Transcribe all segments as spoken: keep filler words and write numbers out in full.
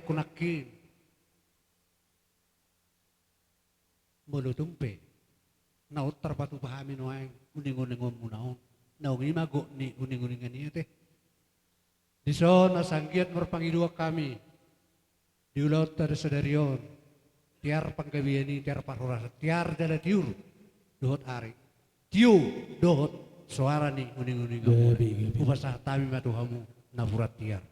Nangkin. Molo tung pe naung tarpatupa hami nuaeng uninguningonmuna on, naung i ma gok ni uninguningan i ate. Dison asa anggiat marpangidoan hami di ulaonta sadari on, tiar panggabean i, tiar parhorasan, tiar jala tiur dohot ari, tio dohot soara ni uninguninganmuna. Gabe, gabe. Hupasahat hami ma tu hamu napuran tiar.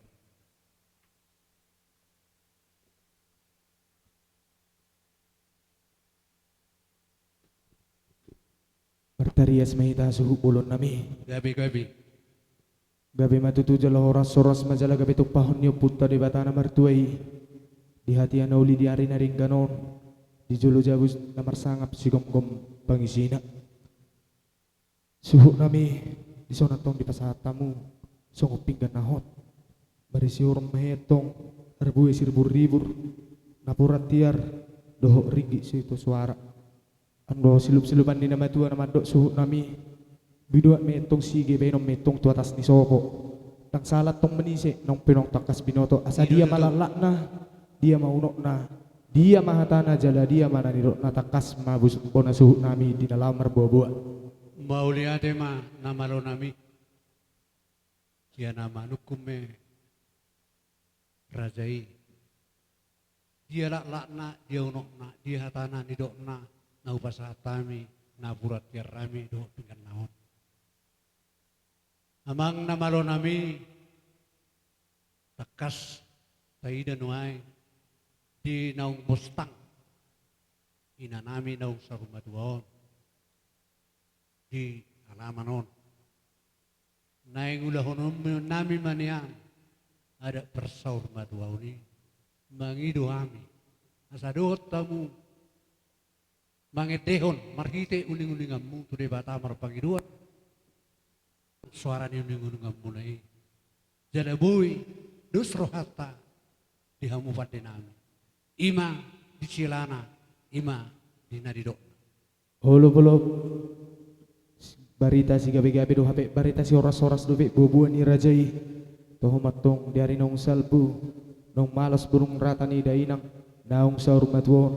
Martarias ma hita suhut bolonnami. Gabe, gabe. Gabe ma tutu jala horashoras ma jala gabe tumpahon ni Ompunta Debata na martua i, di hatiha na uli di ari na denggan on, di jolo jabu na marsangap sigomgom pangisina. Suhutnami, dison antong dipasahat hamu songon pinggan na hot. Marisi urum ma i antong, marbue siriburribur, napuran tiar, dohot ringgit sitio soara. Anggo silupsilupan ni na matua na mandok suhutnami, binuat ma i antong sige, baenon ma i antong tu atas ni sopo. Ndang sala antong manise, naung pe naung tangkas binoto, asa dia ma laklakna, dia ma unokna, dia ma hatana jala dia ma na nidokna, tangkas ma bona suhutnami di na laho marboaboa. Mauliate ma na malonami. Dia na manungkun ma i raja i. Dia laklakna, dia unokna, dia hatana nidokna, na hupasahat hami napuran tiarnami dohot pinggan na hot. Amang na malonami, tangkas taida nuaeng di naung bostang inanami naung saur matua on di alaman on. Naeng ulahononnami ma nian adat parsaur matuaon i, mangido hami asa dohot hamu mangendehon marhite uninguninganmu tu Debata marpangidoan soara ni uninguninganmuna i. Jala boi dos rohanta di hamu pandenami. I ma di sialana, i ma di na nidokna. Olopolop, barita sigabegabe do hape barita sihorashoras dope boaboa ni raja i. Toho ma antong di ari naung salpu, naung malas burung rata ni dainang naung saur matua on.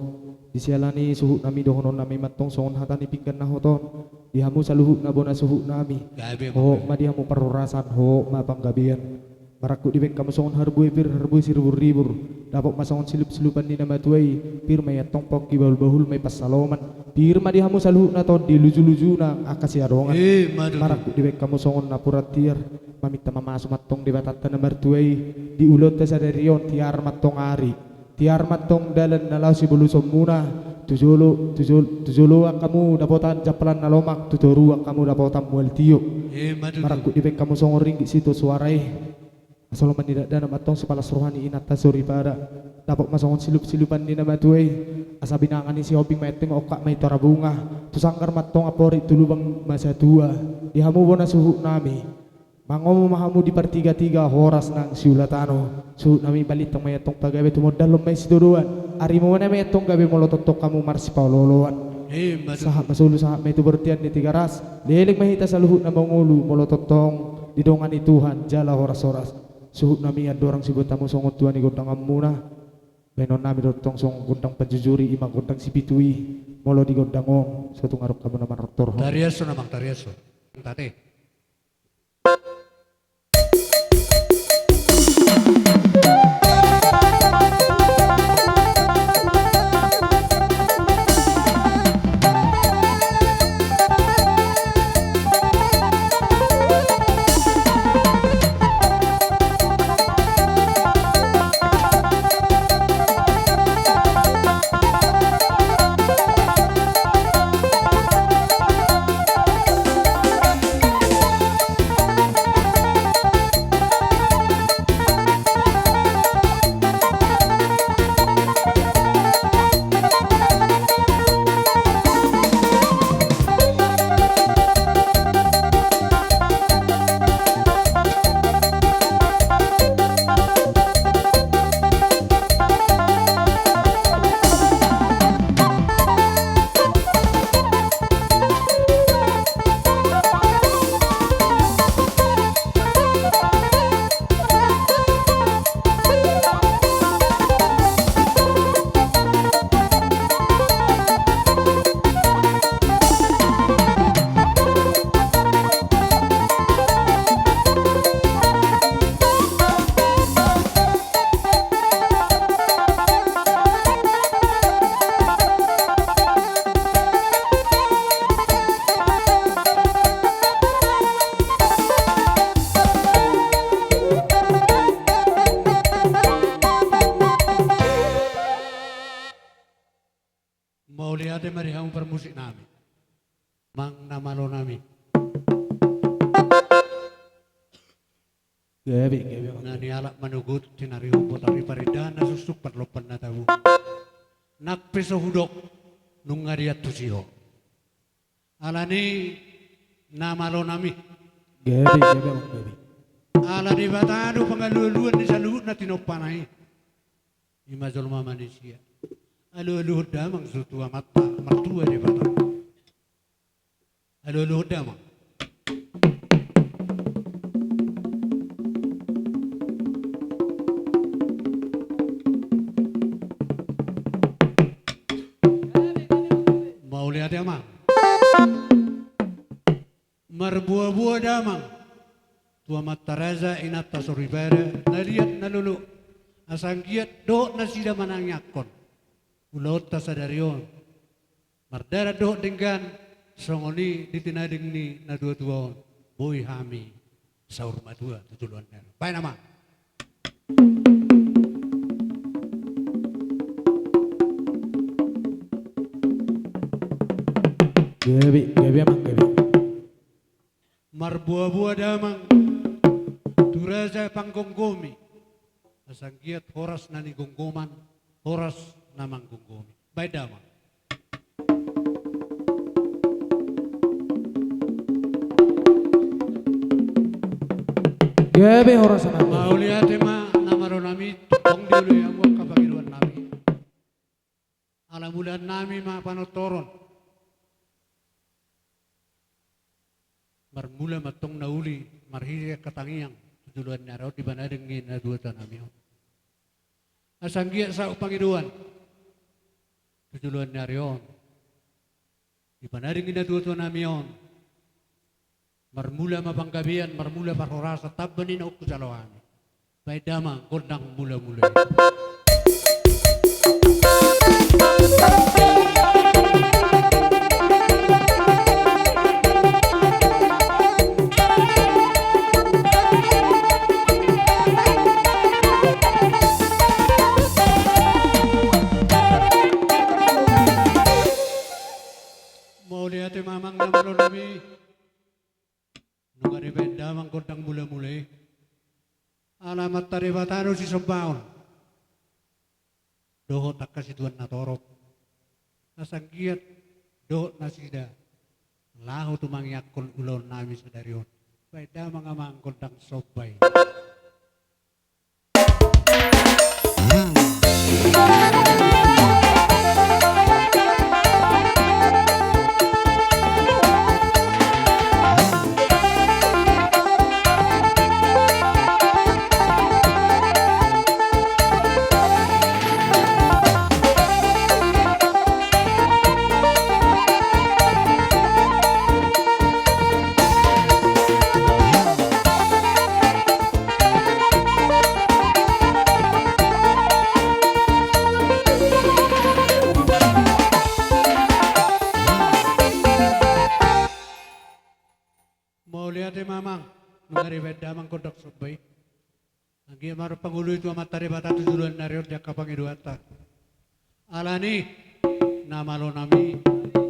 Di siala ni i suhutnami, dohononnami ma antong songon hata ni pinggan na hot on di hamu saluhutna bona suhutnami. Gabe ma. Hohot ma di hamu parhorasan, hohot ma panggabean. Marangkup dibaen hamu songon harbue pir, harbue siriburribur. Dapot ma songon silupsilupan ni na matua i, pir ma i antong pongki, bahulbahul ma i pansaloman. Pir ma di hamu saluhutna tondi, lujulujuna angka siadongan. Ima tutu. Marangkup dibaen hamu songon napuran tiar. Maminta mamasu ma antong Debatanta na martua i di ulaonta sadari on, tiar ma antong ari, tiar ma antong dalan na laho sibolusonmuna. Tu jolo, tu jol-, tu jolo angka hamu dapotan jampalan na lomak, tu toru angka hamu dapotan mual tio. Ima tutu. Marangkup dibaen hamu songon ringgit sitio soara i. Asa lomo ni dakdanak ma antong sipalas roha ni inanta soripada. Dapot ma songon silupsilupan ni na matua i. Asa binanga ni Sihombing ma i antong, ongkap ma i Tarabunga. Tu sanggar ma antong amporik, tu lubang ma satua. Di hamu bona suhutnami, mangomo ma hamu di partigatiga horas nang siula tano. Suhutnami, balintang ma i antong pagabe, tumondalhon ma i sitodoan. Arimuna ma i antong gabe molo tongtong hamu marsipaolooloan. Ima tutu. Sahat ma solu, sahat ma i tu bontean ni Tigaras. Leleng ma hita saluhutna mangolu molo tongtong didongani Tuhan jala horashoras. Suhutnami, andorang sibuat hamu songon tua ni gondanganmuna, baenonnami do antong songon gondang panjujuri, ima gondang sipitu i. Molo di gondang on, so tung adong hamu na manortor. Tariashon amang, tariashon. Tate. Mauliate ma di hamu parmusik nami. Amang na malo nami. Gabe, gabe, amang. Na nialap manogot, tinari hombo tari parindahan na suksuk parlompan na tabo. Nang pe so hudok, nunga diantusi ho. Alani na malo nami. Gabe, gabe, amang, gabe. Ala Debata do pangalualuan ni saluhut na tinompana i. Ima jolma manisia. Alualuhon damang tu Amanta martua Debata. Alualuhon damang. Mauliate amang. Marboaboa damang tu amanta raja, inanta soripada, na liat na lolo, asa anggiat dohot nasida manangiangkon ulaonta sadari on. Mardalan dohot denggan, songon i di tinading ni natuatua on, boi hami saur matua tu joloan ni ari on. Baen amang. Gabe, gabe amang, gabe. Marboaboa damang tu raja panggomgomi, asa anggiat horas na nigomgoman, horas na manggomgomi. Baen damang. Gabe horas amang. Mauliate ma na malo nami, tong dioloi hamu angka pangidoan nami. Ala mulaannami ma panortoron. Marmula ma antong na uli marhite angka tangiang tu joloan ni ari on di panading ni natuatuanami on. Asa anggiat saut pangidoan tu joloan ni ari on di panading ni natuatuanami on. Marmula ma panggabean, marmula parhorasan, tamba ni na hujalo hami. Baen damang gondang mulamula i. Mauliate ma amang na malo nami. Nunga dibaen damang gondang mulamula i. Ala Amanta Debata do sisombaon dohot angka situan na torop, asa anggiat dohot nasida laho tu mangiangkon ulaonnami sadari on. Baen damang amang gondang somba i. Mauliate ma amang, nunga dibaen damang gondang somba i. Anggiat ma pangoloi tu Amanta Debata tu joloan ni ari on di angka pangidoanta. Alani na malo nami.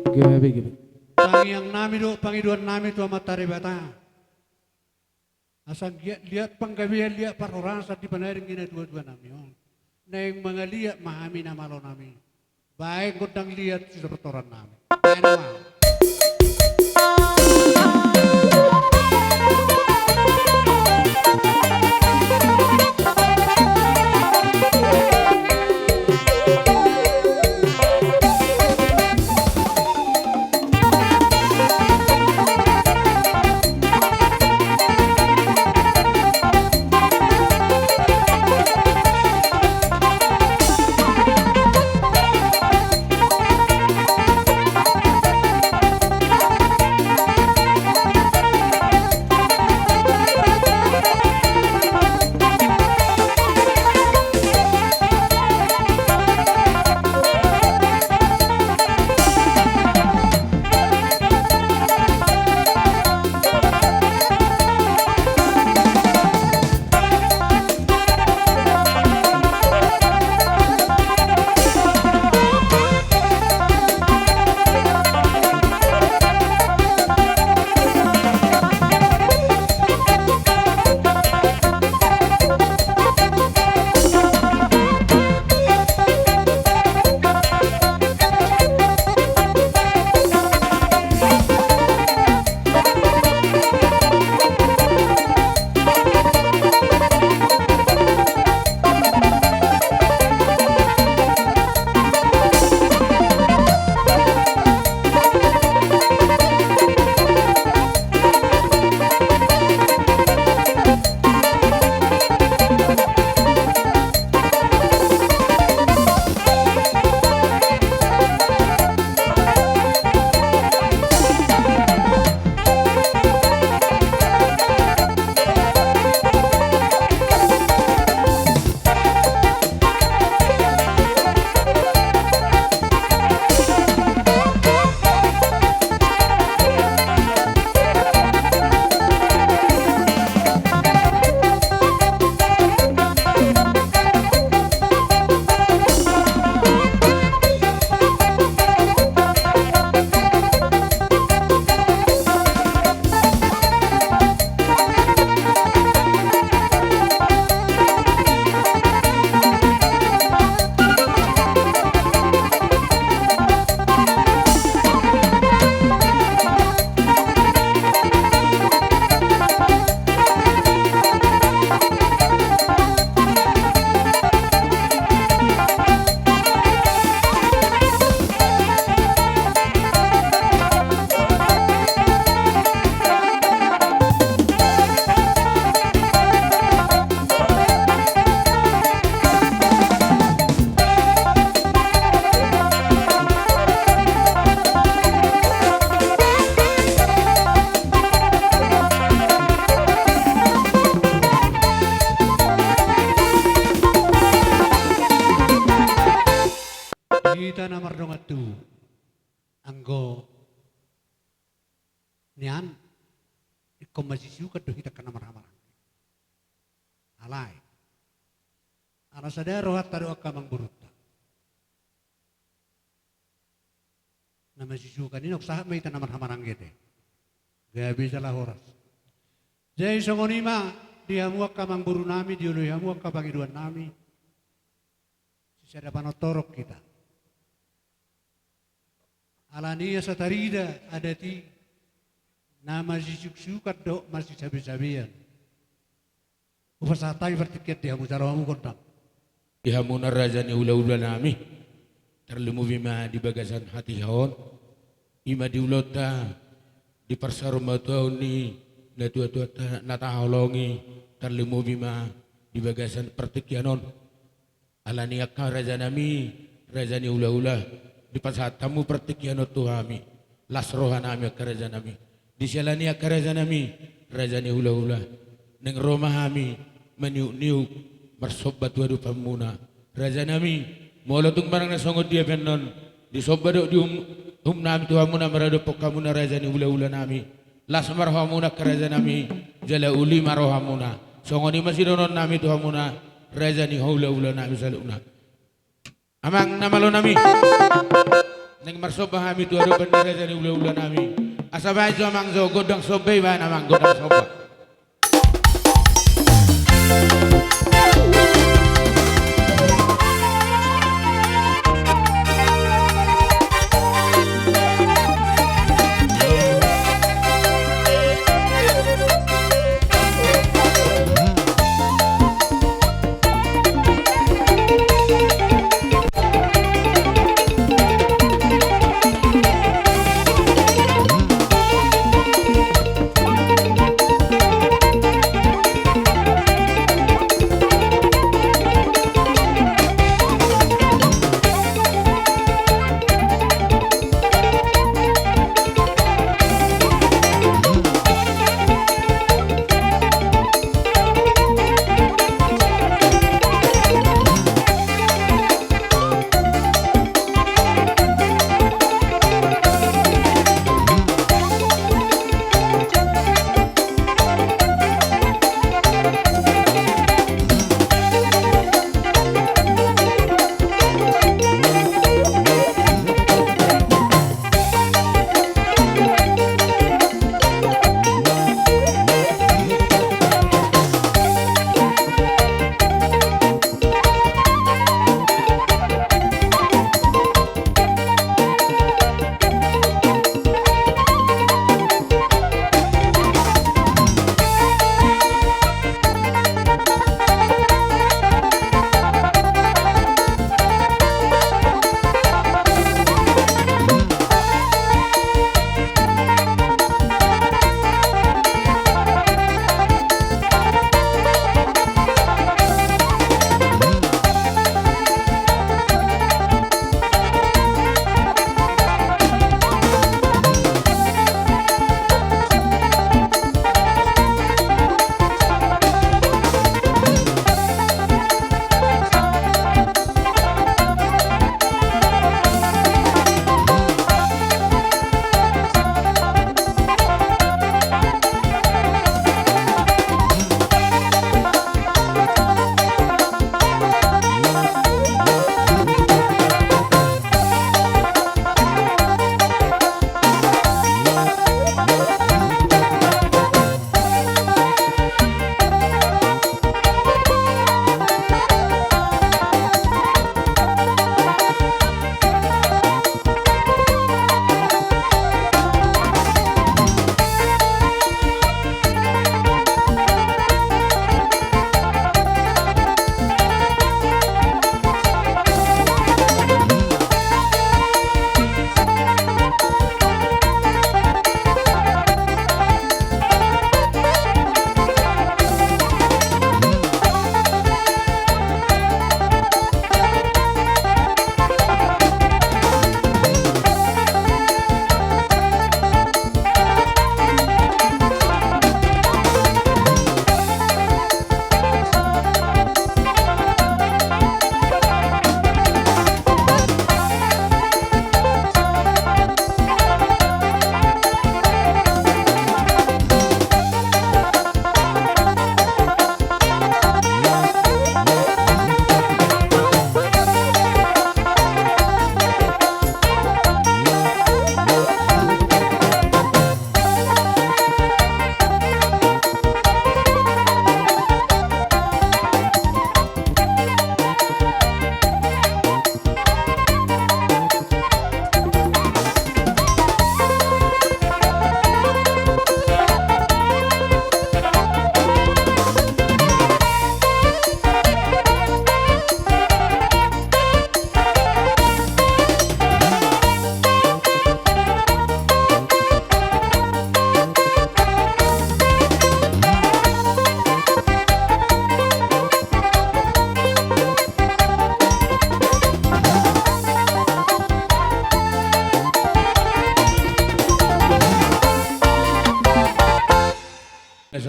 Gabe, gabe. Tangiangnami dohot pangidoannami tu Amanta Debata. Asa anggiat liat panggabean, liat parhorasan di panading ni natuatuanami on. Naeng mangaliat ma hami na malo nami. Baen gondang liat sitortorannami. Baen ma. Hita na mardongan tubu, anggo nian ingkon masisukat do hita angka na marhahamaranggi. Alai ala sada rohanta do angka amangborunta. Na masisukat i na sahat ma hita na marhahamaranggi ate. Gabe jala horas. Jadi songon i ma di hamu angka amangborunami, dioloi hamu angka pangidoannami. Sisada panortoron hita. Alani asa tarida adat i na masisukat dohot masisabesabean. Hupasahat hami partingkian di hamu, jalo hamu gondang. Di hamuna raja ni hulahulanami, tarlumobi ma di bagasan hatiha on, i ma di ulaonta, di parsaurmatuaon ni natuatuanta na tahaholongi, tarlumobi ma di bagasan partingkian on. Alani angka rajanami, raja ni hulahula, dipasahat hamu partingkian on tu hami, las rohanami angka rajanami. Disi alani angka rajanami, raja ni hulahula, naeng ro ma hami maniukniuk marsomba tu adopanmuna. Rajanami, molo tung manang na songon dia pe annon, disomba dohot diuhum, uhumnami tu hamuna maradophon hamuna raja ni hulahulanami. Las ma rohamuna angka rajanami, jala uli ma rohamuna. Songon i ma sidohononnami tu hamuna raja ni hulahulanami saluhutna. Amang na malonami, naeng marsomba hami tu adopan ni raja ni hulahulanami. Asa baen jo amang jo gondang somba i, baen amang gondang somba.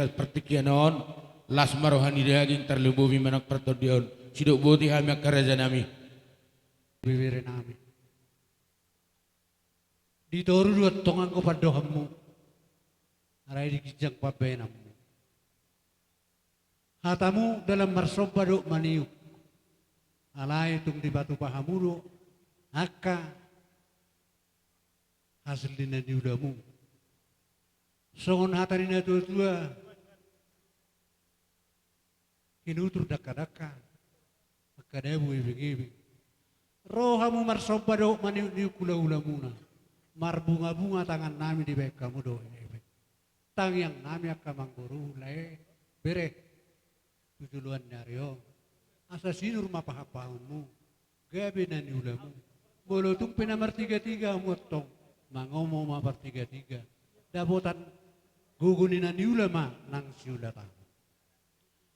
partingkian on, las ma roha ni daging, tarlumobi manang partondion, sidok boti hami angka raja nami. Bebere nami. Di toru do antong anggo pandohanmu, alai di ginjang pambahenanmu. Hatamu dalan marsomba dohot maniuk, alai tung dipatupa hamu do angka hasil ni na niulamu. Songon hata ni natuatua, hinutur dangkadangka, angka dabu ebengebeng. Ro hamu marsomba dohot maniukniuk hulahulamuna, marbungabunga tangan nami dibahen hamu dohot ebeng. Tangiang nami angka amangboru, lae, bere, tu joloan ni ari on, asa sinur ma pahanpahanmu, gabe na niulamu. Molo tung pe na martigatiga hamu antong, mangomo ma partigatiga. Dapotan gogo ni na niula ma nang siulaon.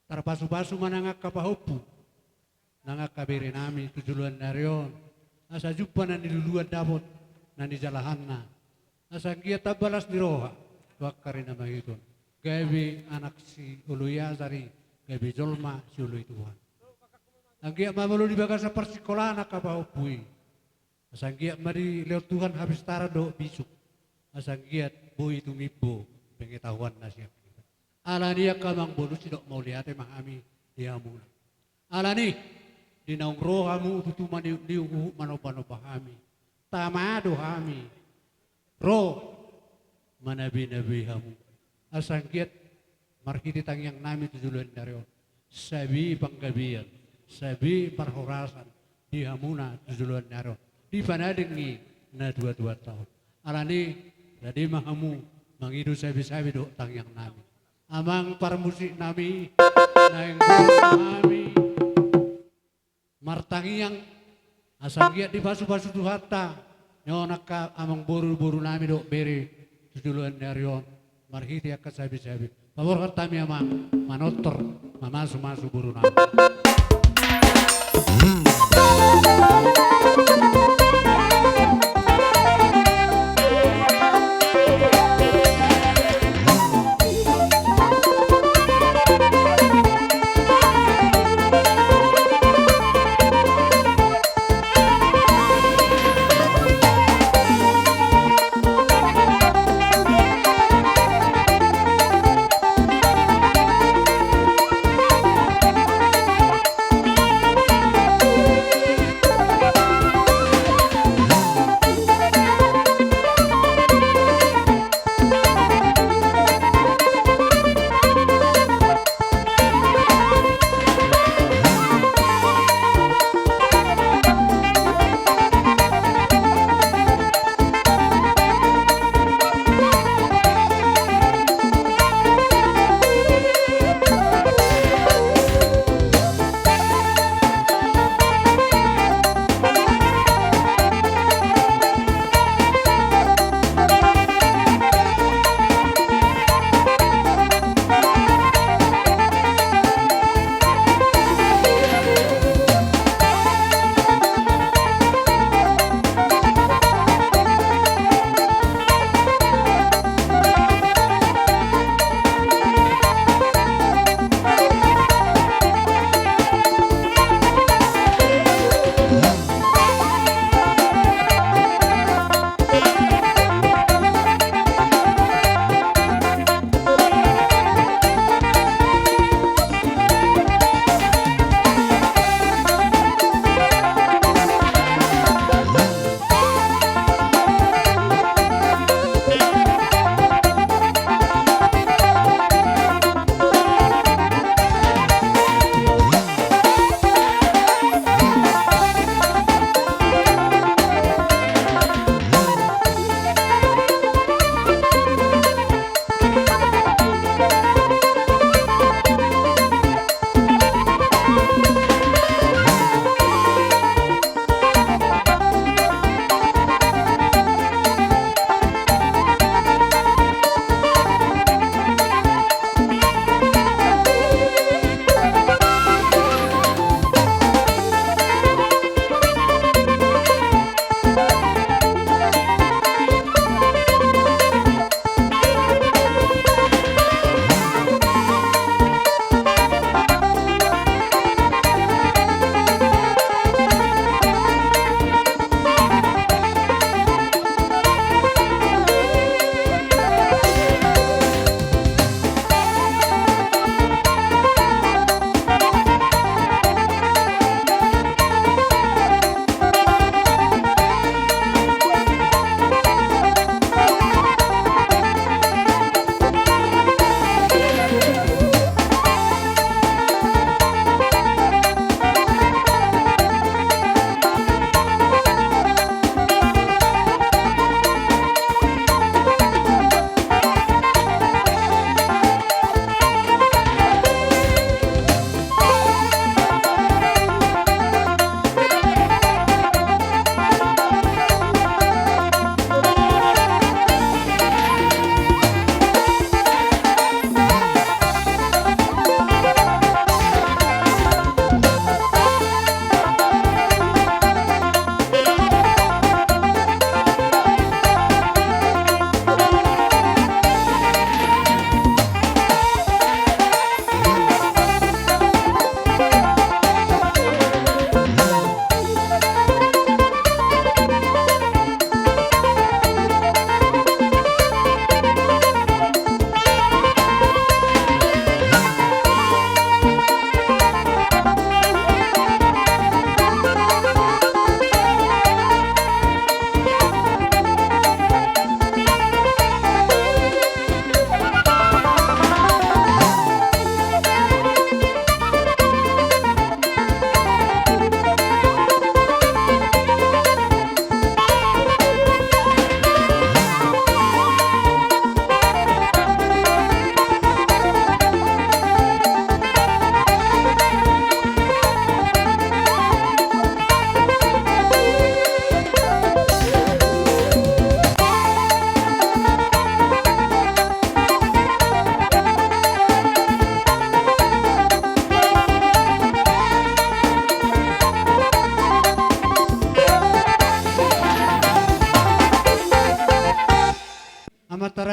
Tarpasupasu ma nang angka pahompu, nang angka bere nami tu joloan ni ari on, asa jumpa na niluluan, dapot na nijalahanna. Asa anggiat tamba las ni roha tu angka ari na mangihut on, gabe anak sioloi ajar i, gabe jolma sioloi Tuhan. Anggiat ma molo di bagasan parsingkolaan angka pahompu i, asa anggiat ma dilehon Tuhan hapistaran dohot bisuk, asa anggiat boi tumimbo pengetahuanna sian hita. Alani i angka amangboru, sidok mauliate ma hami di hamuna. Alani i, di naung ro hamu tutu maniukniuk huhut manombanomba hami, tama do hami ro manabinabei hamu. Asa anggiat marhite tangiang nami tu joloan ni ari on, sabe panggabean, sabe parhorasan di hamuna tu joloan ni ari on, di panading ni natuatuanta on. Alani i, rade ma hamu mangido sabesabe dohot tangiang nami. Amang parmusik nami, naeng hami martangiang, asa anggiat dipasupasu Tuhanta, nion angka amangboru, boru nami dohot bere, tu joloan ni ari on, marhite angka sabesabe. Paborhat hami amang, manortor, mamasumasu boru nami.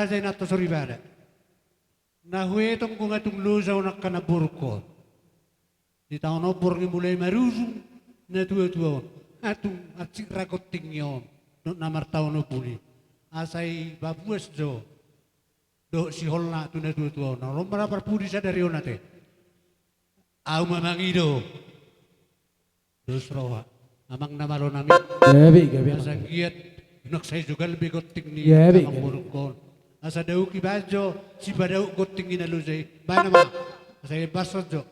Raja Inanta soripada. Na huetong tung loja on angka namborungkon. Di taon on borngin mulai marujung natuatua on. Atung ansit ra gonting i on. Dohot na martaon ombun i. Asa i pabuas jo. Dohot siholna tu natuatua on. Olo ma ra parpudi sadari on ate. Ahu ma mangido. Dos roha. Amang na malo nami. Gabe, gabe. Asa anggiat unang sai jogal be gonting ni amang borungkon. Asa dauk ibaen jo sipadauk gonting ni na loja i. Baen amang. Asa ibaen jo.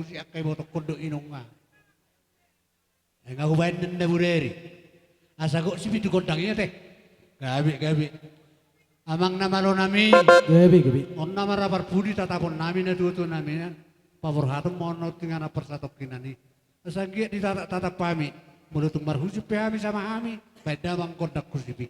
si angka ibotohon do i nunga. Ai nga hubaen ninna bureri. Asa gok sipitu gondang i ate. Gabe, gabe. Amang na malo nami. Gabe, gabe. On nama ra parpudi tatapon nami na tuatua nami an. Paborhaton ma on na untingan parsatongkinan i. Asa anggiat ditatap-tatap hami. Molo tung marhusip pe hami sama hami. Baen damang gondang husip i.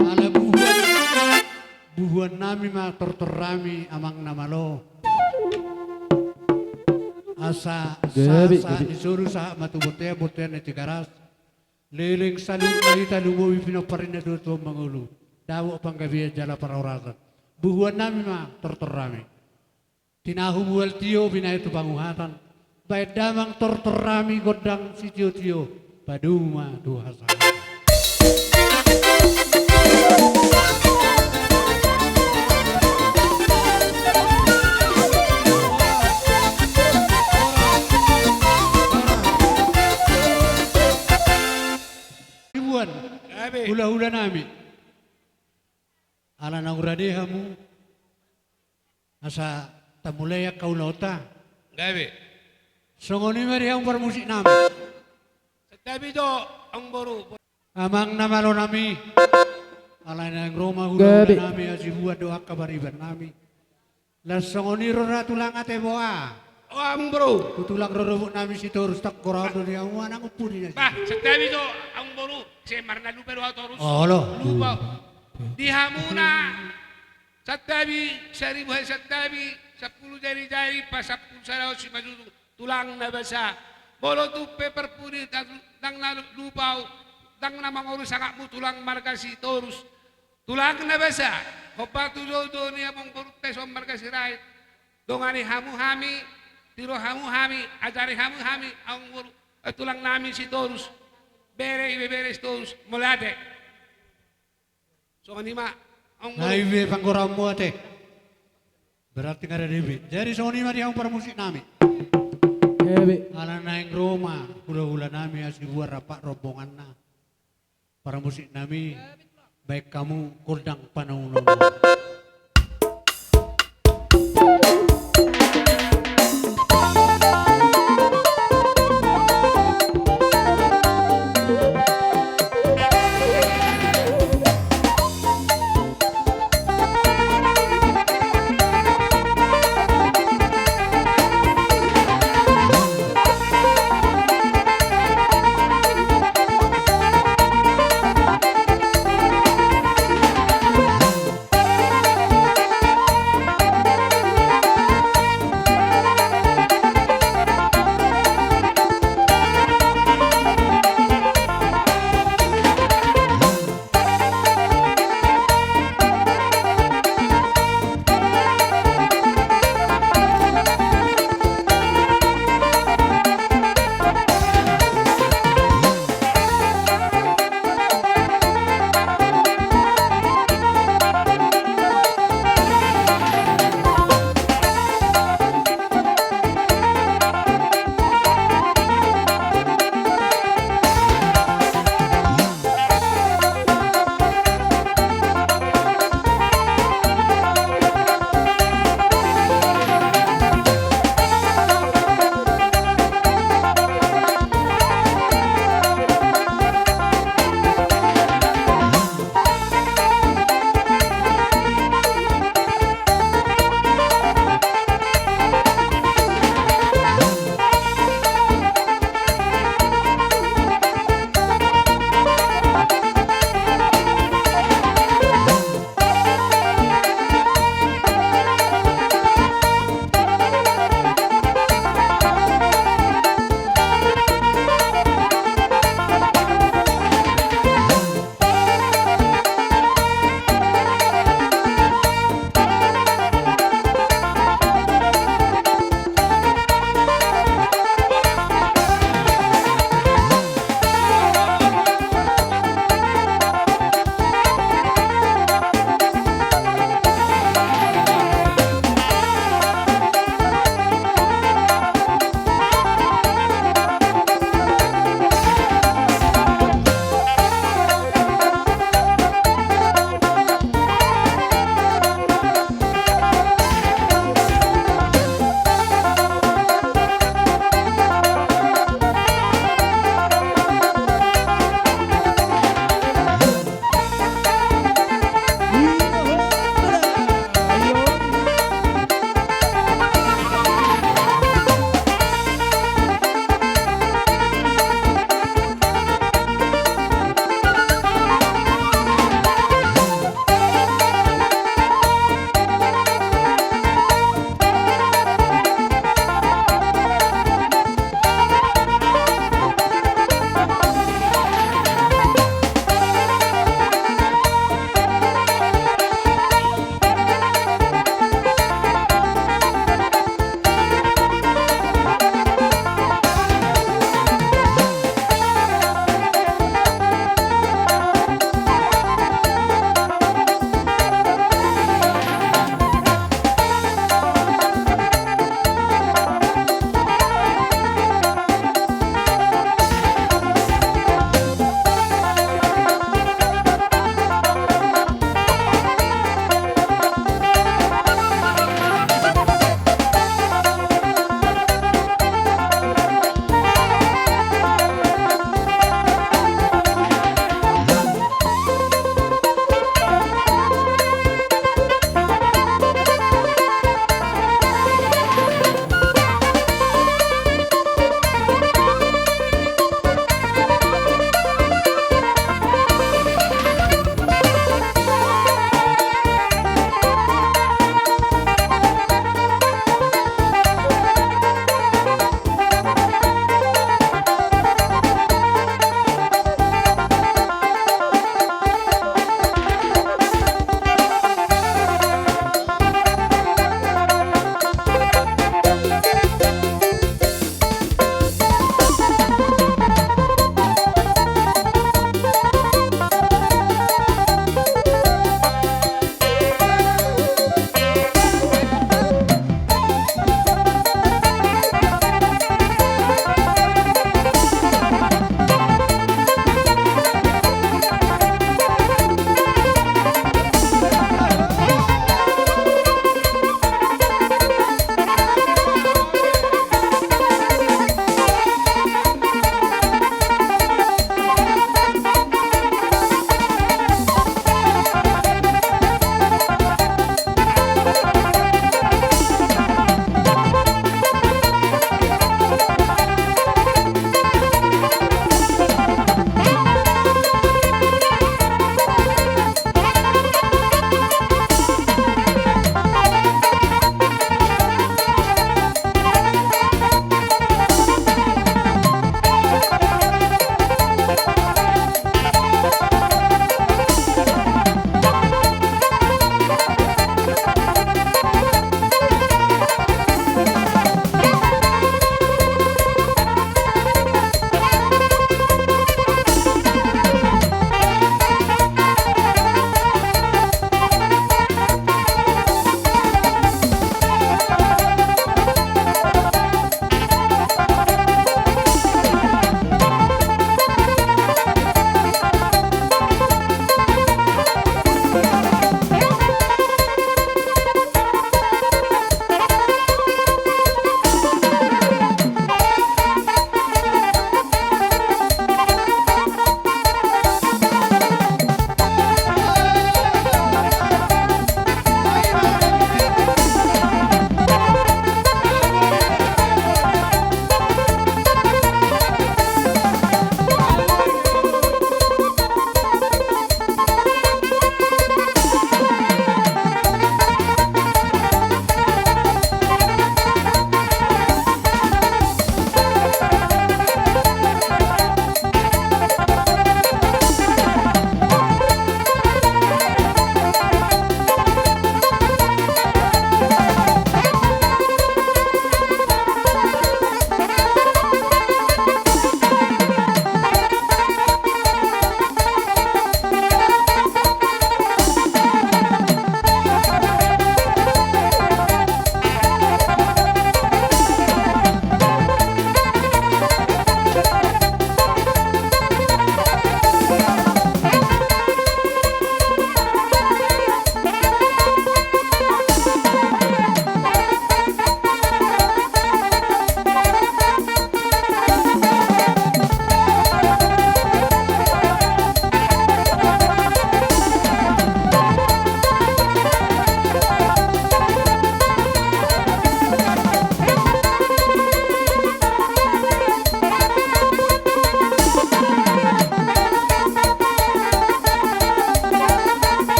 Ala buhuan, buhuan nami ma tortor nami amang na malo. Asa, asa, gabe, asa gabe. Ni solu sahat ma tu bontean, bontean na Tigaras. Leleng saluhutna hita lumobi pinompar ni na tuatua mangolu. Dapot panggabean jala parhorasan. Buhuan nami ma tortor nami. Tinahu mual tio binahen tu panguhatan. Baen damang tortor nami gondang sitiotio. Padomu ma tu hasahatan. Ibuan. Gabe. Hulahula nami. Ala naung rade hamu. Asa tamulai angka ulaonta. Gabe. Songon i ma di hamu parmusik nami. Santabi do, amang boru. Amang na malo nami. Alai naeng ro ma hulahula nami, gabe, hasibuan do angka pariban nami. Laos songon i ro ra tulang ate boa. O amang boru. Tu tulang rorobot nami Sitorus, tangkoraon do di hamu manang umpuni na. Bah, santabi do amang boru. Sai marnalupa do ahu torus. Olo. Lupa. Di hamuna. Santabi, saribu hali santabi, sampulu jari-jari, pasampulu sada on simanjujung, tulang na basa, Molo tung pe parpudi, ndang na lupa ahu, ndang na mangolu sangapmu tulang marga Sitorus. Tulang na basa, hombar tu dohonon ni amangborunta i son marga Sirait. Dongani hamu hami, tiro hamu hami, ajari hamu hami, amangboru, eh, tulang nami Sitorus. Bere, ibebere Sitorus, mauliate. Songon i ma, amangboru. Na i be panggoraonmu ate. Berarti nunga rade be. Jadi songon i ma di hamu parmusik nami. Ebe. Ala naeng ro ma hulahula nami Hasibuan rap rombonganna. Parmusik nami, baen hamu gondang panunungan.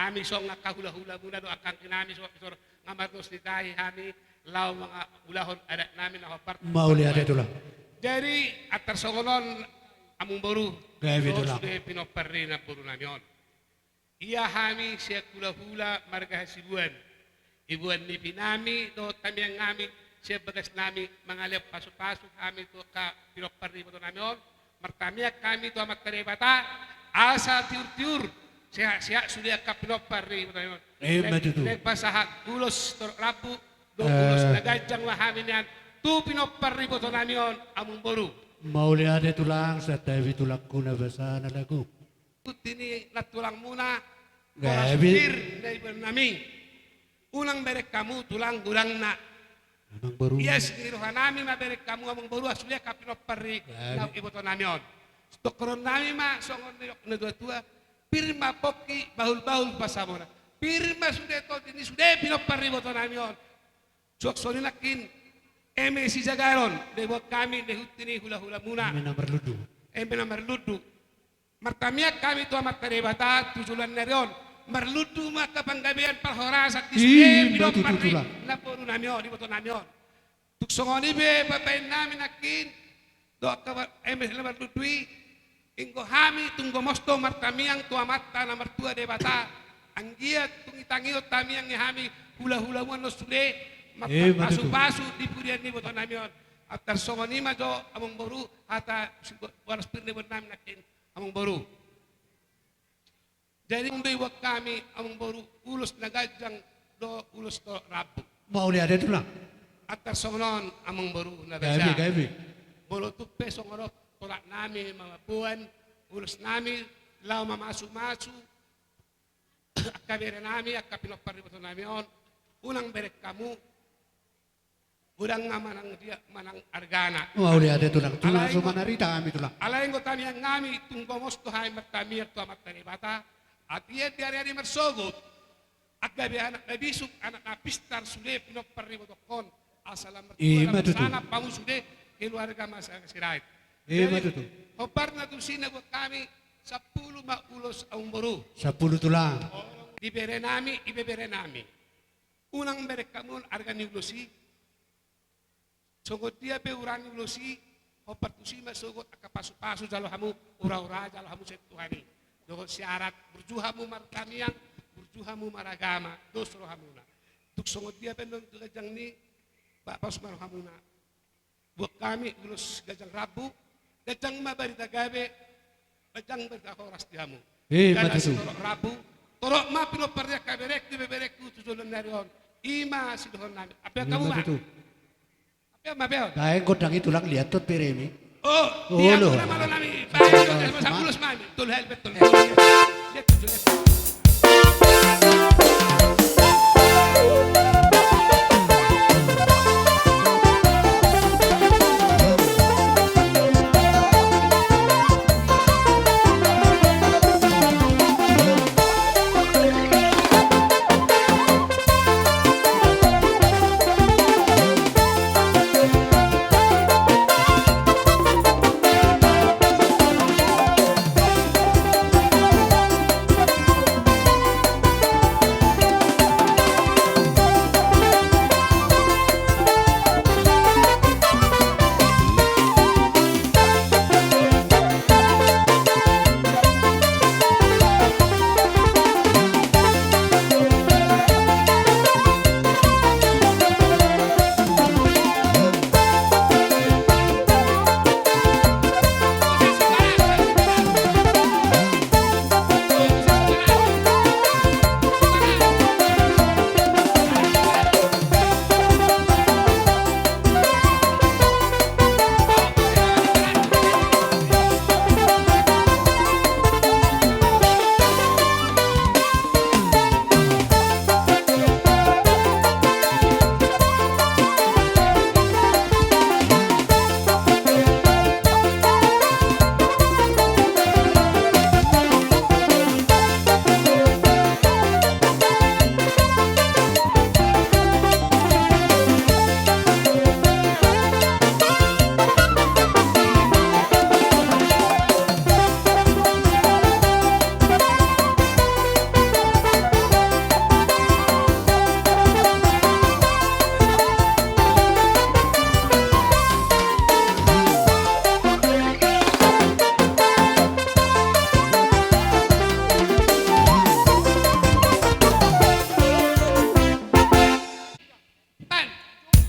Hami songon angka hulahulamuna do angka anggi nami, songon pisor nga mardos ni tahi hami laho mangulahon adat nami na hombar. Mauliate tulang. Jadi antar songon on amangboru. Gabe tulang. Sude pinompar ni namboru nami on. Ia hami sian hulahula marga Hasibuan, iboan ni ipinami dohot tangiangnami sian bagasnami, mangalehon pasupasu hami tu angka pinompar ni ibotonami on. Martangiang hami tu Amanta Debata asa tiurtiur, sehatsehat sude angka pinompar ni ibotonami on. Ima tutu. Naeng pasahat ulos torop rambu dohot ulos na ganjang ma hami nian tu pinompar ni ibotonami on, amangboru. Mauliate tulang, santabi tulangku na basa na lagu. Ikuti ni nantulangmuna, gabe. Horas pir na iboannami. Unang bereng hamu tulang godangna. Amangboru. Ia sian ni rohanami ma bereng hamu amangboru, sude angka pinompar ni ibotonami on. Tongkoronnami ma songon nidok ni natuatua, pir ma pongki, bahulbahul pansamona. Pir ma sude tondi ni sude pinompar ni ibotonami on. Suang songon i nangkin, eme sijagaron diboan hami, dihuti ni hulahulamuna. Eme na marlundu. Eme na marlundu. Martangiang hami tu Amanta Debata tu joloan ni ari on, marlundu ma angka panggabean parhorasan di sude pinompar ni namborunami on, ibotonami on. Tung songon i pe bahenonnami nangkin, dohot angka eme na marlundu i, inggo hami tung gomos do martangiang tu Amanta na martua Debata, anggiat tung ditangihon tangiang ni hami hulahulamu on sude, marpasupasu di pudian ni ibotonami on. Antar songon i ma jo amangboru, hata horas pir na iboannami nangkin, amangboru. Jadi unang diboan hami amangboru ulos na ganjang dohot ulos torop rambu. Mauliate tulang. Antar songon on amangboru na basa. Gabe, gabe. Molo tung pe songon on tolapnami mamboan ulosnami laho mamasumasu angka berenami, angka pinompar ni ibotonami on, unang bereng hamu godangna manang dia, manang argana. Mauliate tulang, tulang. Alai so anggo manarita hami tulang. Alai anggo tangiangnami tung gomos do hami martangiang tu Amanta Debata, ate di ariari marsogot, angka be anak na bisuk, anak na pistar sude pinompar ni ibotongkon, asa lam martua, ima tutu, lam marsanap hamu sude keluarga Sirait. Ima tutu. Jadi hombar na tusi na buat hami, sampulu ma ulos amangboru. Sampulu tulang. Di berenami, ibeberenami. Unang bereng hamu on arga ni ulos i. Songon dia pe ura ni ulos i, hombar tusi ma sogot angka pasupasu jalo hamu, uraura jalo hamu sian Tuhan i. Dohot syarat, burju hamu martangiang, burju hamu maragama, dos rohamuna. Tung songon dia pe annon tu ganjang ni, ba, pos ma rohamuna. Buat hami ulos ganjang rambu, ganjang ma barita gabe, ganjang barita horas di hamu. Ima tutu. Torop rambu, torop ma pinompar ni angka berengku, ibeberengku tu joloan ni ari on. Ima sidohononnami. Ape on hamu ma. Ima tutu. Ape on ma, ape on. Baen gondang i tulang, liat tu beremi. Oh, dia olo. Guna malo nami. Baen gondang, sampulu ma hami. Tolu hali, betul. Liat tu joloan.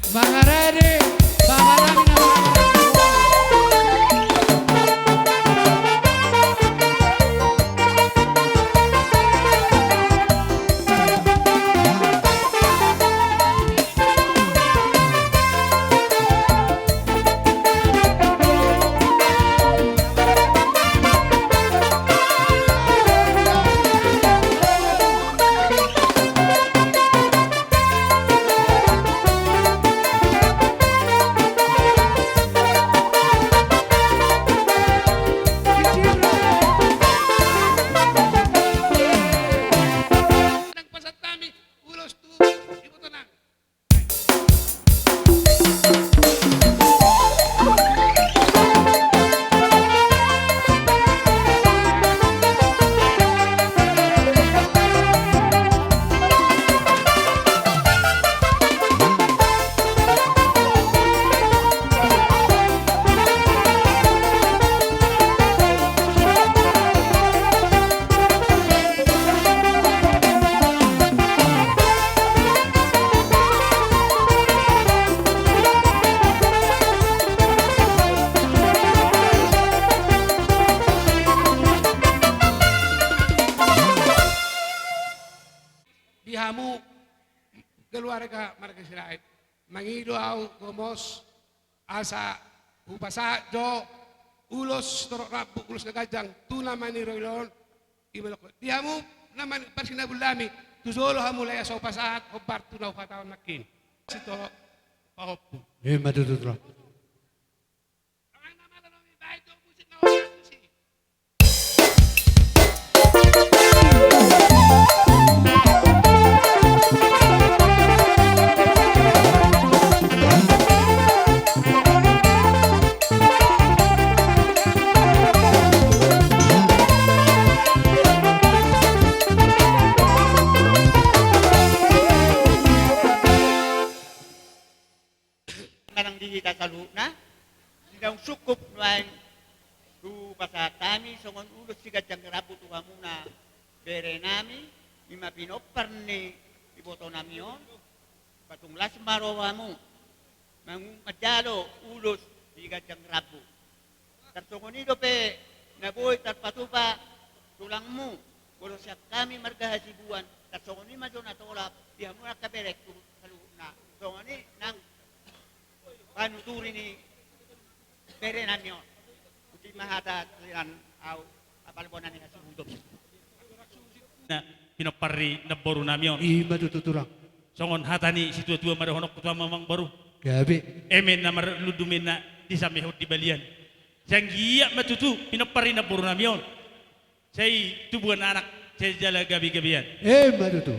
Mangarade, mangarade, mangarade. Nang pasahat hami ulos tu ibotonami. Di hamu keluarga marga Sirait, mangido ahu gomos asa hupasahat jo ulos torop rambu, ulos na ganjang tu na maniroi on. Ima dokkon di hamu na man-, parsinabulnami, tu jolo hamu lae asa hupasahat hombar tu na huhatahon nangkin. Sitolo pahompu. Ima tutu, Tulang. Manang di hita saluhutna, di naung sungkup nuaeng hupasahat hami songon ulos siganjang rambu tu hamuna berenami, ima pinompar ni ibotonami on, patung las ma rohamu mangu-, manjalo ulos siganjang rambu. Tarsongon i dope na boi tarpatupa tulangmu, molo sian hami marga Hasibuan, tarsongon i ma jo na tolap di hamu angka berengku saluhutna. Songon i nang panuturi ni berenami on. Uti ma hata sian ahu, apala bona ni hasuhuton. Na pinompar ni namborunami on. Ima tutu, Tulang. Songon hata ni situatua ma dohononku tu hamu, Amangboru. Gabe. Eme na marlundu, eme na disamehon di balian. Sai anggiat ma tutu pinompar ni namborunami on, sai tubuan anak, sai jala gabegabean. Ima tutu.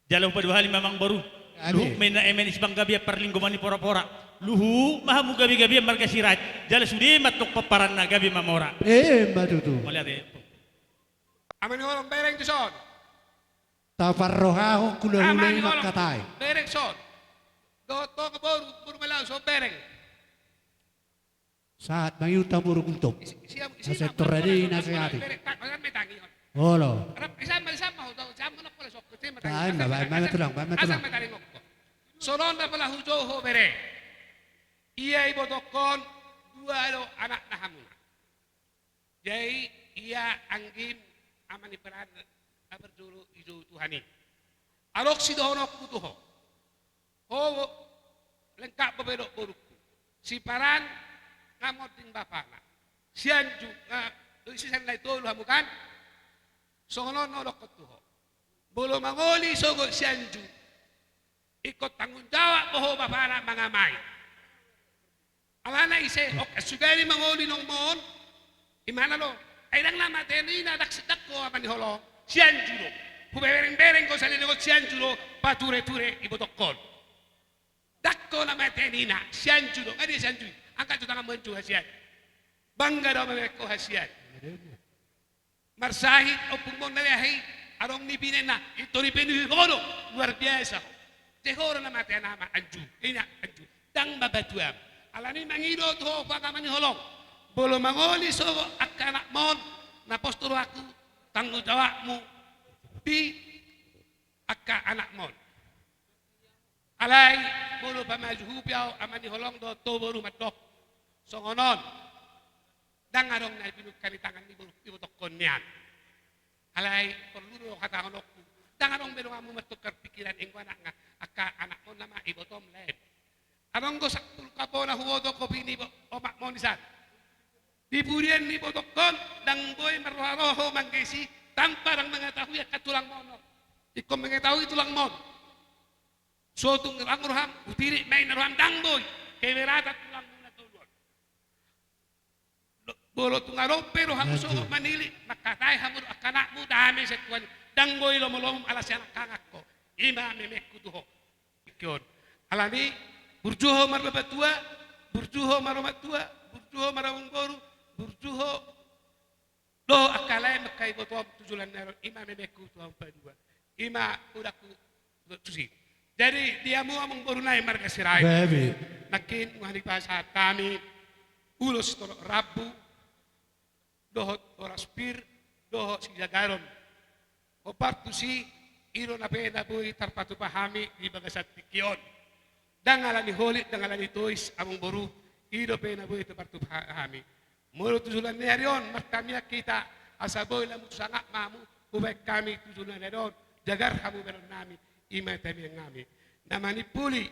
Jala hupaduahali ma, Amangboru. Gabe. Luhut ma inna eme ni Sipanggabean, parlinggoman ni porapora. Luhut ma hamu gabegabean marga Sirait, jala sude ma antong pomparanna, gabe mamora. Ima tutu. Mauliate. Ama ni holong, bereng dison. Taparrohahon hulahula i mangkatai. Bereng son. Dohot ho boru, boru Malau, son bereng. Sahat ma i, uta boru Gultom. Isi, isi, isi. Asa torani nasihati. Bereng, tak, pasan metangi on. Olo. Rap, isam, isam, mau tahu, isam, mana pola sok, isam, metangi. Baen ma, baen ma, Tulang, baen ma, Tulang. Asal metangi ngokko. Songon na pola hujou ho, bere. Ia ibotongkon dua do anakna hamuna. Jadi ia anggim, ama ni Paran, na parjolo dijou Tuhan i. Adong sidohononku tu ho. Ho lengkap dope dohot borungku. Si Paran nga monding bapana. Sianju nga, do isi sian Naitolu hamu kan? Songon on na hudokkon tu ho. Molo mangoli sogot sianju, ingkon tanggung jawab ma ho bapana mangamai. Alana ise, ongka sugari mangoli nang mon. Imana lo. Ai ndang na mate ni ina, ndang si, ndang ho ama ni holong. Sianju do. Hubereng-bereng ho salelengon sianju do, patureture ibotongkon. Ndang ho na mate ni ina, sianju do. Nga dia sianju i? Angkat jo tanganmu anju hasian. Bangga do ama bereng ho hasian. Marsahit ompung mon na dia i, adong nipinenna, i tori penuhi ho do, luar biasa ho. Te ho do na mate anakma anju, ina anju, ndang ma batuam. Alani mangido tu ho, ho angka ama ni holong. Molo mangoli sogot angka anakmon, na pos tu rohangku, tanggung jawabmu di angka anakmon. Alai molo pamajuhupi ahu, ama ni holong dohot ho boru mandok songon on. Ndang adong na pinungka ni tangan ni boru, ibotohon nian. Alai porlu do hatahononku. Ndang adong be donganmu martukar pikiran, anggo anak nga, angka anakmon nama ibotom lae. Adong do sampulu kapona huboto kopi ni bo-, omakmon i san. Di pudian ni ibotohon, ndang boi marroharoha ho manggesi tanpa ndang mengetahui angka tulangmon on. Ingkon mengetahui tulangmon. So tung roham, roham, hutirik ma inna roham, ndang boi. Keberatan tulangmu na tolu on. Molo tung adong pe roham sogot manilik, mangkatai hamu dohot angka anakmu, dame sian Tuhan i. Ndang boi lomolomom ala sian angka anakko. I ma memeku tu ho. Tingki on. Alani, burju ho marbapatua, burju ho maromatua, burju ho maramungboru, burju ho dohot angka lae, angka ibotom tu joloan ni ari on, i ma memeku tu hamu paduahon. I ma udangku tusi. Jadi di hamu amangboru nami marga Sirait. Gabe. Nangkin nuaeng dipasahat hami ulos torop rambu, dohot horas pir, dohot sijagaron. Hombar tusi, i do na pe na boi tarpatupa hami di bagasan tingki on. Ndang alani holit, ndang alani tois, amangboru, i do pe na boi tarpatupa hami. Molo tu joloan ni ari on, martamiang hita, asa boi lam tu sangap ma hamu, hubaen hami tu joloan ni ari on, jagar hamu bahenon nami, i ma tamiang nami. Na manimpuli,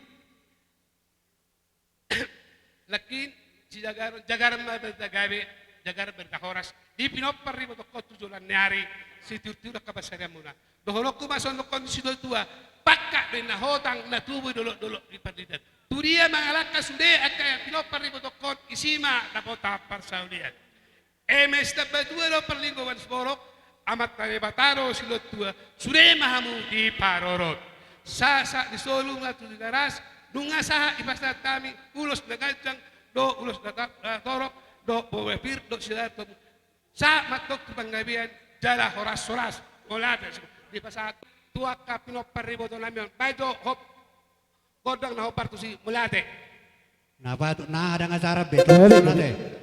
nangkin, sijagaron, jagar ma barita gabe, jagar barita horas, di pinompar ni ibotohon tu joloan ni ari, sitiurtiur angka pansarianmuna. Dohononku ma songon dohonon ni situatua, pangkat do inna hotang na tubu di dolokdolok ni pardidian. Tu dia mangalangka sude angka pinompar ni ibotohon, isi ma dapotan parsaulian. Eme sitambatua do parlinggoman siborok, Amanta Debata do silehon tua, sude ma hamu diparorot. Sahat-sahat ni solu nunga tu Tigaras, nunga sahat dipasahat hami ulos na ganjang, dohot ulos na ta-, na torop, dohot boa pir, dohot sijagaron. Sahat ma antong tu panggabean, jala horas-horas, mauliate, dipasahat tu angka pinompar ni iboto nami on, baen do hop, gondang na hombar tusi, mauliate. Na patut na adong acara be. Mauliate. Mauliate.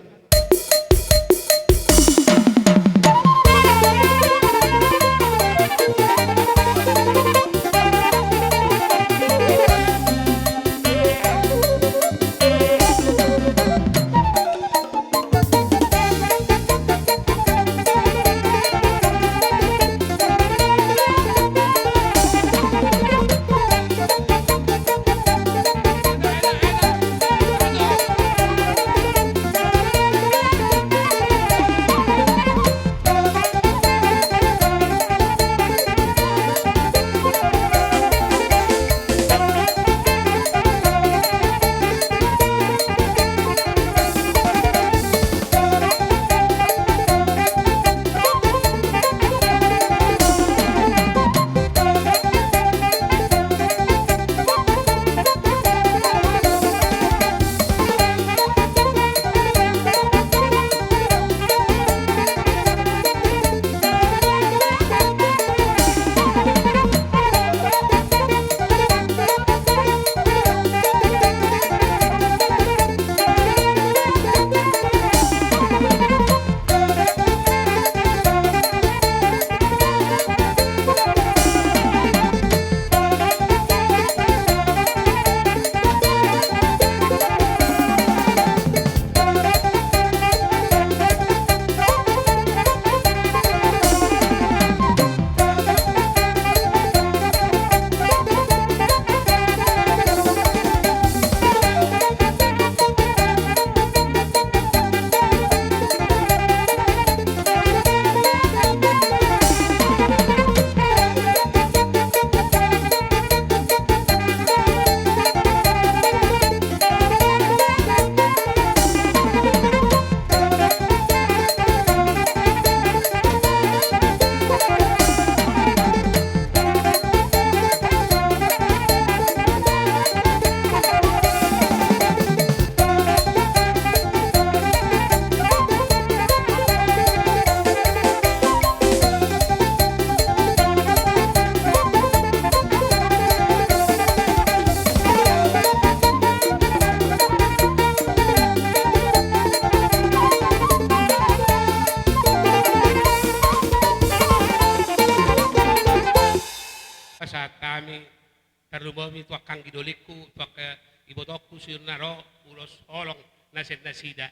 eh, ibotongku sirna ro ulos holong na sian nasida.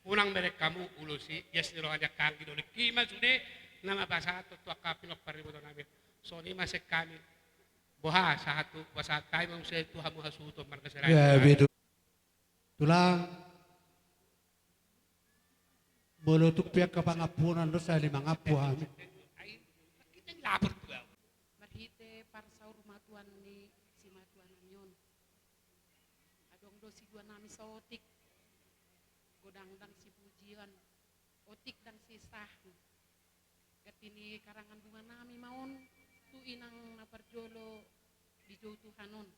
Unang mereng hamu ulos i, ias ni roha ni angka anggi dohot i ma sude na mapasahat tu angka pinompar ni ibotonami. Songon i ma sian hami. Boha sahat tu, pasahat hami ma muse tu hamu hasuhuton marga Sirait. Ya, betul. Tulang. Molo tung pe angka pangampuon do, sai mangampu hami. Marhite parsaurmatuaon ni simatuanami on. Adong do siduanami saotik. Godang ndang sipujion. Otik ndang sisahon. Ganti ni karangan bunganami ma on tu inang na parjolo dijou Tuhan on.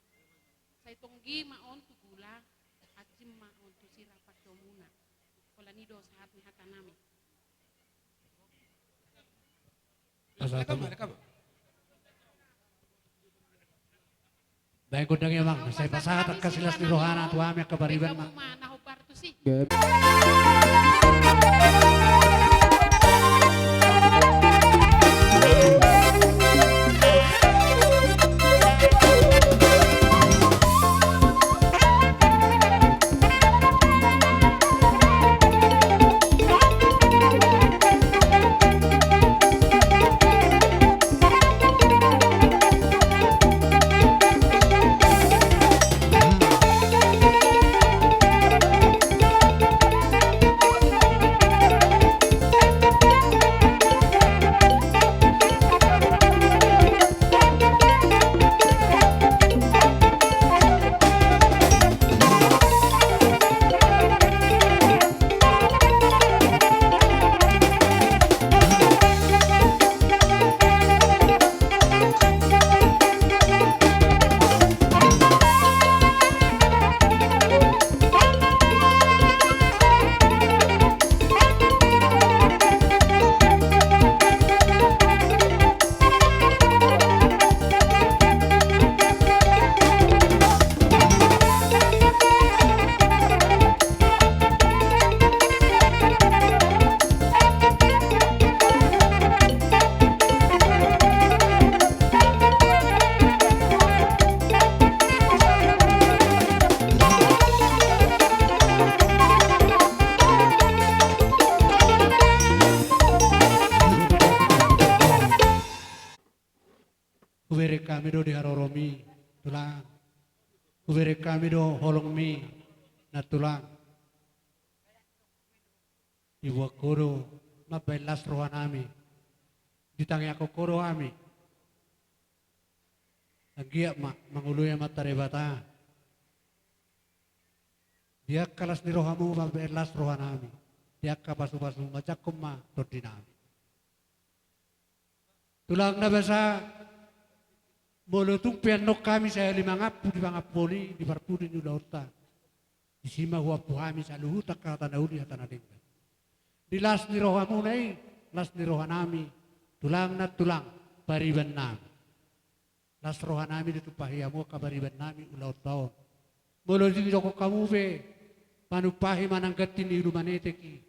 Sai tonggi ma on tu gula, anjing ma on tu sira pandomuna. Holan i do sahat ni hatanami. Pasahat ma. Baen gondang i amang, sai pasahat angka silas ni rohana tu hami angka pariban ma. Hubereng hami do di haroromi, Tulang. Hubereng hami do holongmi, Nantulang. Diboan ho do mambahen las rohanami. Ditangiangkon ho do hami. Anggiat ma mangoloi Amanta Debata. Di angka las ni rohamu mambahen las rohanami. Di angka pasupasu manjangkon ma tondinami. Tulang na basa, molo tung pe annon hami sahali mangampu di pangampuon i di parpudi ni ulaonta, disi ma huampu hami saluhut angka hata na uli hata na denggan. Di las ni rohamuna i, las ni rohanami, Tulang Nantulang, paribannami. Las rohanami ditumpahi hamu angka paribannami ulaonta on. Molo didok hamu pe panumpahi manang ganti ni ulu manetek i,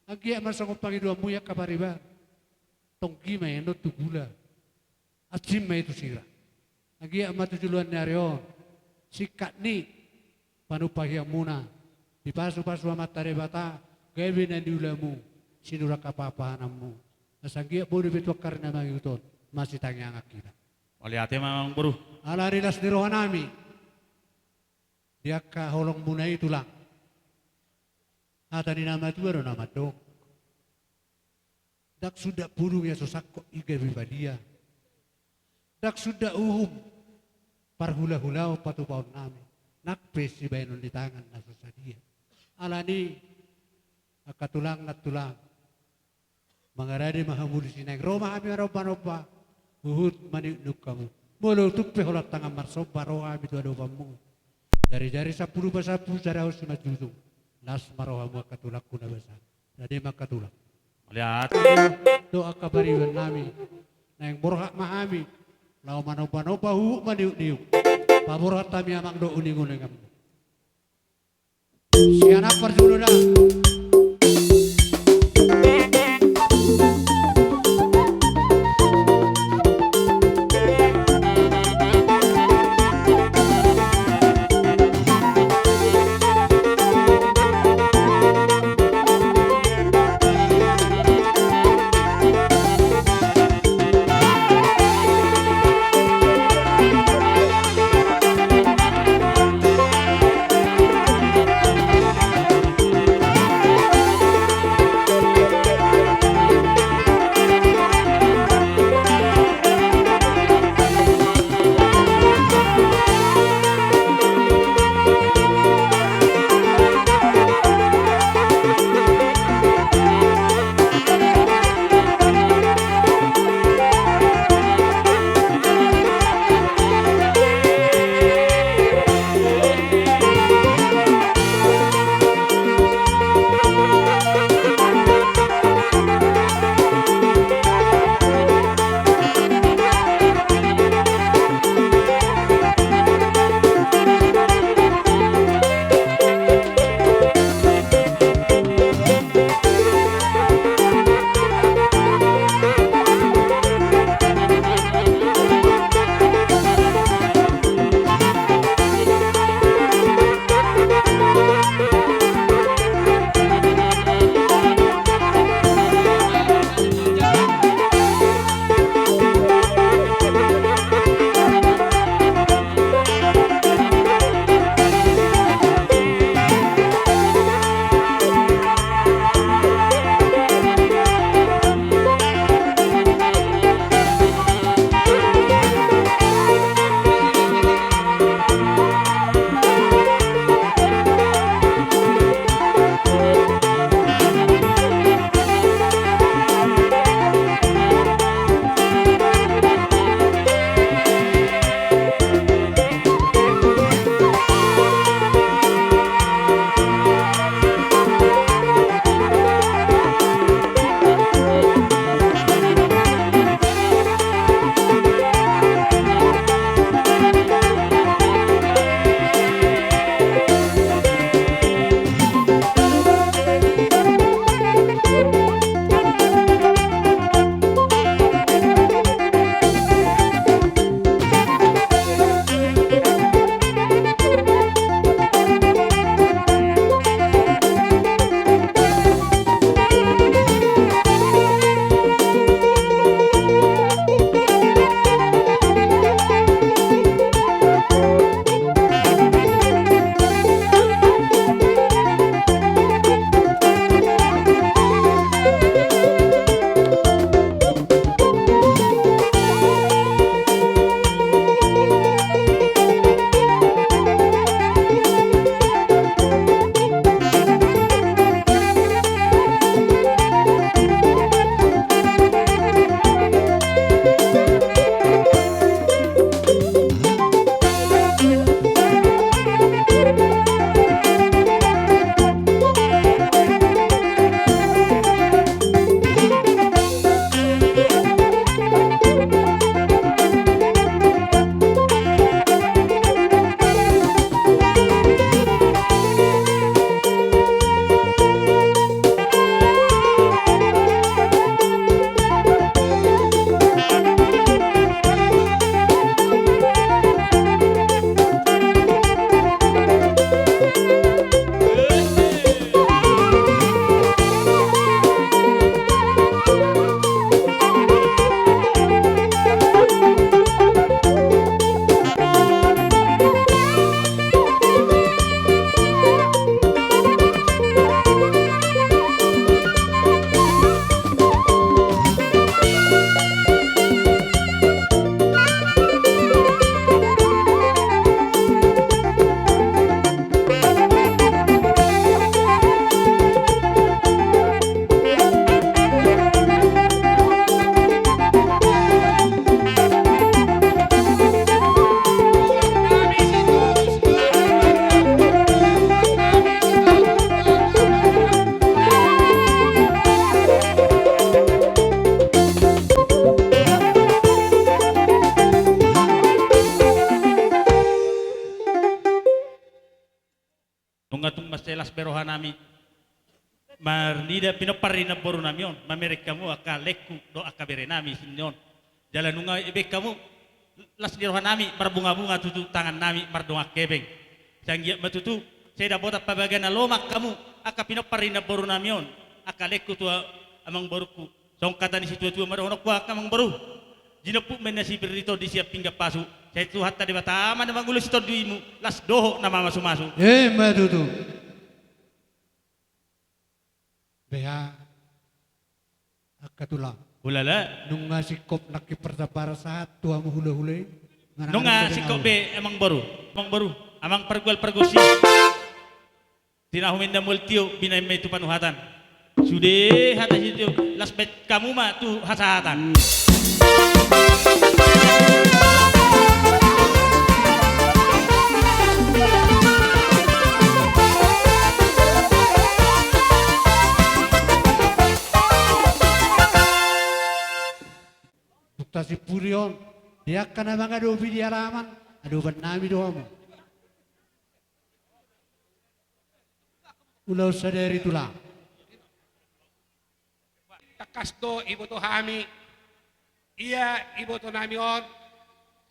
anggiat ma songon pangidoanmu i angka pariban. Tonggi ma i annon tu gula. Anjing ma i tu sira. Anggiat ma tu joloan ni ari on, singkat ni panumpahianmuna, dipasupasu Amanta Debata gabe na niulamu, sinur angka pahanpahananmu. Asa anggiat boi dope tu angka ari na mangihut on masitangiangan hita. Mauliate ma amang boru. Ala ni las ni rohanami di angka holongmuna i, Tulang. Hata ni na matua do na mandok: Ndang sundat pudung ia so sangkot i gabe badia. Ndang sundat uhum parhulahulaon patupaonnami, nang pe sibahenon ni tangan na so sadia. Ala ni i, angka Tulang Nantulang, mangarade ma hamu disi, naeng ro ma hami manombanomba, huhut maniukniuk hamu. Molo tung pe holan tangan marsomba ro hami tu adopanmu, jarijari sampulu pasampu, sada on simanjujung. Las ma rohamu angka tulangku na basa. Rade ma angka Tulang. Mauliate. Dohot angka paribannami, naeng borhat ma hami laho manombanomba, huhut maniukniuk. Paborhat hami amang dohot uninguninganmu. Sian ampar jolo da. Nunga tung mansai las be rohanami marnida pinompar ni namborunami on, mamereng hamu angka laengku dohot angka berenami sian on. Jala nunga dibaen hamu las ni rohanami marbungabunga tutu tangannami mardongan hepeng. Sai anggiat ma tutu sai dapotan parbagason na lomak hamu angka pinompar ni namborunami on, angka laengku tu amangborungku. Songon hata ni situatua ma dohononku, angka amangboru: Jinomput ma inna sipir ni tondi sian pinggan pasu. Sai Tuhanta Debata ma na mangula sitondimu, las dohot na mamasumasu. Emma tutu. Beha, angka tulang. Ulala. Nunga singkop nangkin parsabaran sahat tu hamu hulahula i? Nunga singkop be, amangboru. Amangboru, amang pargual pargonsi. Tinahu ma inna mual tio, binahen ma i tu panuhatan. Sude hata sitio, las baen hamu ma tu hasahatan. Tung tasimpuli on, di angka na mangadopi di alaman, adopannami do hamu. Ulaon sadari, tulang. Tangkas do iboto hami, ia ibotonami on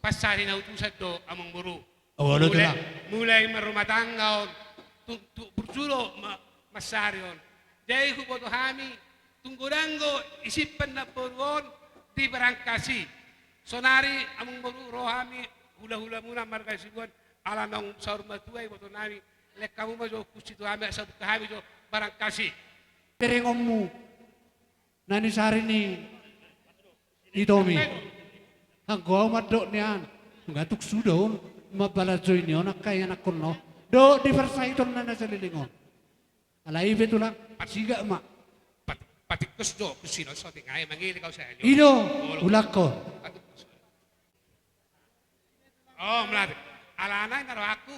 pansari na utusan do, amangboru. Olo, tulang. Mulai, mulai marrumah tangga on, tung, tung burju do ma-, mansari on. Jadi huboto hami, tung godang do disimpan namboru on di barangkas i. Saonari, amangboru, ro hami hulahulamuna marga Hasibuan, ala naung saur matua ibotonami, lehon hamu ma jo kunsi tu hami, asa buka hami jo barangkas i. Berengonmu na nisari ni itomi. Anggo au mandok nian, nunga tung suda on mambalanjoi ni on angka ianakhon on dohot di parsahitonna na saleleng on. Alai i pe, tulang, sigak ma. Pat-, patikkus do kunsi on, so tingkai mangilik au sajo. I do, ulakkon. Patikkus. Oh, melati. Alana i na rohangku,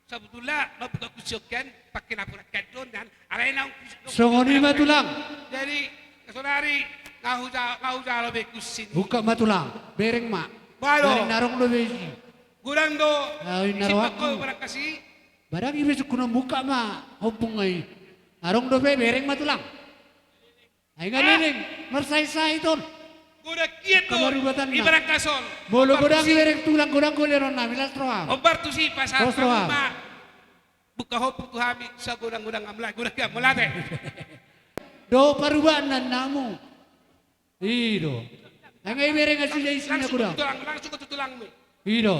sabutulna mambuka kunsi on kan, pakke na pura kan do nian. Alai naung kunsi on. Songon i ma, tulang. Jadi, saonari, nga huja-, nga hujalo be kunsi. Buka ma, tulang. Bereng ma. Balo. Bereng, na adong dope isi. Godang do. Au, inna rohangku. Barang i be sungkunan, buka ma ompung i. Adong dope, bereng ma, tulang. Ai nga leleng, marsaisai ton. Godang hian do i barangkas on. Molo godang i bereng, tulang, godang goleronnami, las roham. Ombar tusi, pasahat hamu ma. Buka ompung tu hami, sagodang-godang, amang, godang hian, mauliate. Dohot parubaen na namu. I do. Ai nga i bereng, asi ja isina godang. Langsung tu tulangmu. I do.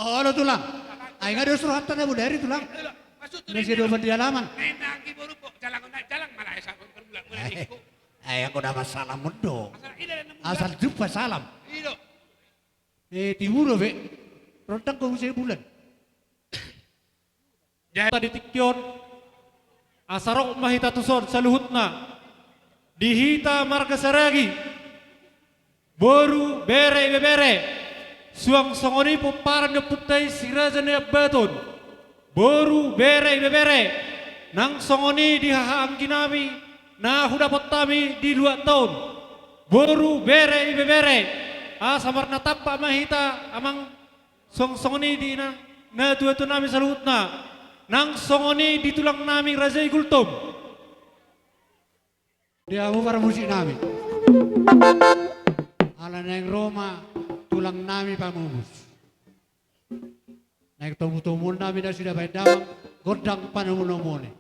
Olo, tulang. Ai nga dos rohanta na bodari, tulang. Na sai dopan di alaman. Ai, ai, anggo na masalam on do. Asal jumpa salam. Eh, tibu dope. Rondang do muse bulan. Jadi di tingki on, asa rap ma hita tuson saluhutna, di hita marga Saragi, boru, bere, ibebere, suang songon i pomparan ni ompunta i Si Raja Naiambaton, boru, bere, ibebere, nang songon i di hahaangginami na hudapot hami di luat on, boru, bere, ibebere, asa marnatampak ma hita, amang, suang songon i di na, natuatuanami saluhutna, nang songon i di tulangnami Raja i Gultom. Di hamu parmusiknami. Ala naeng ro ma tulangnami pamupus. Naeng tomutomuonnami nasida bahen damang gondang panomunomuon i.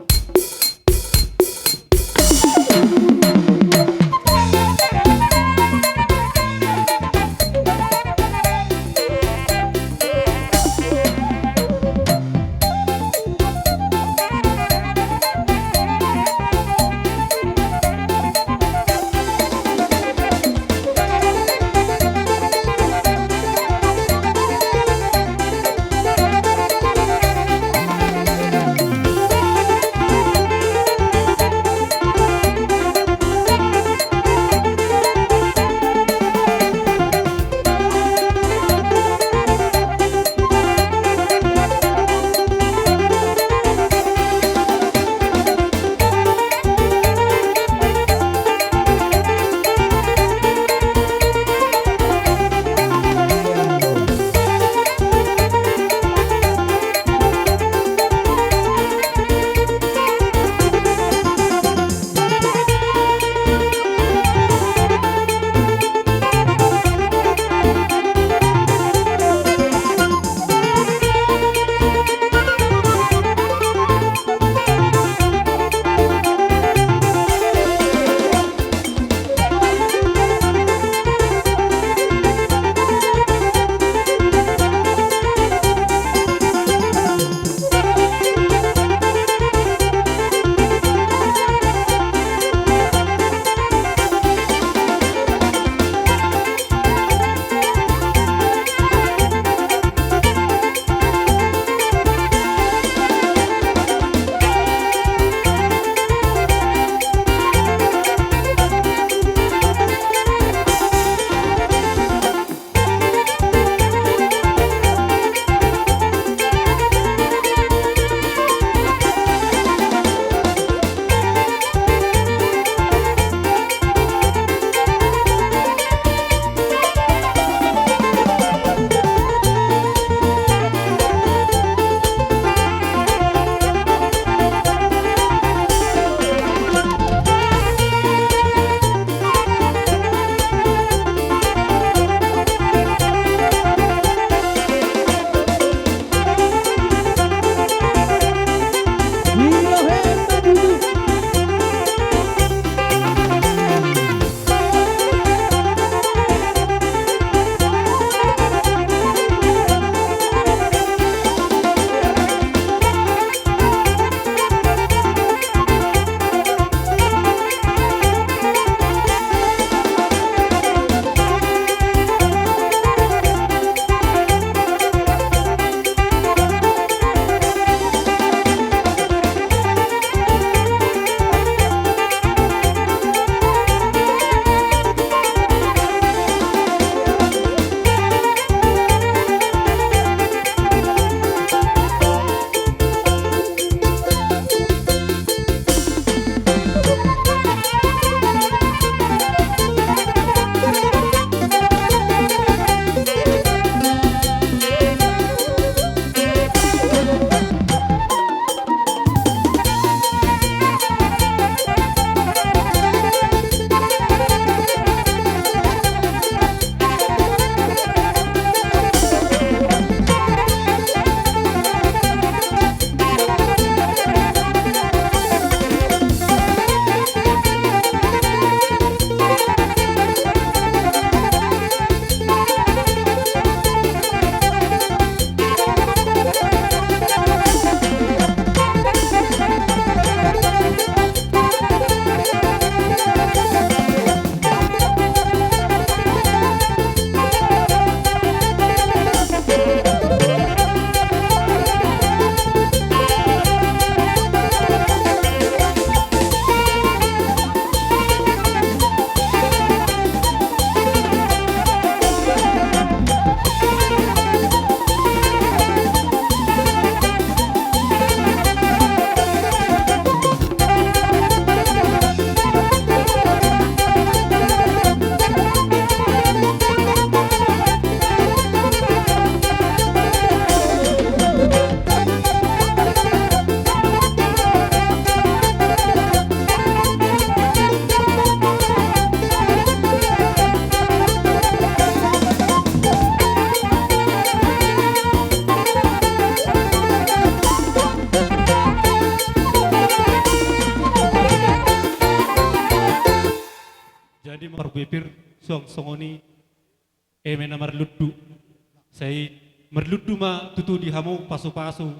parbue pir, suang songon i eme na marlundu. Sai marlundu ma tutu di hamu pasupasu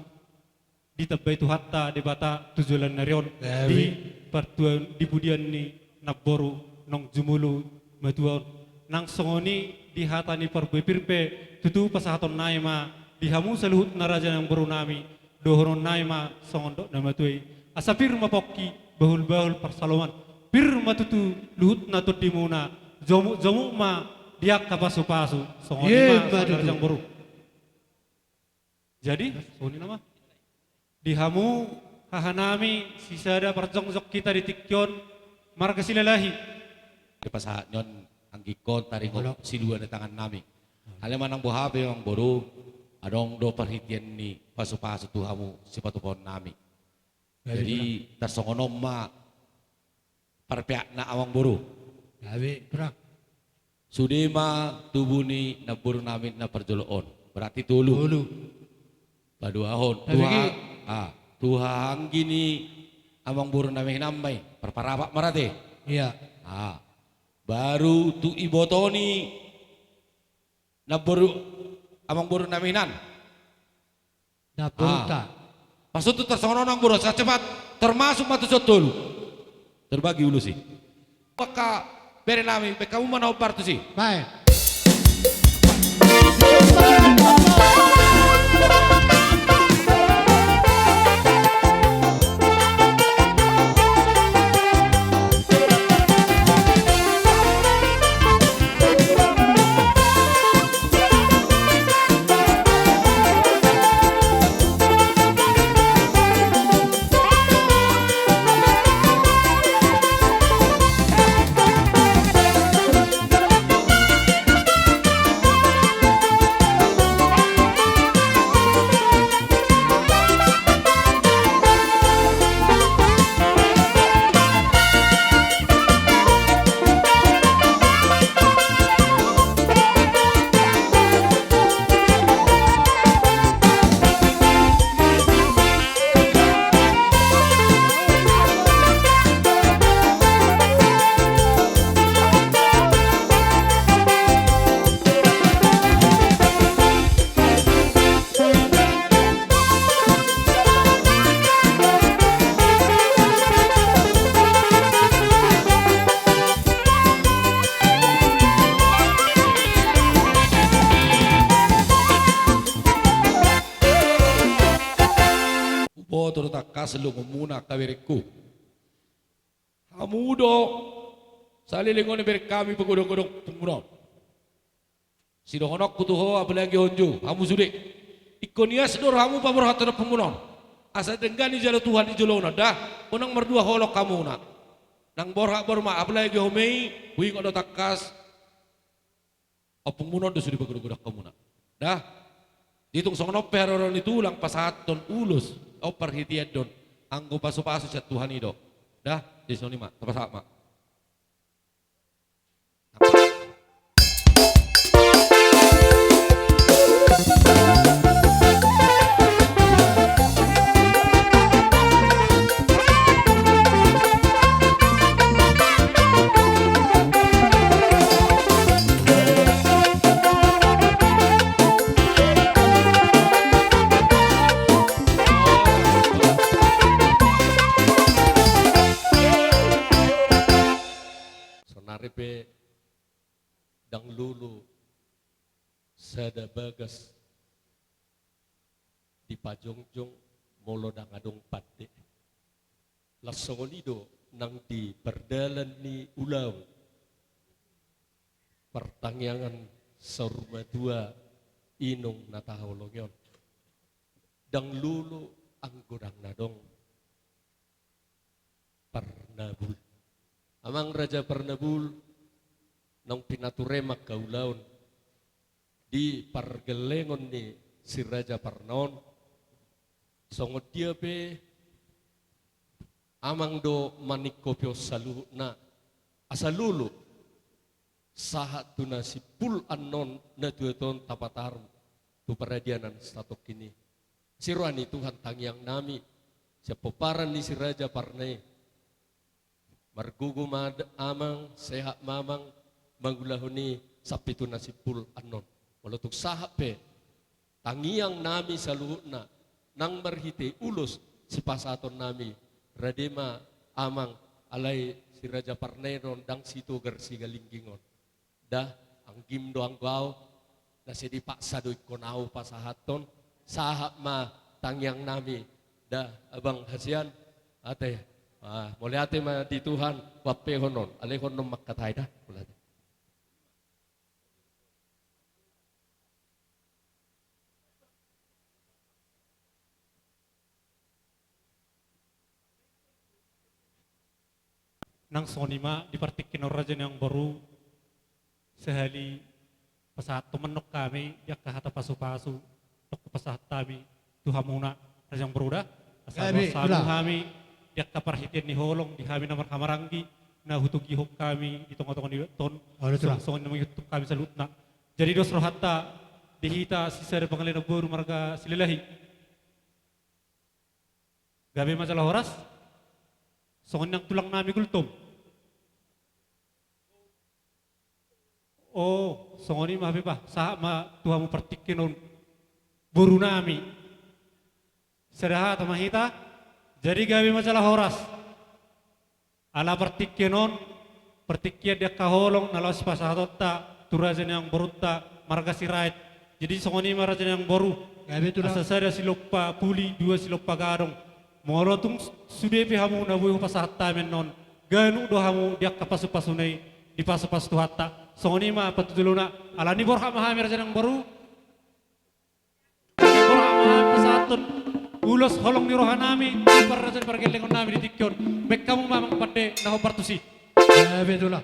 ditambai Tuhanta Debata tu joloan ni ari on. Amin. Di partua-, di pudian ni namboru naung jumolo matua on. Nang songon i di hata ni parbue pir pe tutu pasahatonnami ma di hamu saluhutna raja nang borunami, dohononnami ma songon dok na matua i. Asa pir ma pongki, bahulbahul parsaloman. Pir ma tutu luhutna tondimuna, jomukjomuk ma di angka pasupasu. Songon i ma, songon i ma tutu, raja nang boru. Jadi songon i nama di hamu hahanami, sisada parjongjong hita di tingki on, marga Silalahi. Dipasahat ni on anggingkon taringot silua ni tangannami. Alai manang boha pe, amang boru, adong do parhitean ni pasupasu tu hamu sipatupaonnami. Jadi tarsongon on ma parpeakna, amang boru. Gabe, Bro. Sude ma tubu ni namborunami na parjolo on. Berarti tolu. Tolu. Paduahon. Tuha, ah, tuha anggi ni amang borunami hinan ma i. Parparapak ma rate. Iya. Ah. Baru tu iboto ni namboru, amang borunami hinan. Namborunta. Ah. Pas tu tarsongon on, amang boru, asa cepat. Termasuk ma tu si on tolu. Terbagi ulos i. Maka berenami, baen hamu ma na hombar tusi. Baen. Huboto do tangkas longonmuna, angka berengku. Hamu do saleleng on bereng hami pagodanggodang ompungmuna on. Sidohononku tu ho, apalagi ho jo, hamu sude. Ingkon ias do rohamu paborhathon ompungmuna on. Asa denggan dijalo Tuhan di joloan on, da. Unang mardua holong hamuna. Nang borhat boruma, apalagi ho ma i, huingot do tangkas ompungmuna on do sude pagodanggodang hamuna. Da. Ditung songon on pe haroro ni tulang pasahathon ulos, on parhitean do on. Anggo pasupasu sian Tuhan i do. Da, jadi songon i ma, tapasahat ma. Saonari pe ndang lolo sada bagas dipajongjong molo ndang adong pande. Las songon i do nang di pardalan ni ulaon, partangiangan saur matua inong na taholongi on. Ndang lolo anggo ndang adong Parnabul. Amang Raja Parnabul, naung pinature ma angka ulaon di pargellengon ni Si Raja Parna on, songon dia pe amang do maningkopi on saluhutna, asa lolo sahat tu na simpul annon na tuatua on tapataru tu paradianan satongkin i. Siroha ni Tuhan tangiangnami, sian pomparan ni Si Raja Parna i. Margogo ma amang, sehat ma amang, mangulahon i sampe tu na simpul annon. Molo tung sahat pe tangiang nami saluhutna nang marhite ulos sipasahaton nami, rade ma amang, alai si Raja Parnenon ndang sitogar sigalingging on. Da, anggim do anggo au, na sai dipaksa do ingkon au pasahathon, sahat ma tangiang nami. Da, abang hasian, ate, ah, mauliate ma di Tuhan, huampehon on, alehon on mangkatai da, mauliate. Nang songon i ma di partingkian on raja ni amangboru, sahali pasahathon ma annon hami di angka hata pasupasu, tong pasahat hami tu hamuna raja ni amangboru da. Asa gabe, luas hamu ula. Hami di angka parhitean ni holong di hami na marhahamaranggi, na hutogihon hami di tongatonga ni on. Olo, ula. Songon i ma mangihut hami saluhutna. Jadi dos rohanta di hita sisada pangalaho ni boru marga Silalahi. Gabe ma jala horas. Songon i nang tulang nami Gultom. O, songon i ma hape bah, sahat ma tu hamu partingkian on boru nami. Sada hata ma hita. Jadi gabe ma jala horas. Ala partingkian on, partingkian di angka holong na laos sipasahatonta tu raja ni amangborunta marga Sirait. Jadi songon i ma raja ni amangboru. Gabe, ula. Asa sada silompa puli, dua silompa gadong. Molo tung sude pe hamu na boi hupasahat hami annon, ganup do hamu di angka pasupasuna i dipasupasu Tuhanta. Songon i ma patujolona, ala ni borhat ma hami raja ni amangboru. Pasahathon ulos holong ni roha nami tu parraja ni pargellengon nami di tingki on. Baen hamu ma amang pande na hombar tusi. Ia, betul lah.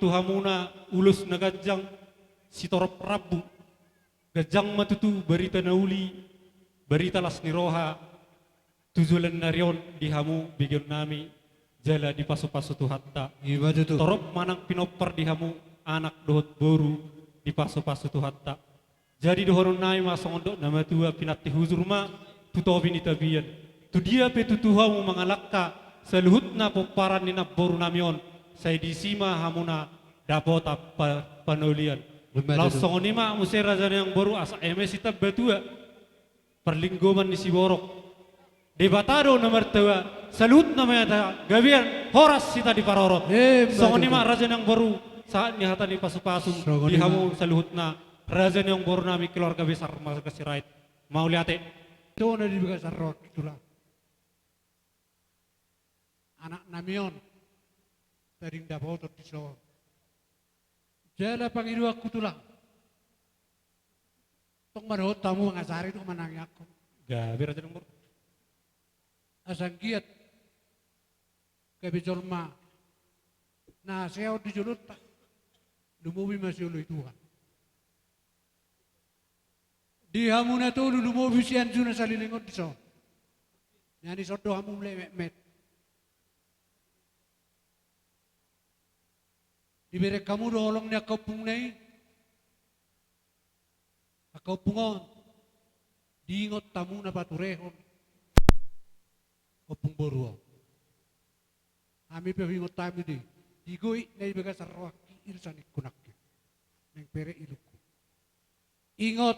tu hamuna ulos na ganjang sitorop rambu. Ganjang ma tutu barita na uli, barita las ni roha, tu joloan ni ari on di hamu begeonnami, jala dipasupasu Tuhanta. Ima tutu. Torop manang pinompar di hamu, anak dohot boru, dipasupasu Tuhanta. Jadi dohononnami ma songon dok na matua, pinanti hujur ma tu topi ni tapian. Tu dia pe tutu hamu mangalangka, saluhutna pomparan ni namborunami on, sai disi ma hamuna dapotan pa-, panolian. Ima tutu. Laos songon i ma muse raja ni amangboru, asa eme sitamba tua, parlinggoman ni siborok. Debata do na martua, saluhutna ma hita gabean, horas hita diparorot. Ima tutu. Songon i ma raja ni amangboru, sahat ni hata ni pasupasu di hamu saluhutna, raja ni amangborunami, keluarga besar Marga Sirait. Mauliate. Ito na di bagasan rohangki, Tulang. Anaknami on, tading dapotan dison. Jala pangidoanku, Tulang. Tong ma dohot hamu, mangasari do manangiangkon. Gabe, raja ni amangboru. Asa anggiat gabe jolma na hasea on di jolonta, lumobi ma sioloi Tuhan. Di hamu na tolu, lumobi sian juna saleleng on dison. Nian dison do hamu mulai metmet. Dibereng hamu do holong ni angka ompungna i. Angka ompung on, diingot hamu na paturehon ompung boru on. Hami pe huingot hami do i, di goit na di bagasan rohangki, irisan ingkon nangkin, naeng pere ilungku. Ingot,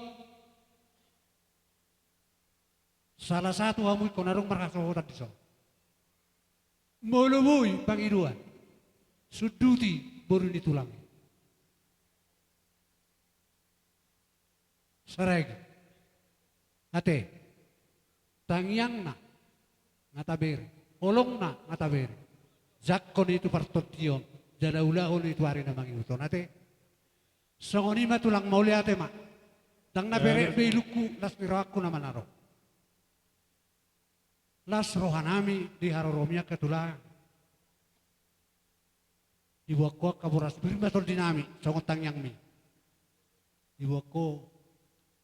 salah satu hamu ingkon adong marhasohotan dison. Molo boi pangidoan, sunduti boru ni tulang i. Saragi. Ate. Tangiangna nga tabere, holongna nga tabere. Jangkon i tu partondion, jala ulahon i tu ari na mangihut on, ate. Songon i ma, Tulang, mauliate ma. Ndang na pere be ilungku, las ni rohangku na manaro. Las rohanami di haroromi, angka Tulang. Diboan ho angka boras pir ma tondinami, songon tangiangmi. Diboan ho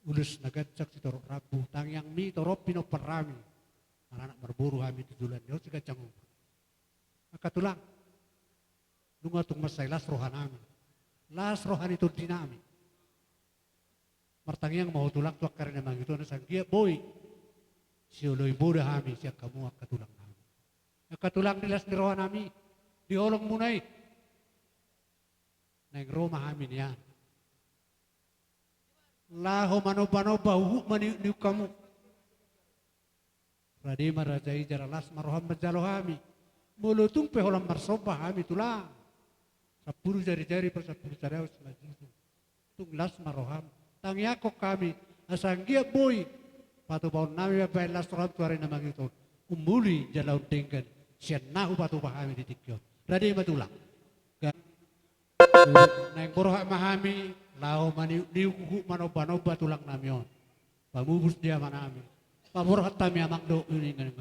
ulos na ganjang sitorop rambu, tangiangmi torop pinomparnami. Maranak marboru hami tu joloan ni on, siganjang umur. Angka Tulang, nunga tung mansai las rohanami, las roha ni tondinami. Martangiang ma ho, Tulang, tu angka ari na mangihut on, asa anggiat boi sioloi boda hami sian hamu, angka Tulangnami. Angka Tulang, di las ni rohanami, di holongmuna i, naeng ro ma hami nian laho manombanomba, huhut maniukniuk hamu. Rade ma raja i, jala las ma roham manjalo hami. Molo tung pe holan marsomba hami, Tulang, sampulu jarijari, pasampulu sada, uas manjuju. Tung las ma roham. Tangiangkon hami, asa anggiat boi patupaonnami mambahen las roham tu ari na mangihut on. Umuli jala undenggan sian na hupatupa hami di tingki on. Rade ma, Tulang. Ga-, naeng borhat ma hami laho maniukniuk, huhut manombanomba tulangnami on. Pamupus di amanami. Paborhat hami, Amang, dohot uningan.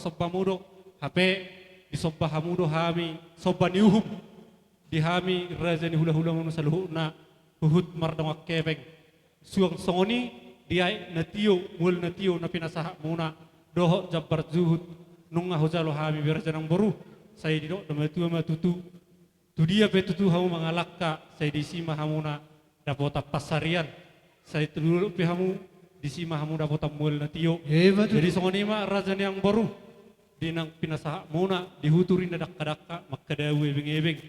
sombamu do, hape disomba hamu do hami somba ni uhum di hami raja ni hulahulamuna saluhutna, huhut mardongan hepeng. Suang songon i di aek na tio, mual na tio na pinasahatmuna dohot jambar juhut, nunga hujalo hami be raja nang boru. Sai didok na matua ma tutu, tu dia pe tutu hamu mangalangka, sai disi ma hamuna dapotan pansarian. Sai tu dolok pe hamu, disi ma hamu dapotan mual na tio. Emma tutu. Jadi songon i ma raja ni amangboru, di naung pinasahatmuna, di huturi na dangkadangka, mangkadau ebengebeng.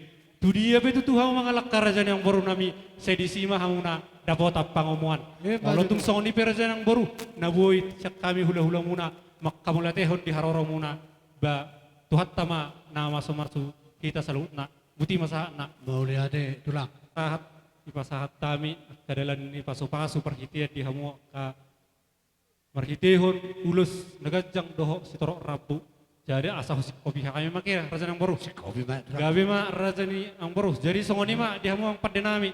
Tu dia pe tutu hamu mangalangka raja ni amangborunami, sai disi ma hamuna dapotan pangomoan. Emma tutu. Molo tung songon i pe raja ni amangboru, na boi sian hami hulahulamuna manghamauliatehon di haroromuna, ba Tuhanta ma na mamasumasu hita saluhutna. Botima ma sahatna. Mauliate, Tulang. Sahat, dipasahat hami angka dalan ni pasupasu, parhitean di hamu angka marhitehon ulos na ganjang dohot sitorop rambu. Jadi asa husingkopi hami ma, raja ni amangboru. Singkopi ma, Tulang. Gabe ma, raja ni amangboru. Jadi songon i ma di hamu amang pandenami.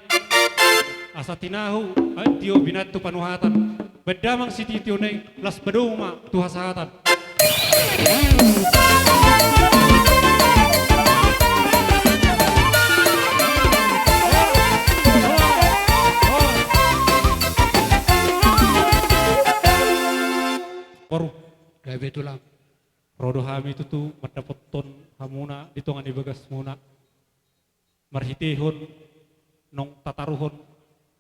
Asa tinahu aek tio binantu panuhatan. Baen damang sitio-tio na i, laos padomu ma tu hasahatan. Boru. Gabe, Tulang. Ro do hami tutu mandapothon hamuna di tonga ni bagasmuna. Marhitehon naung tataruhon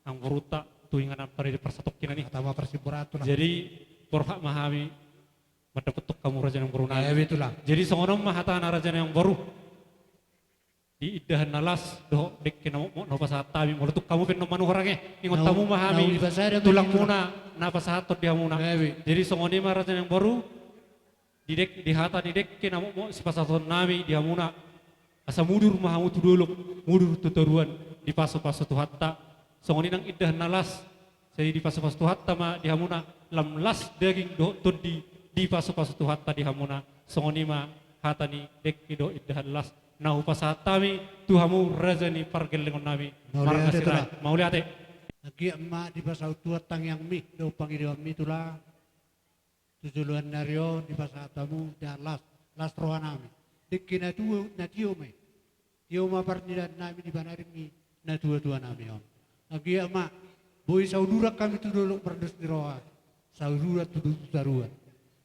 amangborunta tu inganan parade parsatongkinan i. Hata ma parsimboran, Tulang. Jadi borhat ma hami mandapothon hamu raja ni amangboru nami. Emma tutu, Tulang. Jadi songon on ma hatana raja ni amangboru. Di indahan na las dohot dengke na mokmok na hupasahat hami, molo tung hamu pe na manuhor, ate, ingot hamu ma hami, Tulang, tulangmuna na pasahathon di hamuna. Emma tutu. Jadi songon i ma raja ni amangboru. Di dek-, di hata ni dengke na mokmok sipasahatonnami di hamuna, asa mudur ma hamu tu dolok, mudur tu toruan, dipasupasu Tuhanta. Songon i nang indahan na las, sai dipasupasu Tuhanta ma di hamuna, lam las daging dohot tondi, dipasupasu Tuhanta di hamuna. Songon i ma hata ni dengke dohot indahan las na hupasahat hami tu hamu raja ni pargellengonnami. Mauliate, marga Sirait, Tulang. Mauliate. Anggiat ma dipasaut Tuhan tangiangmi dohot pangidoanmi, Tulang. Tu joloan ni ari on dipasahat hamu indahan las, las rohanami. Dengke na tio, na tio ma i. Tio ma parnidaannami di banaring ni natuatuanami on. Anggiat ma boi sauduran hami tu dolok mardos ni roha, sauduran tu, tu toruan.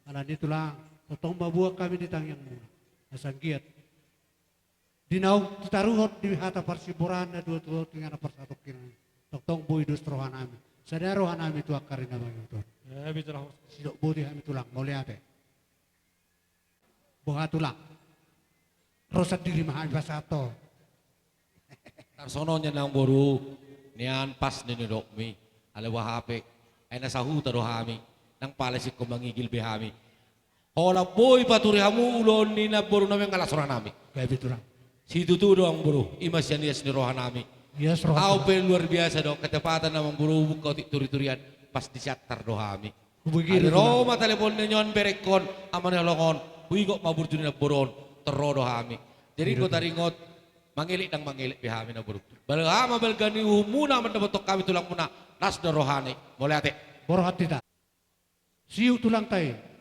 Alani i, Tulang, tongtong ma boan hami di tangiangmuna. Asa anggiat di naung tataruhon di hata parsimboran natuatua on tu inganan parsatongkinan i, tongtong boi dos rohanami. Sada rohanami tu angka ari na mangihut on. Emma tutu, Tulang. Sidok boti hami, Tulang. Mauliate. Boha, Tulang? Ro sandiri ma hami pasahathon. Tarsongon on nian, amangboru, nian pas ninidokmi. Alai boha pe, ai na sahuta do hami, ndang pala singkop mangigil be hami. Holan boi paturi hamu ulaon ni namborunami on, las rohanami. Gabe, Tulang. Situtu do, amangboru, i ma sian ias ni rohanami. Ias roha, Tulang. Ahu pe luar biasa do ketepatan, amangboru, bungka otik turiturian, pas di Siantar do hami. Hubungi, Tulang. Ro ma telepon ni on berengkon, ama ni holong on, huingot ma burju ni namboru on, tor ro do hami. Jadi, ingkon taringot, mangelek ndang mangelek be hami, namboru. Balga ma balga ni uhumuna mandapothon hami tulangmuna, las do rohana i. Mauliate. Borhat hita. Siuk, Tulangta i.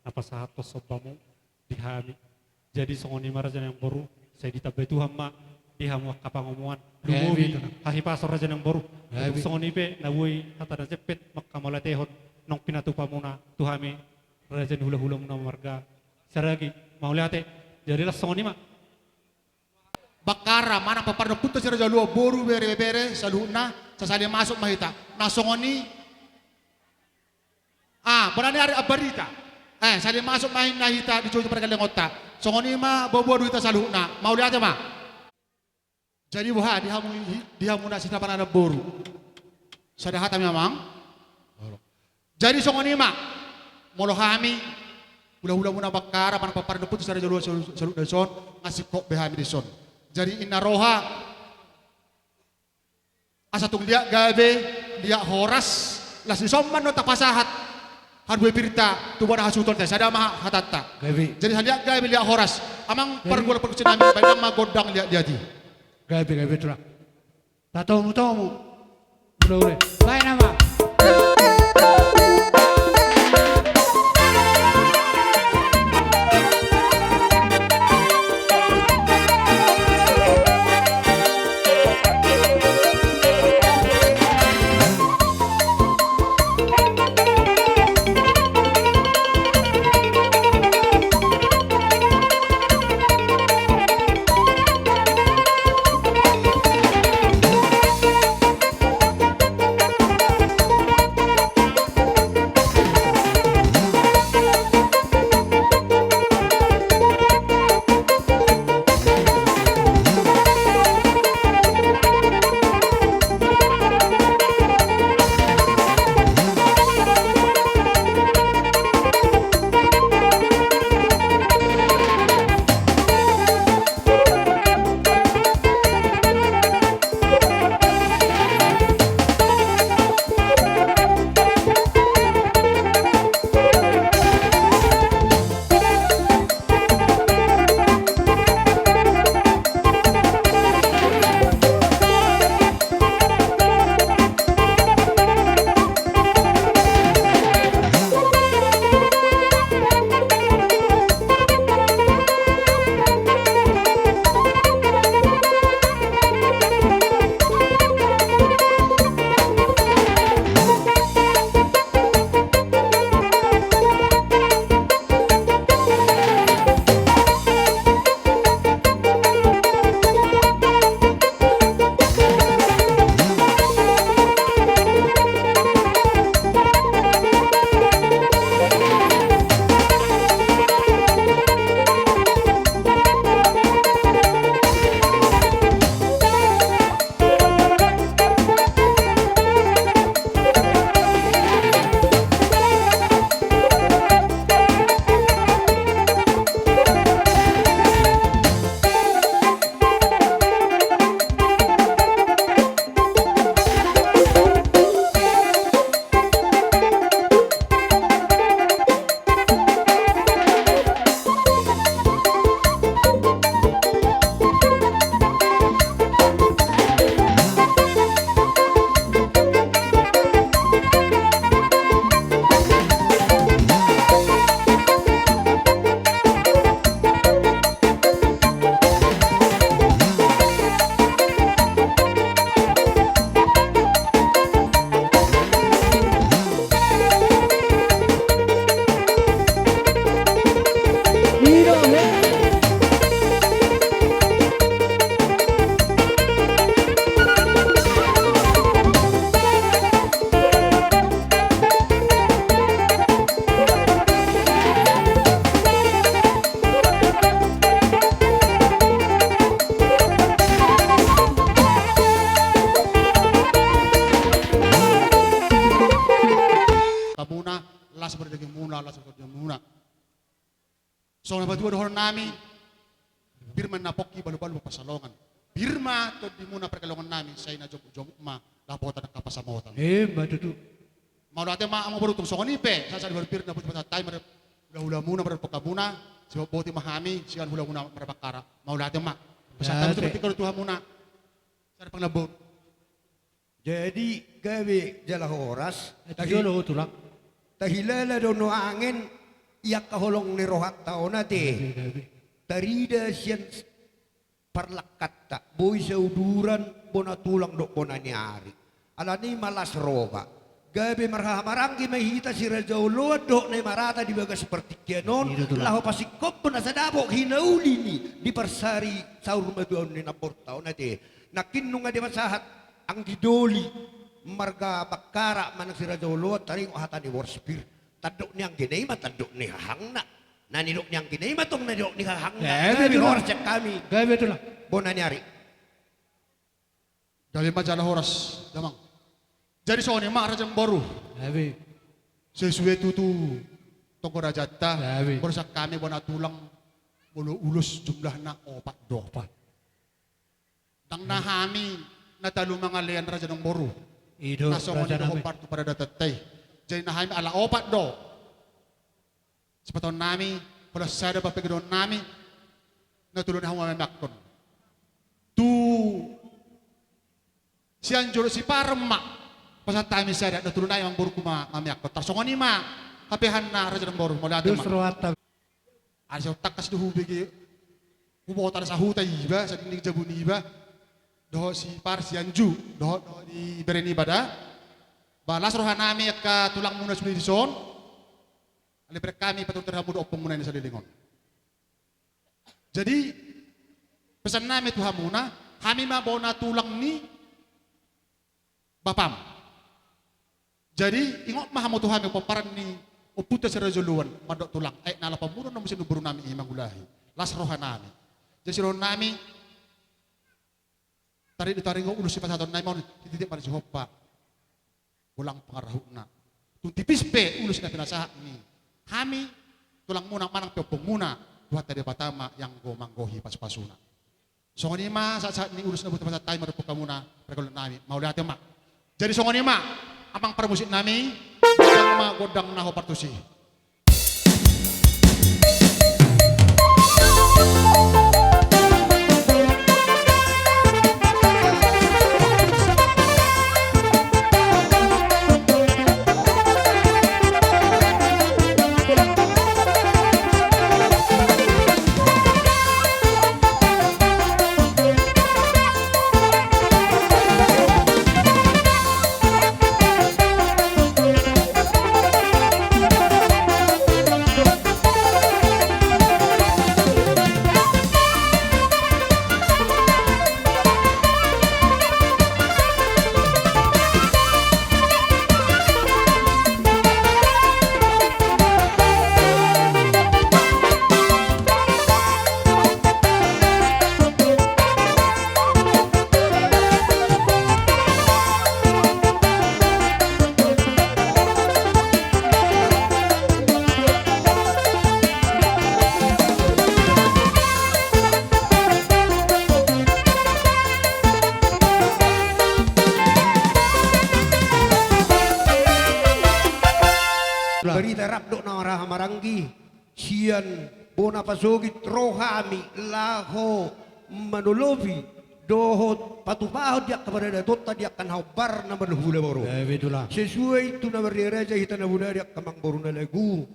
Na pasahathon sombamu di hami. Jadi songon i ma, raja ni amangboru, sai ditambai Tuhan ma di hamu angka pangomoan. Emma tutu. Lumobi hahipason, raja ni amangboru. Emma tutu. Songon i pe na boi hata na jempek manghamauliatehon naung pinatupamuna tu hami raja ni hulahulamuna marga Saragi. Mauliate. Jadi laos songon i ma. Bakkara manang paparnampunta siraja joloan, boru, bere, bere saluhutna, sasali masuk ma hita. Na songon i. Ah, bona ni ari ambarita. Eh, sasali masuk ma hita di jolo pargellengonta. Songon i ma boaboa do hita saluhutna. Mauliate ma. Jadi boha di hamu, di hamuna sitapanan boru? Sada hata ma, amang. Jadi songon i ma, molo hami hulahulamuna Bakkara manang paparnampunta siraja joloan saluhutna dison, nga singkop be hami dison. Jadi inna roha, asa tung liat gabe, liat horas, laos dison ma annon tapasahat Parbue pirta tu bona hasuhuton te, sada ma hatanta. Gabe. Jadi sahali gabe liat horas. Amang pargual pargonsi nami, baen ma gondang liat-liat i. Gabe, gabe, Tulang. Tatomu-tomu. Ule, ule. Baen ma. Hamuna, las ma di dagingmuna, las ma di tondimuna. Songon na patua dohonon nami, pir ma na pongki, balu-balu ma pansalongan. Pir ma tondimuna pargelongon nami, sai na jomuk-jomuk ma lapotan angka pasamotan. Emma tutu. Mauliate ma amangboru, tung songon i pe, sahat-sahat ni pir na boti pasahat hami, mara hula-hulamuna, mara pongkamuna, sai boti ma hami sian hula-hulamuna Marbakkara. Mauliate ma. Pasahat hami tu, ate, partingkian tu hamuna. Sada pangalamboru. Jadi gabe jala horas. Eh, tahi-, tahi-, tahilala do nuaeng i angka holong ni rohanta on, ate. Gabe, gabe. Tarida sian parlangkanta, boi sauduran bona tulang dohot bona ni ari. Alani i ma las roha. Gabe marhahamaranggi ma hita si Raja Oloan dohot Naimarata di bagas partingkian on. I do, Tulang. Laho pasingkophon asa dapot hinauli ni, diparsari saur matua ni namborunta on, ate. Nangkin nunga dipasahat anggi doli marga Bakkara manang si Raja Oloan, taringot hata ni boras pir. Tandok ni anggina i ma tandok ni hahangna. Na nidok ni anggina i ma tong na nidok ni hahangna. Gabe, Tulang. Gabe horas sian hami. Gabe, Tulang. Bona ni ari. Gabe ma jala horas, damang. Jadi songon i ma, Raja Namboru. Gabe. Sesuai tutu tonggo rajanta. Gabe. Boru sian hami bona tulang, molo ulos jumlahna opat do. Opat. Ndang na hami na talu mangalean, Raja Namboru. I do, na songon i do, Raja nami, hombar tu paradatanta i. Jadi na hami ala opat do. Sipatahononnami, holan sada pangidoannami, na tolu nai hamu mamiangkon. Tu Sianju dohot Siparma, pasahat hami sada, na tolu nai amang borungku ma-, mamiangkon. Tarsongon i ma, hape hana raja nang boru, mauliate ma. Dos rohanta. Ai sai tangkas do hubege, huboto sada sahuta iba, sadinding jabu niba, dohot Sipar, Sianju, dohot, dohot di bere niba da. Ba las rohanami angka tulangmuna sude dison. Alai bereng hami paturtur hamu do ompungmuna i na saleleng on. Jadi, pesannami tu hamuna, hami ma bona tulang ni bapam. Jadi, ingot ma hamu tu hami pomparan ni ompunta si Raja Joloan, mandok tulang, aek na laho pamuron na muse ni borunami i mangulahi. Las rohanami. Jadi, sidohononnami, taringot do taringot ulos sipasahatonnami on, titip ma di si hompa. Golang pangarahutna. Tung tipis pe ulos na pinasahat ni hami, tulangmuna manang pe ompungmuna, Tuhanta Debata ma i anggo manggohi pasupasuna. Songon i ma sahatsahat ni ulos na boi tapasahat hami mandok hamuna, pargellengonnami, mauliate ma. Jadi songon i ma, amang parmusiknami, godang ma gondang na hombar tusi. Barita rap dohot na ra hamaranggi. Sian bona pasogit ro hami laho manolopi dohot patupahon di angka paradatonta di angka na hombar na marhulahula. Sesuai tu na marria raja hita na bodari angka amangboru na lagu.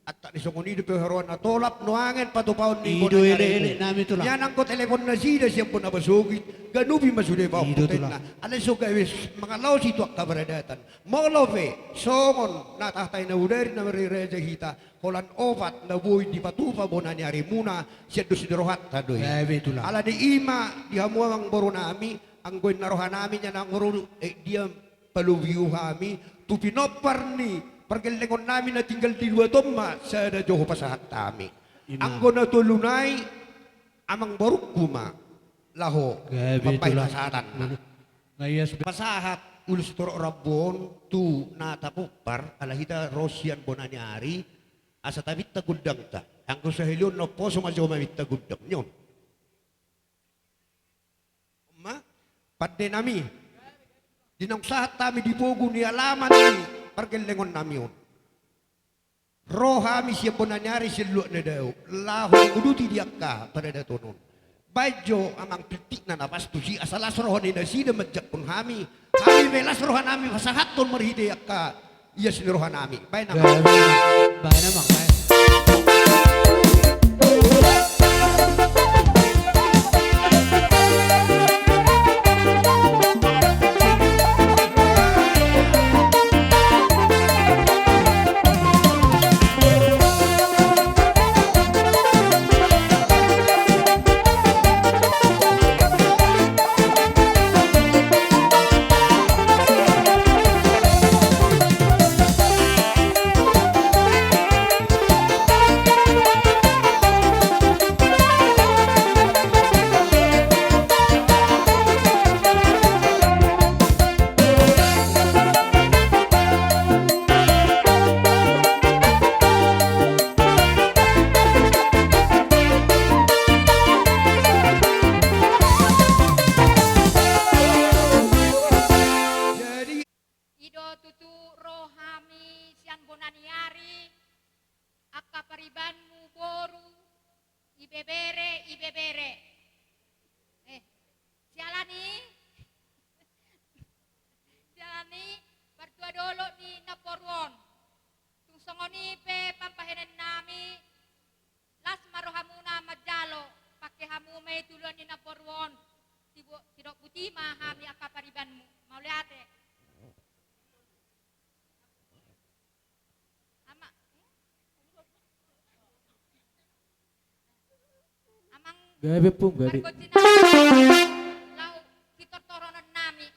Antak ni songon i dope haroan na tolap nuaeng patupahon ni bona ni ari. Ia nanggo telepon nasida sian bona pasogit, ganupi ma sude pahomputna. Alai so gabe mangalaosi tu angka paradatan. Molo pe songon na tahtahon na bodari na marria raja hita, holan opat na boi dipatupa bona ni arimuna, sian dos ni rohanta do i. Alani i ma di hamu amangborunami, anggo inna rohanami nian anggo ro, eh, dia palobihu hami tu pinompar ni pargellengonnami na tinggal di luat on ma sada joho pasahat hami. Anggo na tolu nai amangborungku ma laho mambahen pasahatanna. Pasahat ulos torop rambu on tu na tapompar ala hita ro sian bona ni ari, asa taminta gondangta. Anggo sahali on na umposo ma jo maminta gondang ni on. Ma, pandenami, di naung sahat hami di pogu ni alaman ni pargellengonnami on. Ro hami sian bona ni ari sian luat na dao laho manguduti di angka paradaton on. Baen jo amang piltikna na pas tusi asa las roha ni nasida manjangkon hami. Hami pe las rohanami pasahathon marhite angka ias ni rohanami. Baen amang. Baen amang, baen. Paribanmu boru, ibebere, ibebere. Eh, siala ni, siala ni partua dolok ni namboru on. Tung songon i pe pambahenan nami, las ma rohamuna manjalo, pangke hamu ma i tu uluan ni namboru on. Tibo-, tidok buti ma hami angka paribanmu. Mauliate. Ama-, amang. Gabe pung, gabe. Margonsi nami, laho sitortoronon nami.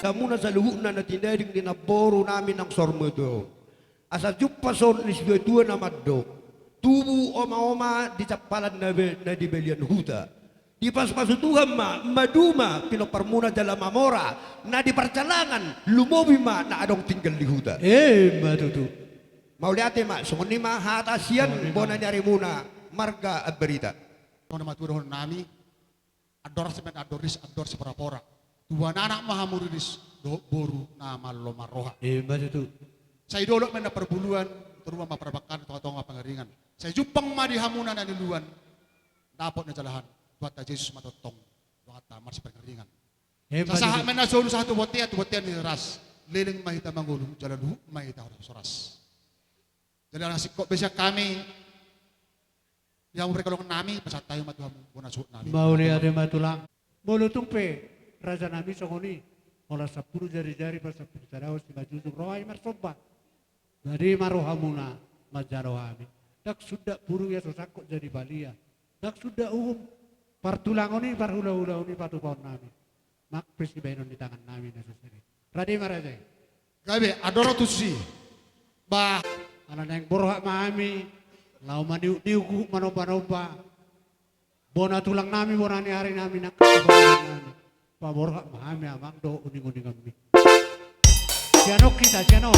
Hamuna saluhutna na tinading ni namboru nami naung saur matua on. Asa jumpang songon ni situatua na mandok: Tubu omaoma di sampalan na be-, na di balian huta. Dipasupasu Tuhan ma maduma pinomparmuna jala mamora na di parjalangan, lumobi ma na adong tinggal di huta. Emma tutu. Mauliate ma, songon i ma hata sian bona ni arimuna marga Ambarita. Songon na matua dohonon nami, andor simen andor ris, andor siporapora. Tubuan anak ma hamu riris, dohot boru na malo marroha. Emma tutu. Sai dolok ma na parbuluan, torus ma parbakan, tongatonga pangiringan. Sai jumpang ma di hamuna na niluluan, dapot na jalahan, Tuhanta Jesus ma tongtong, Tuhanta marsipangkiringan. Emma tutu. Sahat ma na solu sahat tu bontean, tu bontean ni ras. Leleng ma hita mangolu, jala luhut ma hita horas-horas. Jala na singkop be sian hami, ia mambere kalongan nami, pasahat hami ma tu hamu bona suhut nami. Mauliate ma tulang. Molo tung pe raja nami songon i, holan sampulu jari-jari, pasampulu sada, simanjujung roha i marsomba. Jadi ma rohamuna manjalo hami. Ndang suda burung ia so sangkot jadi palia. Ndang suda uhum partulangon i, parhulahulaon i patupaon nami. Nang pe sibahenon ni tangan nami na so seri. Rade ma raja i. Gabe, andor tusi. Bah. Ala naeng borhat ma hami, laho maniuk-niuk, huhut manomba-nomba. Bona tulang nami, bona ni ari nami, nang katupaon nami. Paborhat ma hami amang dohot uning-uninganmi. Sian on hita, sian on.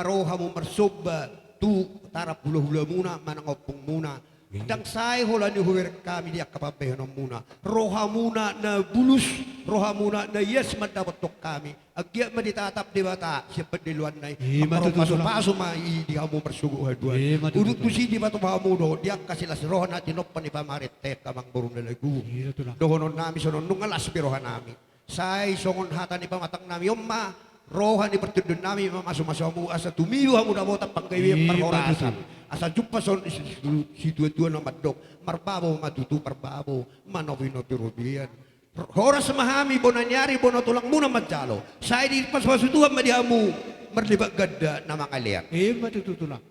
ro hamu marsomba tu tarap hulahulamuna manang ompungmuna. Ndang sae holan i hubereng hami di angka pambahenonmuna. Rohamuna na bulus, rohamuna na ias mandapothon hami. Anggiat ma ditatap Debata sian pandiloanna i. Ima tutu, Tulang. Pasupasu ma i di hamu marsogot haduan. Ima tutu, Tulang. Udut tusi dipatupa hamu do di angka silas ni roha na tinompa ni pamarentanta, amang boru na lagu. Ima tutu, Tulang. Dohononnami songon nunga las be rohanami. Sai songon hata ni pamatangnami on ma, roha ni partondionnami mamasumasu hamu asa tumibu hamu dapotan panggabean. Ima tutu. Parhorasan. Asa jumpang songon si-, si-, situatua na mandok, marbabo ma tutu parbabo, manopinopi robean. Horas ma hami bona ni ari bona tulangmuna manjalo. Sai dipasupasu Tuhan ma di hamu marlipat ganda na mangalean. Ima tutu, Tulang.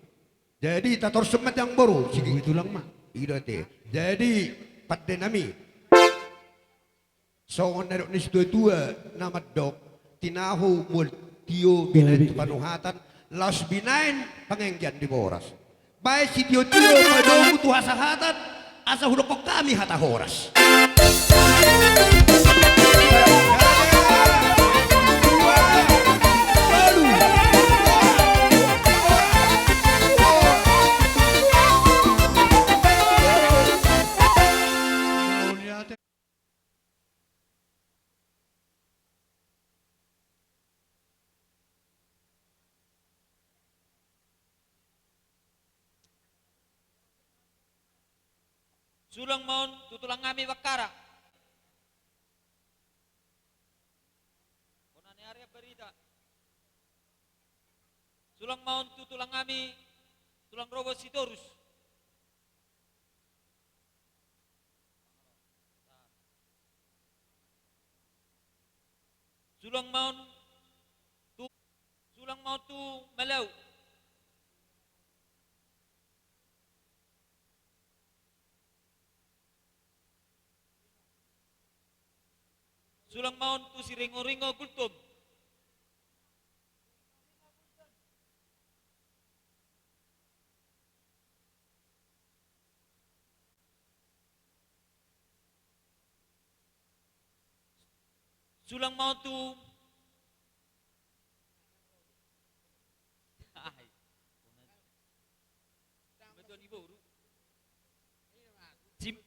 Jadi tatorus ma, amang boru. Sigi. Ui, Tulang, ma. I do ate. Jadi pandenami, songon na nidok ni situatua na mandok, tinahu mual tio, binahen tu panuhatan, laos binahen panganggian di boras. Baen sitiotio padomu tu hasahatan, asa hudokkon hami hata horas. Sulang ma on tu tulang nami Bakkara. Bona ni ari Ambarita. Sulang ma on tu tulang nami, tulang Robo Sitorus. Sulang ma on tu, sulang ma on tu Malau. Sulang ma on tu Siringoringo Gultom. Sulang ma on tu. Ai. Simatua ni boru. Sim-,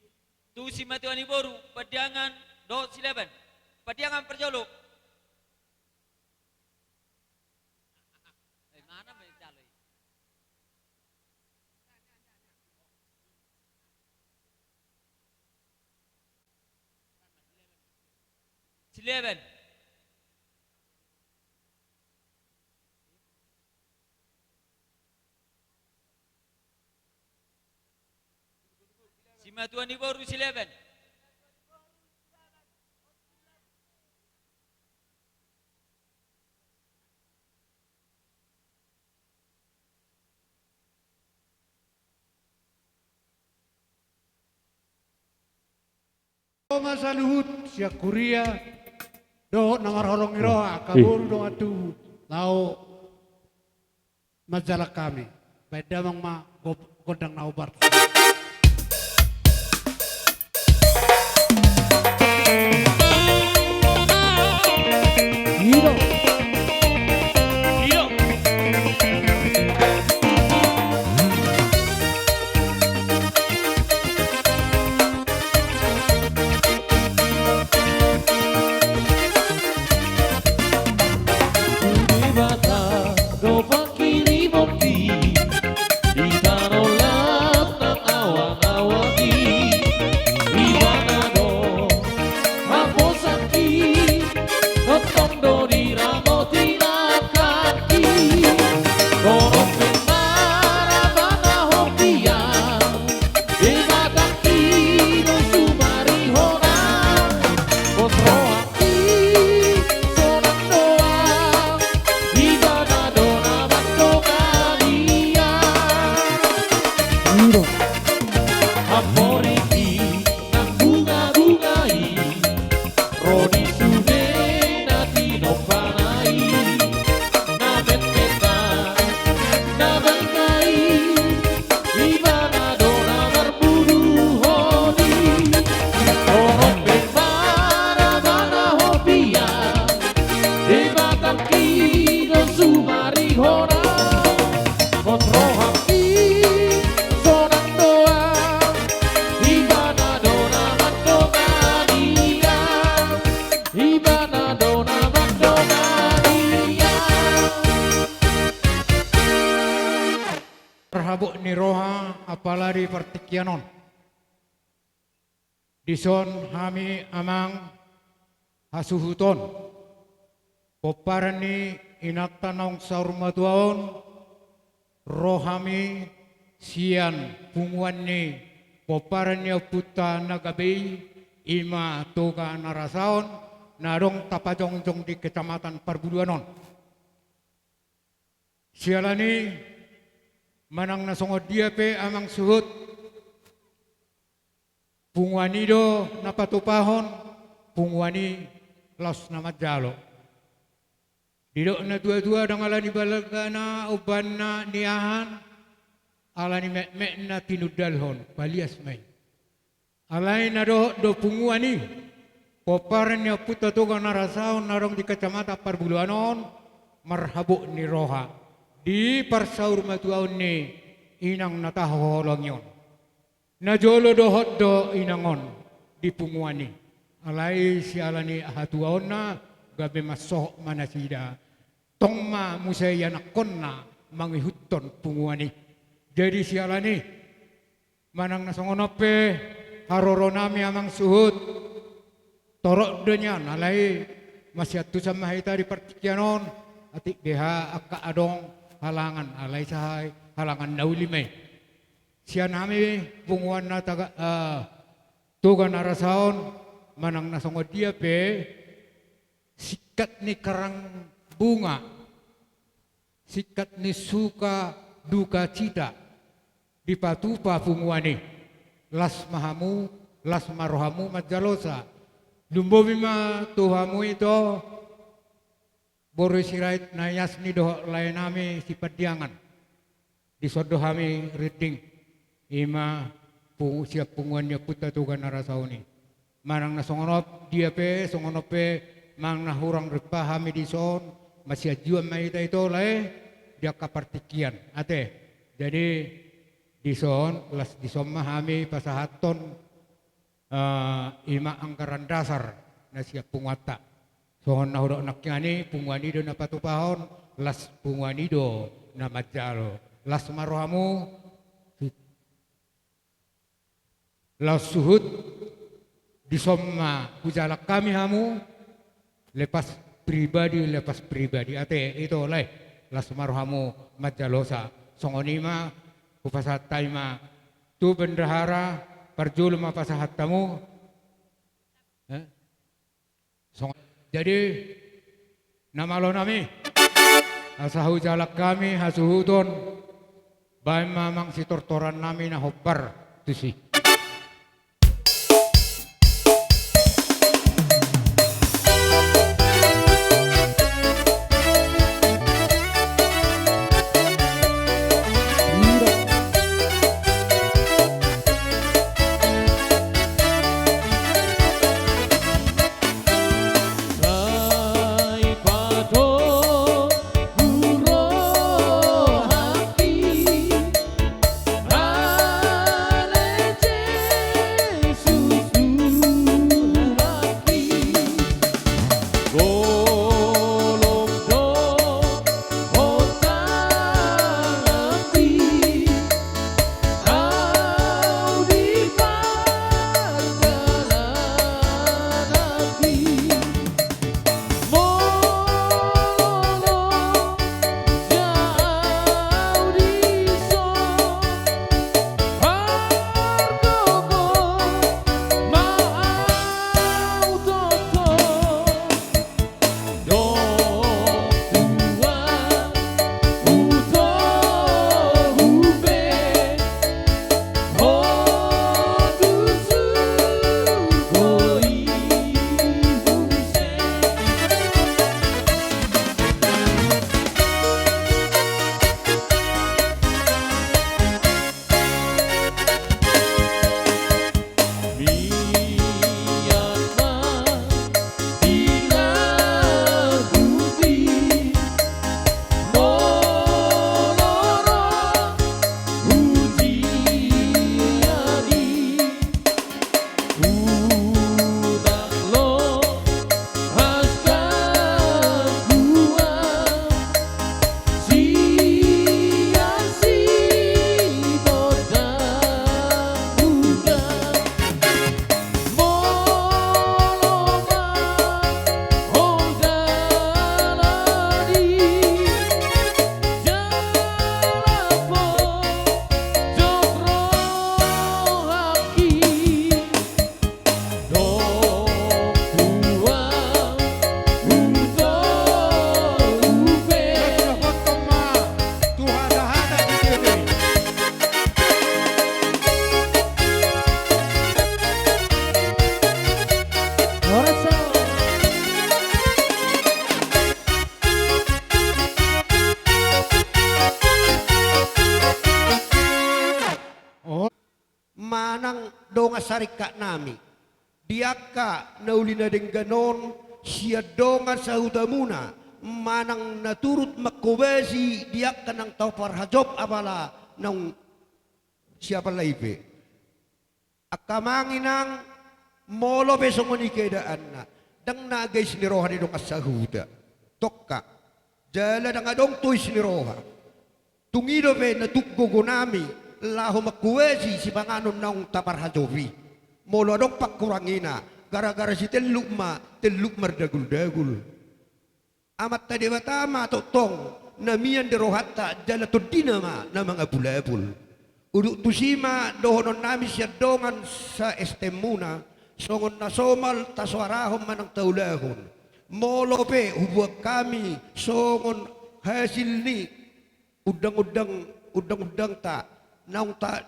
tu simatua ni boru, Pandiangan dohot Silaban. Pandiangan parjolo. Eh, mana main jalo i? Silaban. Simatua ni boru Silaban. Ro ma saluhut sian huria dohot na marholong ni roha, angka boru dongan tubu, laho manjalang hami. Baen damang ma go-, gondang na hombar. I do. I do. Debata do panghirimon di, di tano Batak. partingkian on. Dison hami amang hasuhuton, pomparan ni inanta naung saur matua on, ro hami sian punguan ni pomparan ni ompunta na gabe i, i ma Toga Narasaon, na adong tapajongjong di Kecamatan Parbuluan on. Siala ni i, manang na songon dia pe amang suhut, punguan i do na patupahon, punguan i laos na manjalo. Didok natuatua, ndang ala ni balgana umbahen na niahan, ala ni metmetna tinundalhon, palias ma i. Alai na dohot do punguan i, pomparan ni ompunta Toga Narasaon na adong di Kecamatan Parbuluan on, marhabot ni roha di parsaurmatuaon ni inang na tahaholongi on. Na jolo dohot do inang on di punguan i. Alai siala ni hatuaonna, gabe mansohot ma nasida. Tong ma muse ianakkonna mangihuthon punguan i. Jadi siala ni i, manang na songon on pe haroronami amang suhut, torop do nian, alai masiantusan ma hita di partingkian on, atik beha angka adong halangan, alai sahat halangan na uli ma i. Sian hami punguan na taga, eh, Toga Narasaon, manang na songon dia pe, singkat ni karang bunga, singkat ni suka duka cita, dipatupa punguan i. Las ma hamu, las ma rohamu manjalosa. Lumbobi ma tu hamu ito, boru Sirait na ias ni dohot laenami Sipandiangan. Dison do hami rinding, i ma pu-, sian punguan ni ompunta Toga Narasaon i. Manang na songon on dia pe, songon on pe, manang na hurang rimpa hami dison, masianjuan ma hita ito lae, di angka partingkian. Ate, jadi dison, las dison ma hami pasahathon, eh, i ma anggaran dasar na sian punguanta. Songon na hudok nangkiningan i, punguan i do na patupahon, las punguan i do na manjalo. Las ma rohamu, laos suhut, dison ma hujalang hami hamu, lepas pribadi, lepas pribadi. Ate, ito lae, las ma rohamu manjalosa. Songon i ma, hupasahat hami ma tu bendahara, parjolo ma pasahat hamu. Eh? Songon, jadi, na malonami, asa hujalang hami hasuhuton, baen ma amang sitortorannami na hombar tusi. saringkatnami, di angka na uli na denggan on, sian dongan sahutamuna, manang na turut manghobasi di angka naung taparhajop apala naung siapala i pe. Angka amang inang, molo pe songon i keadaanna, ndang na gais ni roha ni dongan sahuta. Tongka. Jala ndang adong tois ni roha. Tung i dope na tuk gogonami laho manghobasi sipanganon naung taparhajop i. Molo adong pangkurangina, gara-gara sitelluk ma, telluk mardaguldagul. Amanta Debata ma tongtong na mian di rohanta jala tondina ma na mangabulabul. Udut tusi ma dohononnami sian dongan sa-STM-muna, songon na somal tasoarahon manang taulahon. Molo pe huboan hami songon hasil ni undang-undang, undang-undangta, naung ta,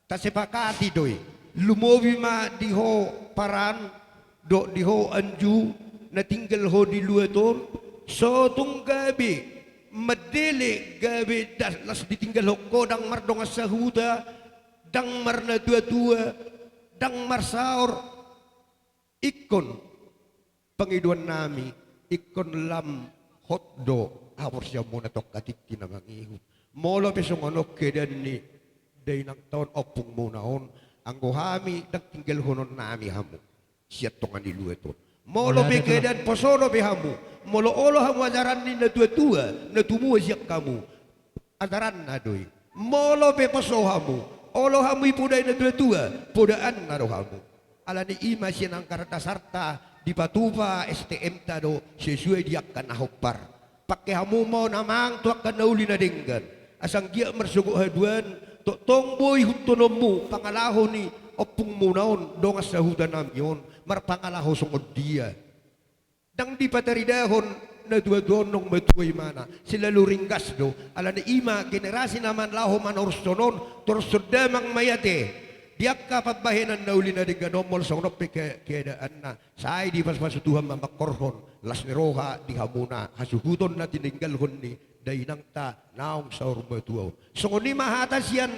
tasepakati do i. Lumobi ma di ho Paran, dohot di ho Anju, na tinggal ho di luat on, so tung gabe mandele, gabe das las ditinggalhon ho, ndang mardongan sahuta, ndang marnatuatua, ndang marsaor. Ingkon pangidoannami, ingkon lam hot do haporseaonmuna tongka tingki na mangihut. Molo pe songon on keadaan ni dainangta on, ompungmuna on, anggo hami ndang tinggalhononnami hamu sian tonga ni luat on. Molo pe keadaan poso dope hamu, molo olo hamu ajaran ni natuatua, na tumua sian hamu, ajaranna do i. Molo pe poso hamu, olo hamu dipodai natuatua, podaanna do hamu. Alani i ma sian anggaran dasarta dipatupa STM-ta do sesuai di angka na hombar. Pangke hamu ma on amang tu angka na uli na denggan. Asa anggiat marsogot haduan, tongtong boi ihutkononmu pangalaho ni ompungmuna on, dongan sahutanami on, marpangalaho songon dia. Ndang dipataridahon natuatua on naung matua imana, selalu ringgas do. Alani i ma generasi na man laho manorushon on, torushon damang ma i ate. Di angka pambahenan na uli na denggan on, molo songon on pe ke-, keadaanna, sai dipasupasu Tuhan ma manghorhon las ni roha di hamuna hasuhuton na tininggalhon ni dainangta naung saur matua on. Songon i ma hata sian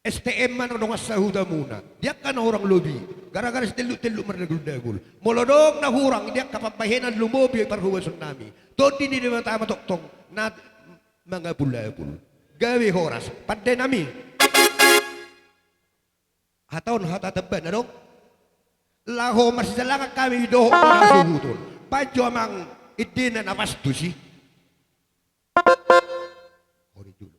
STM manang dongan sahutamuna, di angka na hurang lobi, gara-gara sitelluk-telluk mardaguldagul. Molo adong na hurang di angka pambahenan lumobi parhobasonnami, Tondi ni Debata ma tongtong na mangabulabul. Gabe horas, pandenami. Hata on hata tamba na adong. Laho marsijalangan hami dohot hasuhuton. Baen jo amang endena na pas tusi. Hori julu.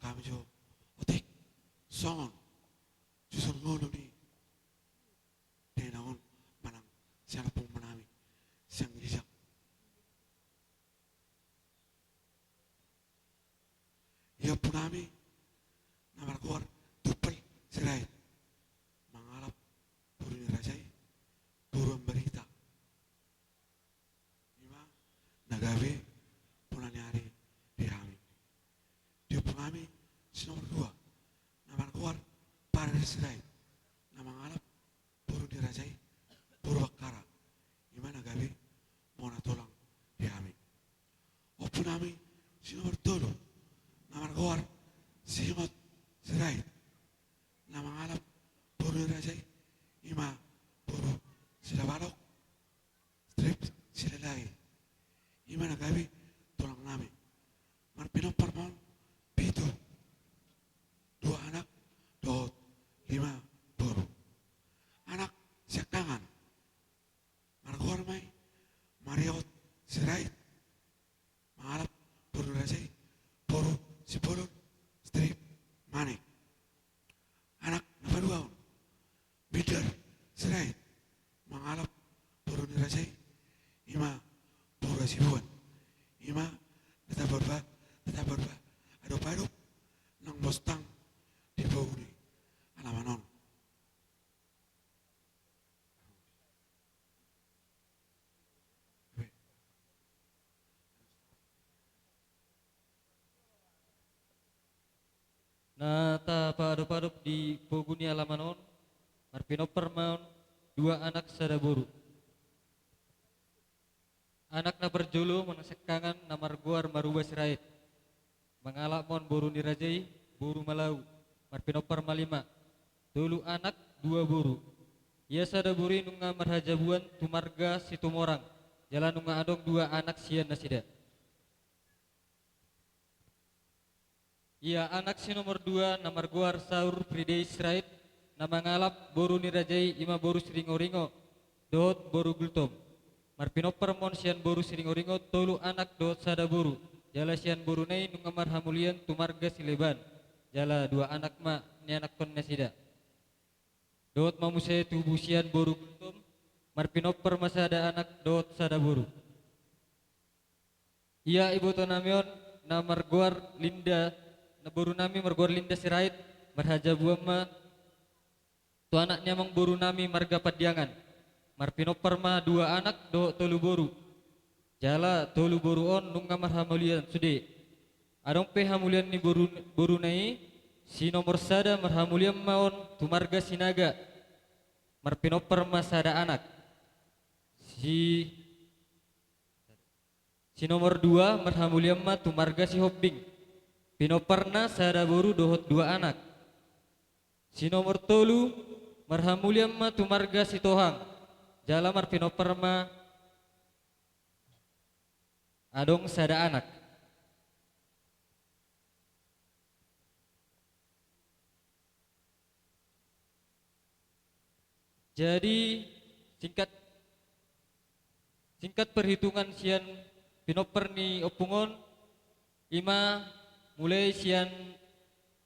Hami jo otik songon susun ngolu ni dainang on manang sian ompung nami sian gereja. Ia ompung nami na margoar Tumpal Sirait mangalap boru ni raja i boru Ambarita. Ima na gabe bona ni ari di hami. Di ompung nami si nomor dua na margoar Parer Sirait na mangalap boru ni raja i boru Bakkara. Ima na gabe bona tulang di hami. Ompung nami si nomor tolu na margoar Sihingot Sirait na mangalap boru ni raja i ima boru Silabalok strip Silalahi. Ima na gabe tulang nami. Marpinompar ma on pitu, dua anak dohot lima boru. Anak siangkangan margoar ma i Mariot Sirait mangalap boru ni raja i boru Simbolon strip Manik. Anak na paduahon Bidar Sirait mangalap boru ni raja i ima boru Hasibuan. Ima na taparba, na taparba adop-adop nang bostang di pogu ni alaman on. Na tapaadop-adop di pogu ni alaman on, marpinompar ma on dua anak sada boru. Anak na parjolo manang siangkangan na margoar Maruba Sirait. Mangalap ma on boru ni raja i boru Malau, marpinompar ma lima. Tolu anak dua boru. Ia sada boru i nunga marhajabuan tu marga Situmorang. Jala nunga adong dua anak sian nasida. Ia anak si nomor dua na margoar Saur Pridei Sirait na mangalap boru ni raja i ima boru Siringoringo dohot boru Gultom. Marpinompar ma on sian boru Siringoringo tolu anak dohot sada boru. Jala sian boruna i nunga marhamulian tu marga Sileban. Jala dua anak ma nianakhon nasida. Dohot ma muse tubu sian boru Gultom, marpinompar ma sada anak dohot sada boru. Ia iboto nami on na margoar Linda, na boru nami margoar Linda Sirait, marhajabuan ma tu anak ni amang boru nami marga Pandiangan. Marpinompar ma dua anak dohot tolu boru. Jala tolu boru on nunga marhamulian sude. Adong pe hamulian ni boru, boruna i, si nomor sada marhamulian ma on tu marga Sinaga. Marpinompar ma sada anak. Si Si nomor dua marhamulian ma tu marga Sihombing. Pinomparna sada boru dohot dua anak. Si nomor tolu marhamulian ma tu marga Sitohang. Jala marpinompar ma adong sada anak. Jadi, singkat, singkat perhitungan sian pinompar ni ompung on, ima mulai sian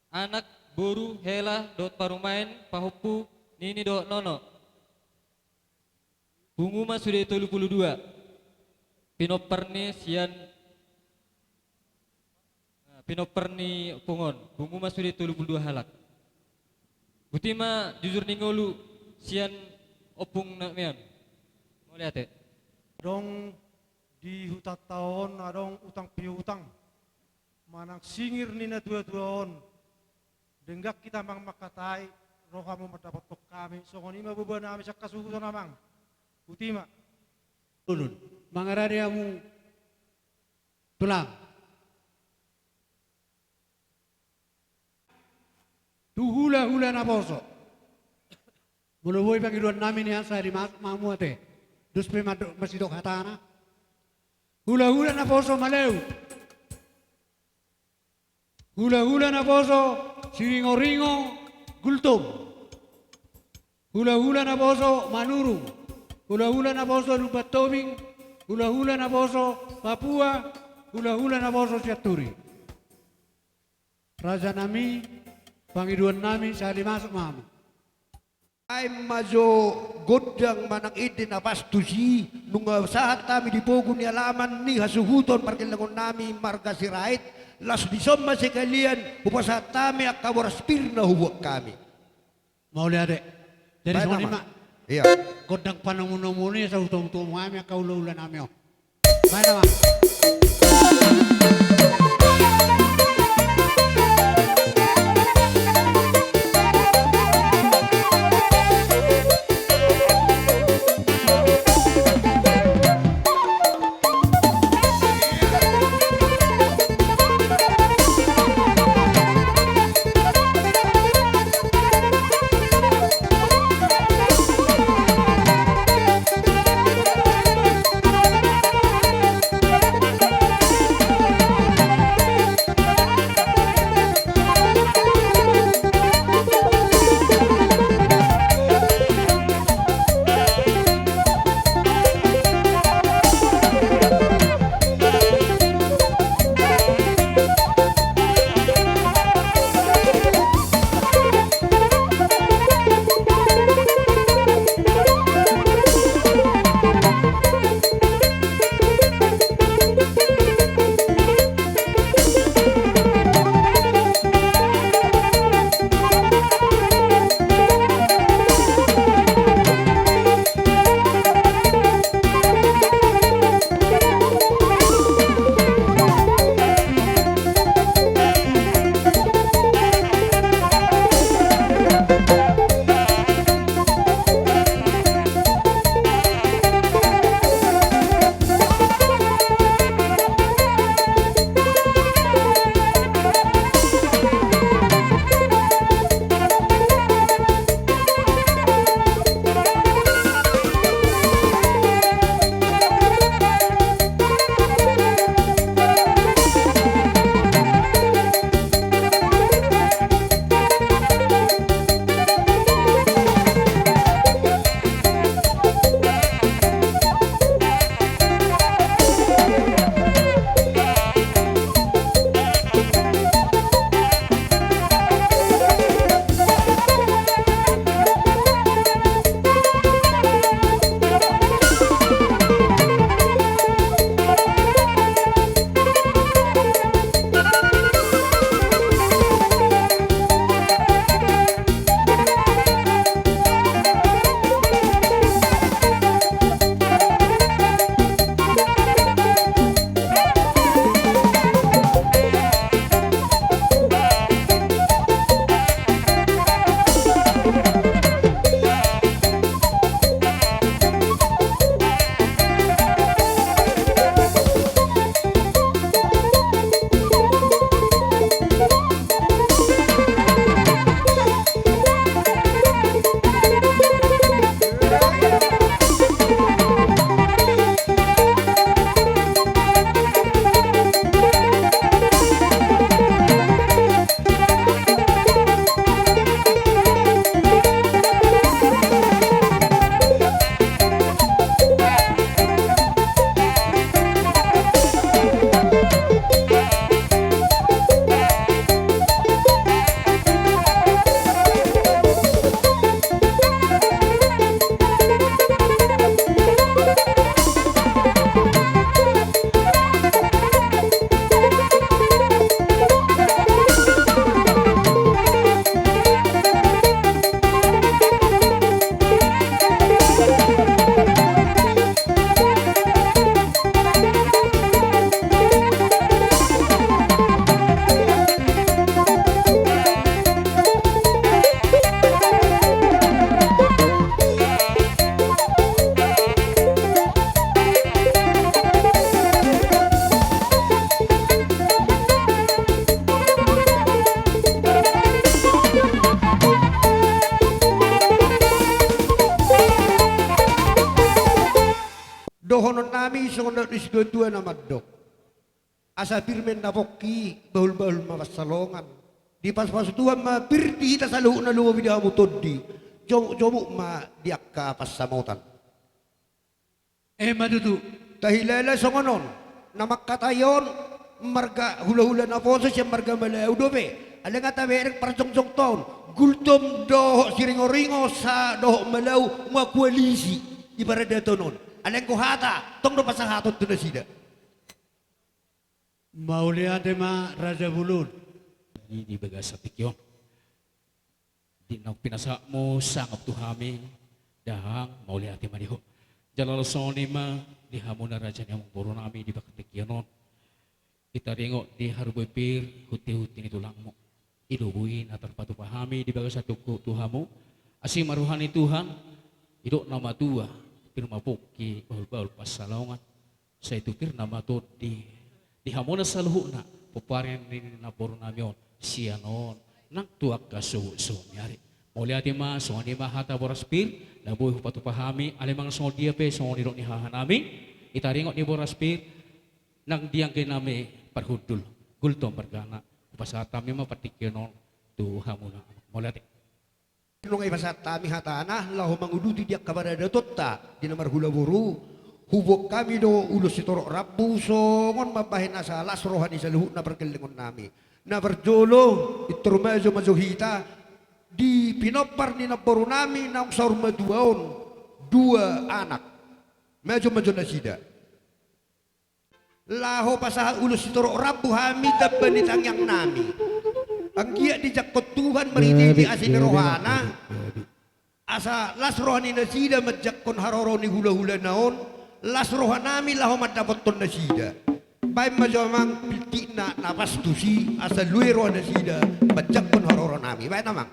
anak, boru, hela, dohot parumaen, pahompu, nini dohot nono. Pungu ma sude tolu pulu dua. Pinompar ni sian, pinompar ni ompung on. Pungu ma sude tolu pulu dua halak. Botima jujur ni ngolu sian ompung nami on. Mauliate. Adong di hutanta on, adong utang piutang. Manang singir ni natuatua on. Denggan hita amang mangkatai, ro hamu mandapothon hami, songon i ma boa nami sian hasuhuton amang. Botima. Ulun, mangarade hamu tulang. Tu hulahula naposo. Molo boi pangidoan nami nian, sai dimasuk ma hamu ate. Dos pe ma do-, masidok hatana. Hulahula naposo Malau. Hulahula naposo Siringoringo Gultom. Hulahula naposo Manurung. Hulahula naposo Lumban Tobing. Hulahula naposo Papua. Hulahula naposo Sianturi. Raja nami, pangidoan nami, sahali masuk ma hamu. Ai ma jo gondang manang ende na pas tusi, nunga sahat hami di pogu ni alaman ni hasuhuton pargellengon nami marga Sirait, laos dison ma sekalian hupasahat hami angka boras pir na hubuat hami. Mauliate. Jadi songon i ma. Ia. Gondang panomunomu ni asa hutomutomu hami angka hulahula nami on. Baen ma. Dohonon nami songon na didok ni situatua na mandok. Asa pir ma inna pongki, bahulbahul ma pansalongan. Dipasupasu Tuhan ma pir di hita saluhutna, lumobi di hamu tondi. Jomukjomuk ma di angka pansamotan. Emma tutu. Tahilala songon on, na mangkatai on marga hulahula naposo sian marga Malau dope. Alai nga tabereng parjongjongta on, Gultom dohot Siringoringo sa dohot Malau, nga koalisi di paradaton on. Alai anggo hata, tong do pasahaton tu nasida. Mauliate ma Raja Bulun. Di, di bagasan tingki on. Di naung pinasahatmu sangap tu hami, dahahang mauliate ma di ho. Jala laos songon i ma di hamuna raja ni amangboru nami di bagasan tingki on. Hita ringot di haroa ni pir, hunti-hunti ni tulangmu. I do boi na tarpatupa hami di bagasan tungkot tu hamu. Asi ma roha ni Tuhan, didok na matua, pir ma pongki, bahul-bahul pansalongan. Sai tu pir na matondi di hamuna saluhutna, pomparan ni namboru nami on, sian on nang tu angka suhut-suhut ni ari. Mauliate ma, songon i ma hata boras pir na boi hupatupa hami, alai manang songon dia pe songon nidok ni haha nami, hita ringot ni boras pir, nang di anggi nami parhundul, Gultom margana, hupasahat hami ma partingkian on tu hamuna. Mauliate. Nunga dipasahat hami hatana, laho manguduti di angka paradatonta, di na marhula boru, huboan hami do ulos sitorop rambu, songon mambahen asa las roha ni saluhutna pargellengon nami. Na parjolo, pintor majo-majo hita, di pinompar ni namboru nami, naung saur matua on, dua anak. Majo-majo nasida. Laho pasahat ulos sitorop rambu hami tamba ni tangiang nami. Anggiat dijangkon Tuhan marhite-hite asi ni rohana. Asa las roha ni nasida manjangkon haroro ni hula-hulana on, las roha nami laho mandapothon nasida. Baen ma jo amang piltikna na pas tusi, asa lue roha nasida manjangkon haroro nami. Baen amang.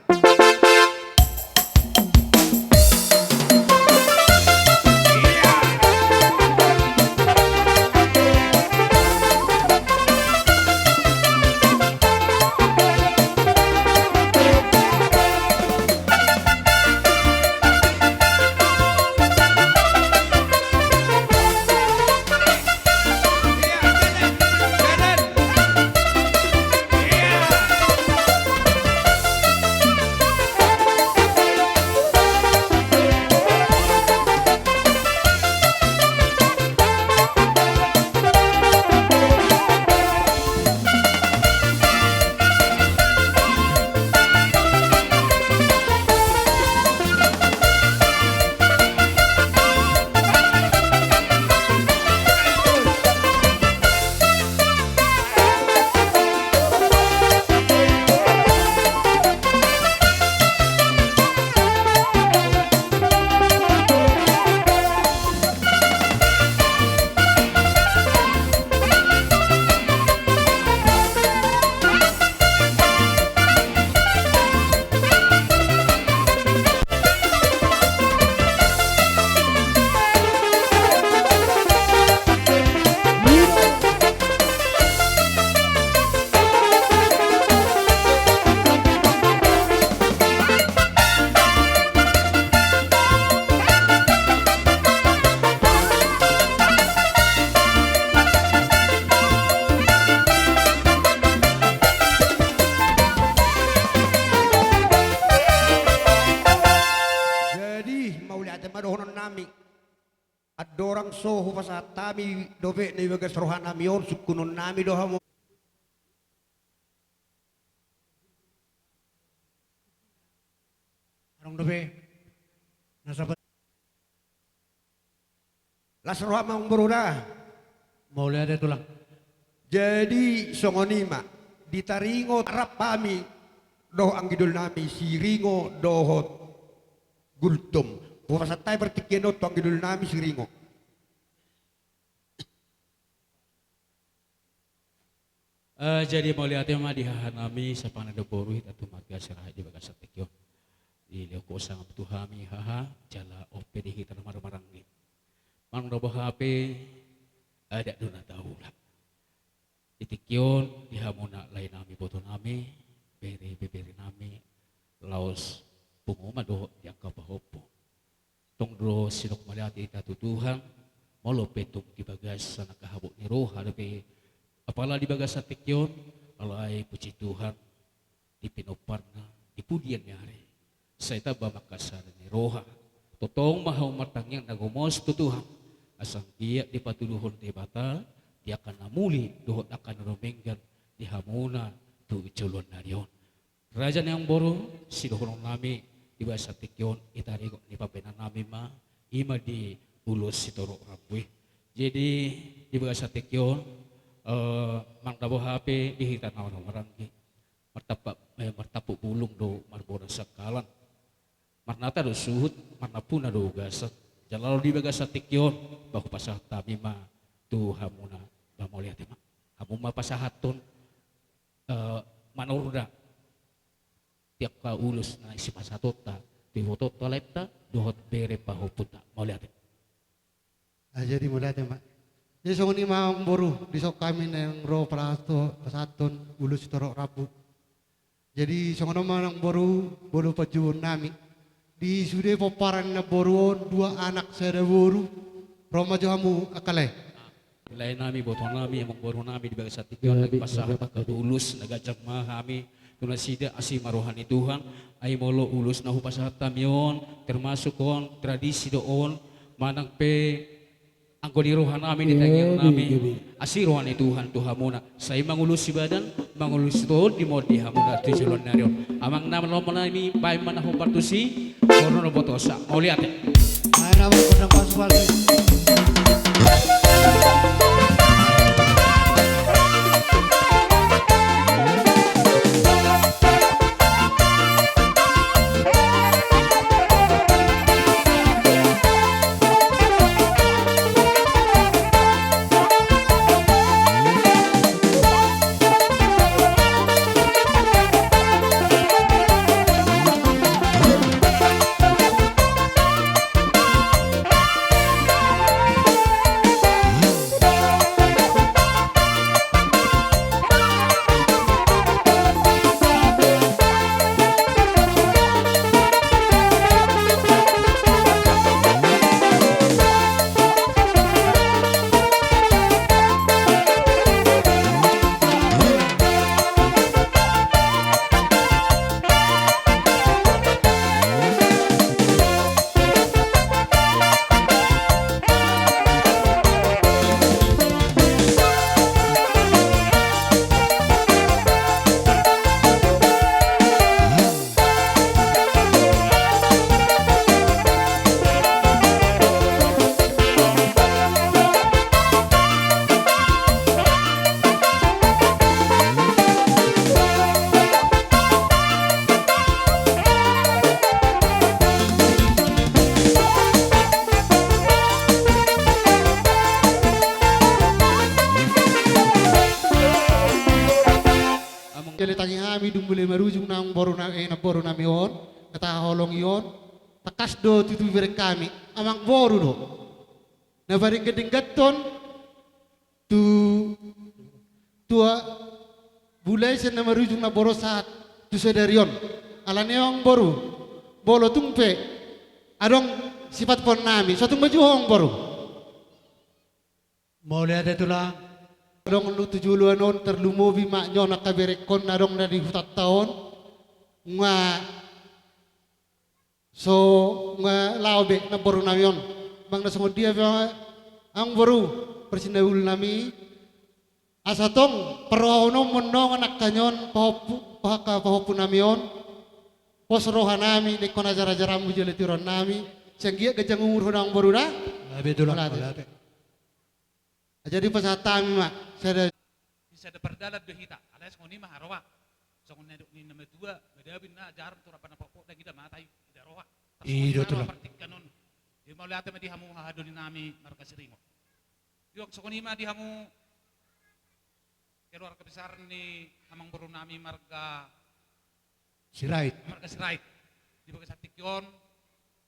Jadi, mauliate ma dohonon nami. Andorang so hupasahat hami dope na di bagas roha nami on, sungkunon nami do hamu. Adong dope na sabat. Las roha ma amangboru da. Mauliate tulang. Jadi songon i ma, di taringot rap hami dohot anggidol nami Siringo dohot Gultom. Hupasahat hami partingkian on tu anggidol nami Siringo. Eh, jadi mauliate ma di haha nami, sapang na di boru hita tu marga Sirait di bagasan tingki on. Dilehon ho sangap tu hami haha, jala on pe di hita na marhahamaranggi. Manang na boha pe, adat do na taula. Di tingki on, di hamuna lae nami, boto nami, bere, ibebere nami, laos pungu ma dohot di angka pahompu. Tong do sidok mauliate hita tu Tuhan, molo pe tung di bagasan angka habot ni roha dope, apala di bagasan tingki on, alai puji Tuhan, di pinomparna, di pudian ni ari. Sai tamba ma angka sada ni roha. Tongtong ma hamu martangiang na gomos tu Tuhan. Asa anggiat dipatuduhon Debata, di angka na muli, dohot angka na dumenggan, di hamuna, tu joloan ni ari on. Raja ni amangboru, sidohonon nami di bagasan tingki on, i tarigot ni pambahenan nami ma, i ma di ulos sitorop rambu i. Jadi di bagasan tingki on, eh, manang dabo hape di hita na marhahamaranggi, martampuk, eh, martampuk bulung do marbodang sangkalan. Marnata do suhut, marnampuna do ugasan. Jala laho di bagasan tingki on, ba hupasahat hami ma tu hamuna, ba mauliate ma. Hamu ma pasahathon, eh, manorda di angka ulos na sipasahatonta tu ibotonta, laenta dohot bere pahompunta. Mauliate. Ah, jadi mauliate ma. Jadi songon i ma amangboru, dison hami naeng ro pasahat-, pasahathon ulos sitorop rambu. Jadi songon on ma amangboru, molo panjouon nami, di sude pomparan ni namboru on, dua anak sada boru, ro ma jo hamu angka lae. Lae nami, boto nami, amangboru nami, di bagasan tingki on, pasahat angka ulos na ganjang ma hami tu nasida, asi ma roha ni Tuhan. Ai molo ulos na hupasahat hami on, termasuk on tradisi do on, manang pe anggo di roha nami, di tangiang nami, asi roha ni Tuhan tu hamuna. Sai mangulosi badan, mangulosi tondi ma on di hamuna tu joloan ni ari on. Amang nami, lomo nami, baen ma na hombar tusi, horno na botosa. Mauliate. Ayo, nama kondang pasu-pasu. Amang, jala tangi hami dung mulai marujung namboru na-, eh, namboru nami on, na tahaholongi on, tangkas do tutu ibereng hami, amangboru do na padenggan-dengganhon tu, tu a-, mulai sian na marujung namboru on sahat tu sadari on. Alani i amangboru, molo tung pe adong sipathon nami, so tung ma jo ho amangboru. Mauliate tulang. Adong tu joloan on, tarlumobi ma nion angka berengkon na adong na di hutanta on, nga so nga laho be namboru nami on. Manang na songon dia pe amangboru, parsinabul nami, asa tong parrohahononmu annon angka nion pahompu, angka pahompu nami on, pos roha nami, na ingkon ajar-ajaranmu jala tiuron nami, sai anggiat ganjang umur ho amangboru da. Mauliate tulang, mauliate. Jadi pasahat hami ma sada. Di sada pardalan do hita, alai songon i ma haroa. Songon na nidok ni na matua, madabu ninna ajaran tu ramba na pokpok, ndang ida mata i, ida roha. I do tulang. Partingkian on. Jadi mauliate ma di hamu hahadoli nami marga Siringot. Di on songon i ma di hamu keluarga besar ni amangboru nami marga Sirait. Marga Sirait. Di bagasan tingki on,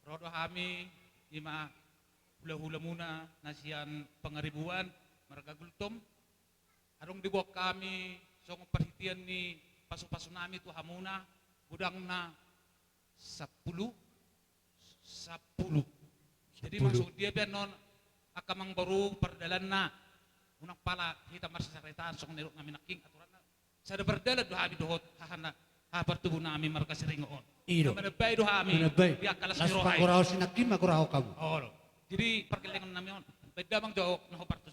ro do hami, i ma hula-hulamuna na sian Pangaribuan, marga Gultom. Adong diboan hami songon parhitean ni pasu-pasu nami tu hamuna, godangna sampulu, sampulu. Jadi sampulu. Maksud dia pe annon angka amangboru pardalanna, unang pala hita marsasaritaan songon na nidok nami nangkin, aturanna sada pardalan do hami dohot hahana, haha partubu nami marga Siringot on. I do. Manambai do hami. Manambai. Di angka las ni roha i. Las panggoraon si nangkin ma goraon hamu. Olo. Jadi pargellengon nami on. Baen damang jo na ho partusi.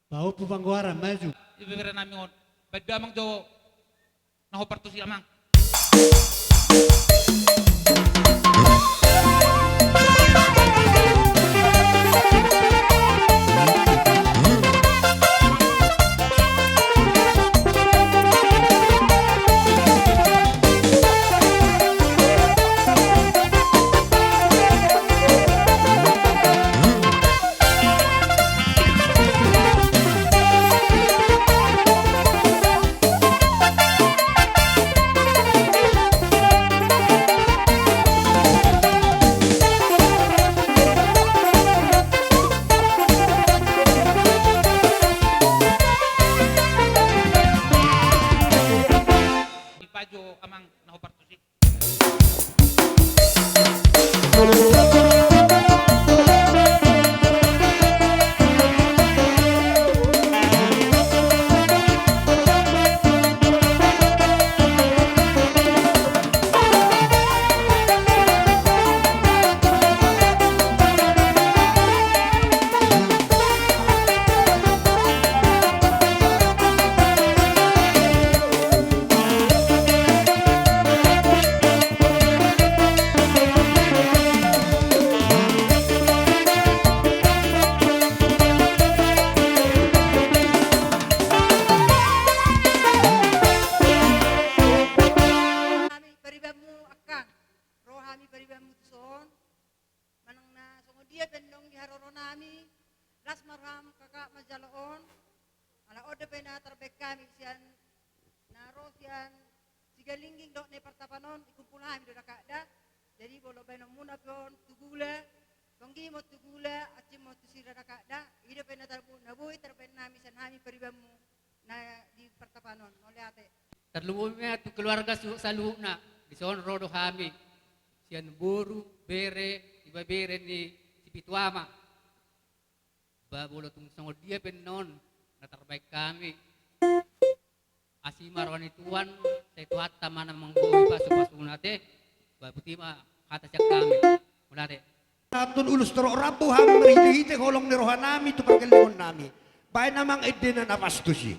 Pahompu panggoaran, maju. Ibebere nami on. Baen do amang jo na hombar tusi, amang. Dipajo amang na hombar tusi. Hami paribanmu, angkang. Ro hami paribanmu tuson. Manang na songon dia pe annon di haroronami, las ma roham kakak manjalo on. Ala on dope na tarbaen hami sian na ro sian Sigalingging dohot na i Partapan on, dikumpul hami do dakak da. Jadi molo baenonmuna pe on tu Gula, tonggi ma on tu Gula, asing ma on tu Sira dakak da. I dope na tar-, na boi tarbaen hami sian hami paribanmu na di Partapan on. Mauliate. Tarlumobi ma tu keluarga su-, saluhutna. Dison ro do hami sian boru, bere, ibebere ni si Pitu Ama. Ba molo tung songon dia pe annon na tarbaen hami, asi ma roha ni Tuhan, sai Tuhanta ma na manggohi pasupasuna ate. Ba botima hata sian hami. Mauliate. Antun ulos torop rambu hami marhitehite holong ni rohanami tu pargellengon nami. Baen amang endena na pas tusi.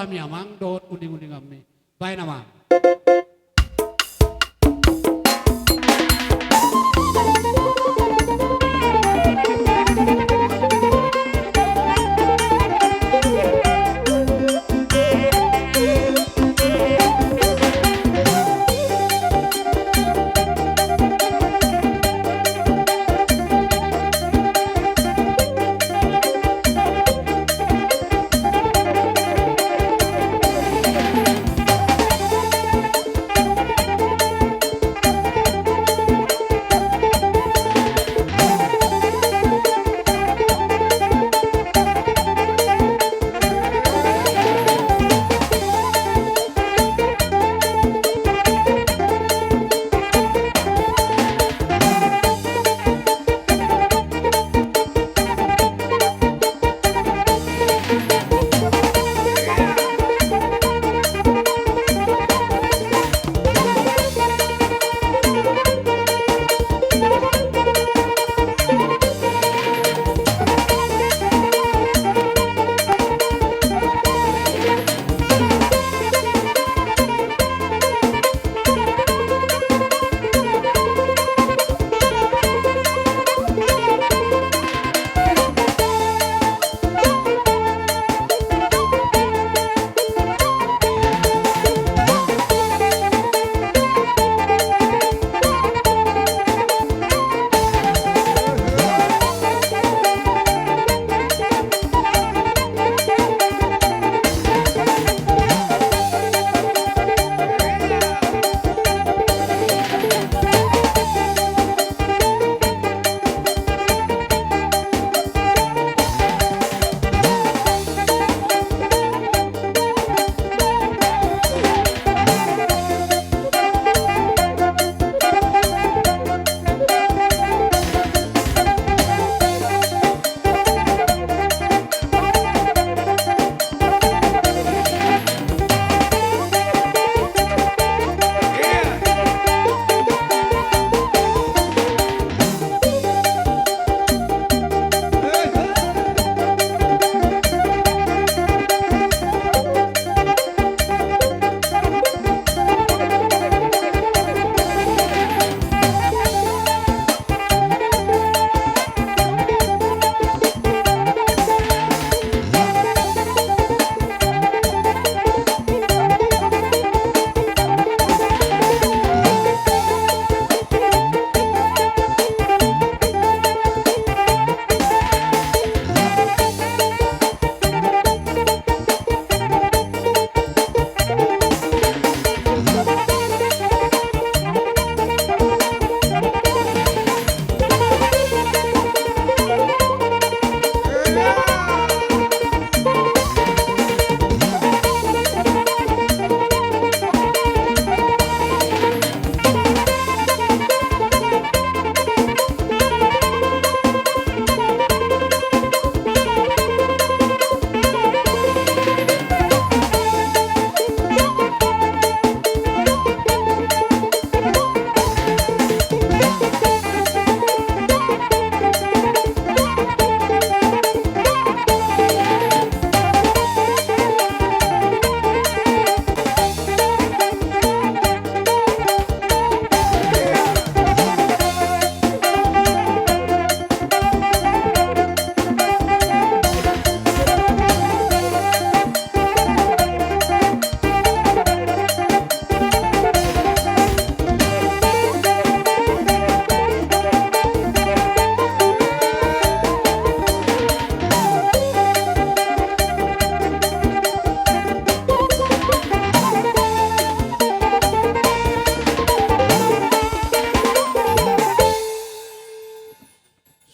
hami amang dohot uninguninganmi. Baen amang.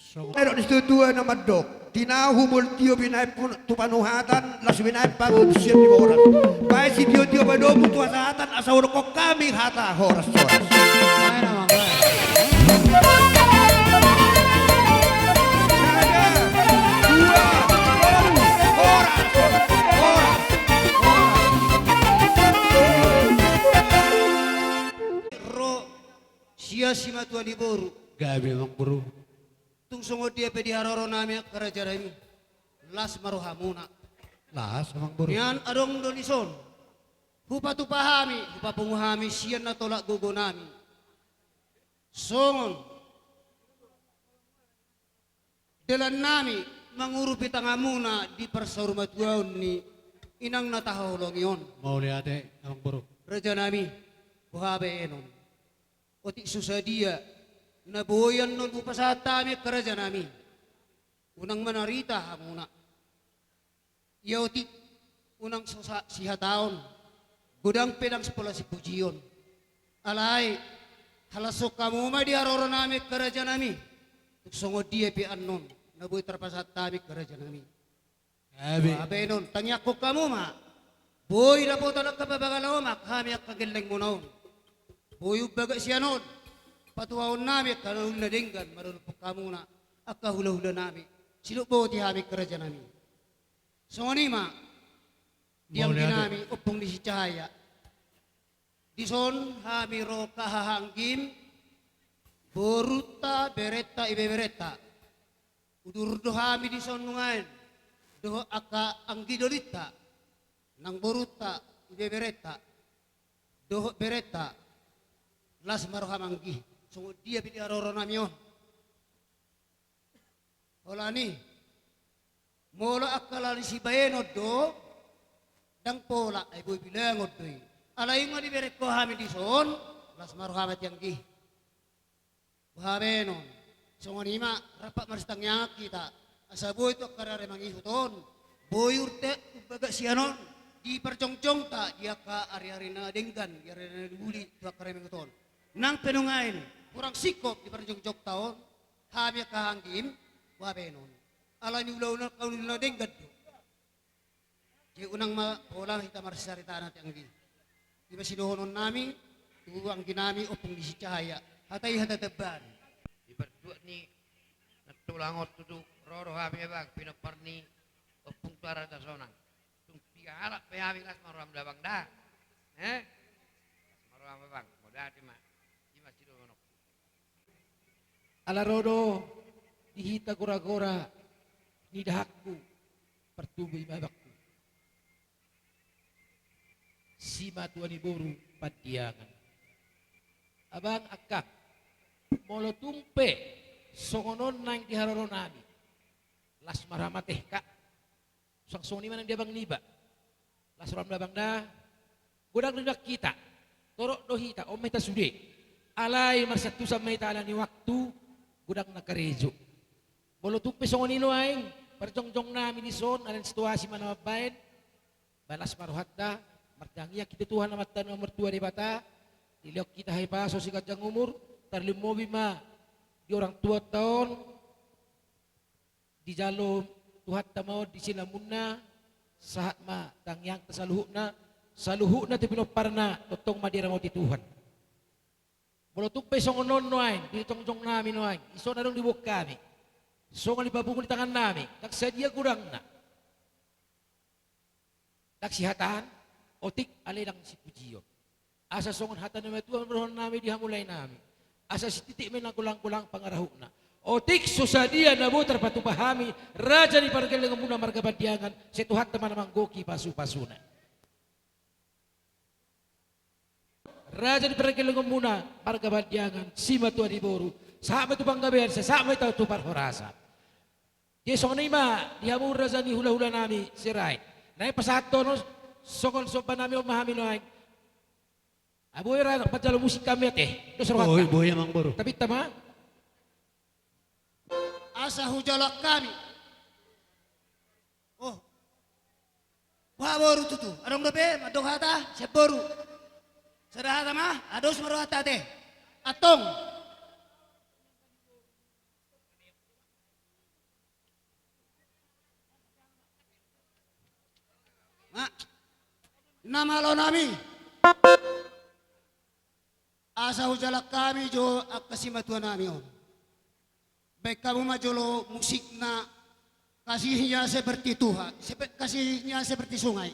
Songon na didok ni situatua na mandok: Tinahu molo tio binaen pu-, tu panuhatan, laos binaen pangunsian di boras. Baen sitiotio padomu tu hasahatan, asa hudokkon hami hata horas-horas. Baen amang, baen. Sada, dua, tolu, horas, horas, horas. Ro sian simatua ni boru. Gabe amang boru. Tung songon dia pe di haroronami angka rajanami, las ma rohamuna. Las, amang boru. Nian adong do dison. Hupatupa hami, hupapungu hami sian na tolap gogonami. Songon dalannami mangurupi tanganmuna di parsaurmatuaon ni inang na tahaholongi on. Mauliate, amang boru. Rajanami, boha baenon. Otik so sadia na boi annon hupasahat hami angka rajanami. Unang manarita hamuna. Ia otik unang so sa-, sihataon, godang pe ndang pola sipujion. Alai, halashon hamu ma di haroronami angka rajanami. Tung songon dia pe annon na boi tarpasahat hami angka rajanami. Gabe. Boha baenon, tangiangkon hamu ma. Boi dapotan angka pabagala omak hami angka gellengmuna on. Boi umbagak sian on patupaonnami angka na uli na denggan maradophon hamuna angka hulahulanami. Sidok boti hami angka rajanami. Songon i ma di angginami Ompung ni Sinsahaya. Dison hami ro angka hahaanggim, borunta, berenta, ibeberenta. Udur do hami dison nuaeng dohot angka anggi dolinta, nang borunta, ibeberenta dohot berenta. Las ma roham anggi, songon dia pe di haroronami on. Holan i, molo angka na sibaenon do, ndang pola, ai boi bilangon do i. Alai nunga dibereng ho hami dison, las ma roham ate anggi. Boha baenon, songon i ma rap marsitangiangan hita, asa boi tu angka ari-ari mangihut on, boi hita umbagak sian on, di parjongjongta, di angka ari-ari na denggan, di ari na uli, tu angka ari mangihut on. Nang pe nuaeng, hurang singkop di parjongjongta on, hami angka hahaanggim, boha baenon. Alani ulaon na, ulaon na denggan do. Jadi unang ma pola hita marsaritana ate anggi. I ma sidohononnami tu angginami Ompung ni Sinsahaya. Hata i hata tambahan. Di partuat ni nantulang on tutu ro do hami, abang, pinompar ni Ompung Tuara Tasonang. Tung piga halak pe hami, las ma roham da, abang, da. Eh? Las ma roham, abang. Mauliate ma. I ma sidohononku. Ala ro do di hita gora-gora ni dahanku, partubu imabangku, simatua ni boru Pandiangan. Abang, angkang, molo tung pe songon on naeng di haroronami, las ma roham ate, angkang. Suang songon i ma nang di abang niba. Las roham da, abang, da. Godang do nang hita, torop do hita, on ma hita sude. Alai marsantusan ma hita ala ni waktu, godang na karejo. Molo tung pe songon i nuaeng parjongjongnami dison, ala ni situasi ma na mambaen, ba las ma rohanta, martangiang hita tu Tuhan Amanta na martua Debata, dilehon hita hahipason siganjang umur, tarlumobi ma di orang tuanta on, dijalo Tuhanta ma on di silamuna, sahat ma tangiangta saluhutna, saluhutna tu pinomparna, tongtong ma diramoti Tuhan. Molo tung pe songon on nuaeng, di jongjongnami nuaeng, dison adong diboan hami. Songon i papungu di tangannami, ndang sadia godangna. Ndang sihataan, otik alai ndang sipujion. Asa songon hata ni natuatua ma dohononnami di hamu laenami. Asa sititik ma i na golang-golang pangarahutna. Otik so sadia na boi tarpatupa hami, raja ni pargellengonmuna marga Pandiangan, sai Tuhanta ma na manggohi pasupasuna. Raja ni pargellengonmuna marga Pandiangan, simatua ni boru, sahat ma tu panggabean, sahat ma tu parhorasan. Jadi songon i ma di hamu raja ni hulahulanami Sirait. Naeng pasahathon songon sombanami on ma hami nuaeng. Ai boi ra manjalo musik hami ate. Dos rohanta. Boi, boi, amang boru. Tapi tama. Asa hujalang hami. Oh. Boha boru tutu. Adong dope mandok hata sian boru. Sada hata ma, ados ma rohanta ate. Antong. Na, na malonami. Asa hujalang hami jo angka simatuanami on. Baen hamu ma jolo musikna. Kasihnya seperti Tuhan, sepe-, kasihnya seperti sungai.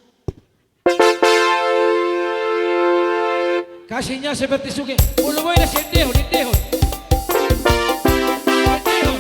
Kasihnya seperti sungai. Molo boi na sian dehon, dehon. Dehon.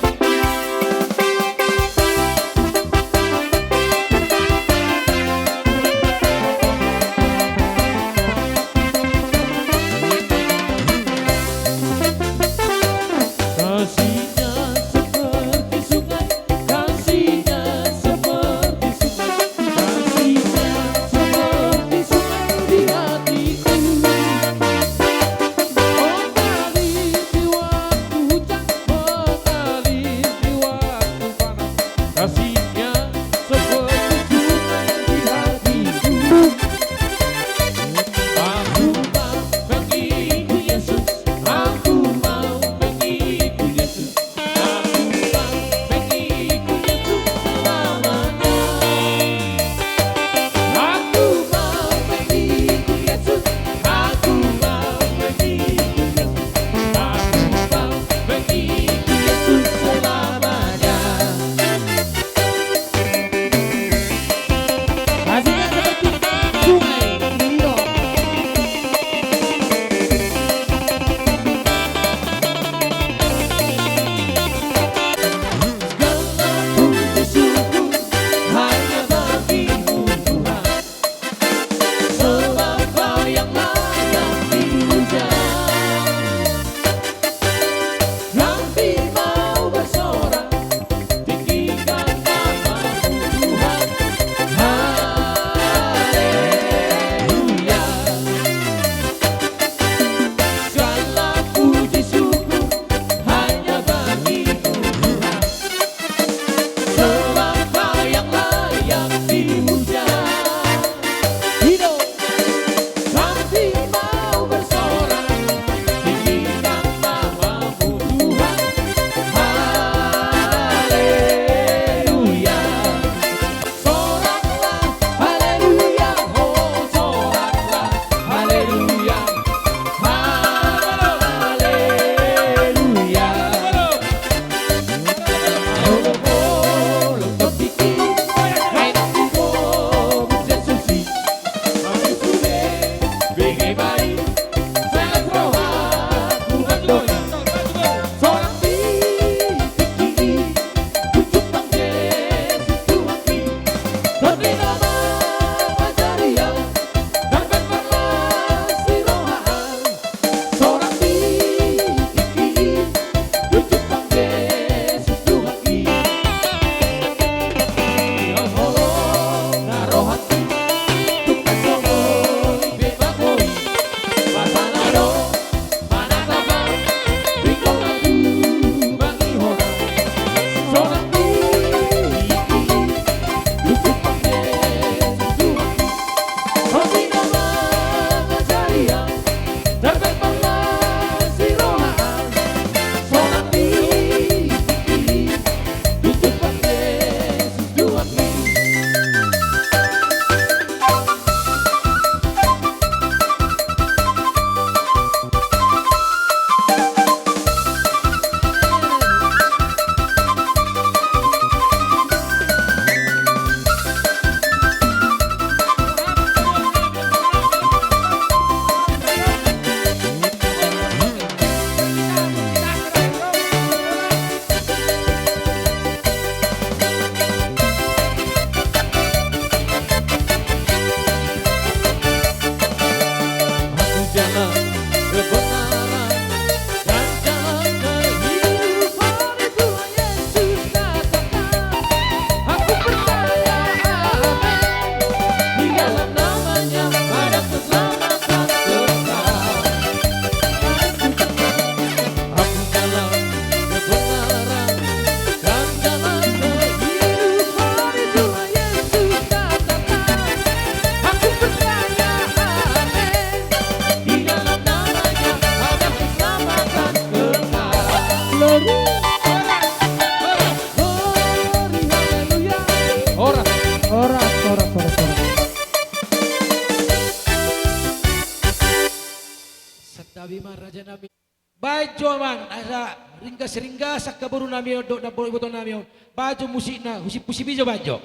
Ringgas-ringgas angka boru nami on dohot na boru iboto nami on. Bahen jo musikna, husip-husip i jo bahen jo.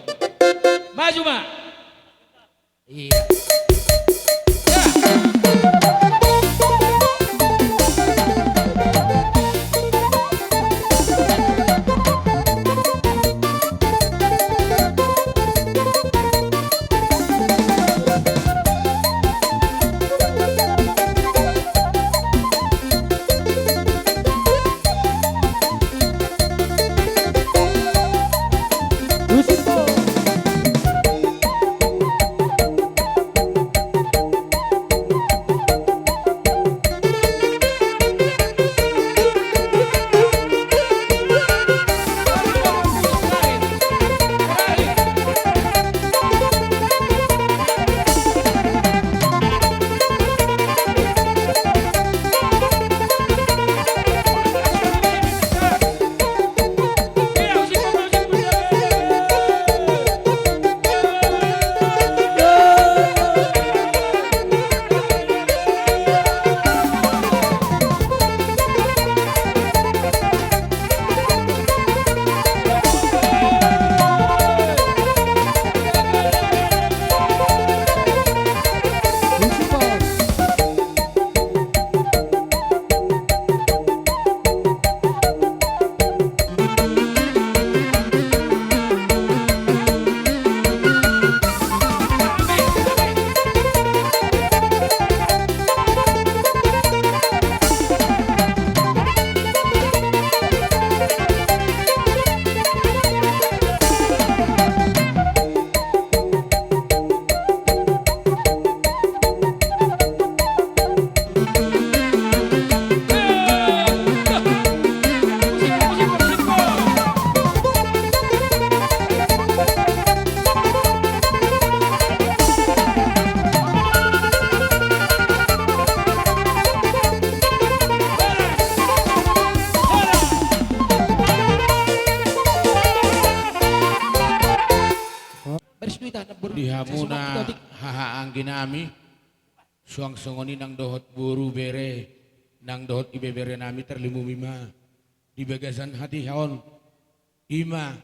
Maju ma. Iya. Di hamuna haha anggi nami, suang songon i nang dohot boru bere, nang dohot ibebere nami, tarlumobi ma di bagasan hatiha on, i ma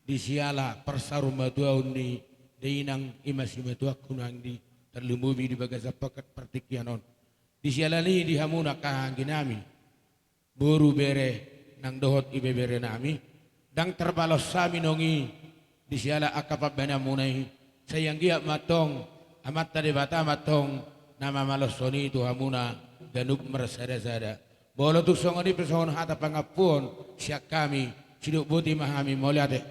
di siala parsaurmatuaon ni dainang, i ma simatuangku nang di, tarlumobi di bagasan pakat partingkian on. Di siala ni i di hamuna angka haha anggi nami, boru bere nang dohot ibebere nami, ndang tarbalos hami nang i di siala angka pambahenanmuna i, sai anggiat ma antong Amanta Debata ma antong na mamaloshon i tu hamuna ganup marsadasada. Molo tung songon i pe songon hata pangampuon sian hami, sidok boti ma hami, mauliate.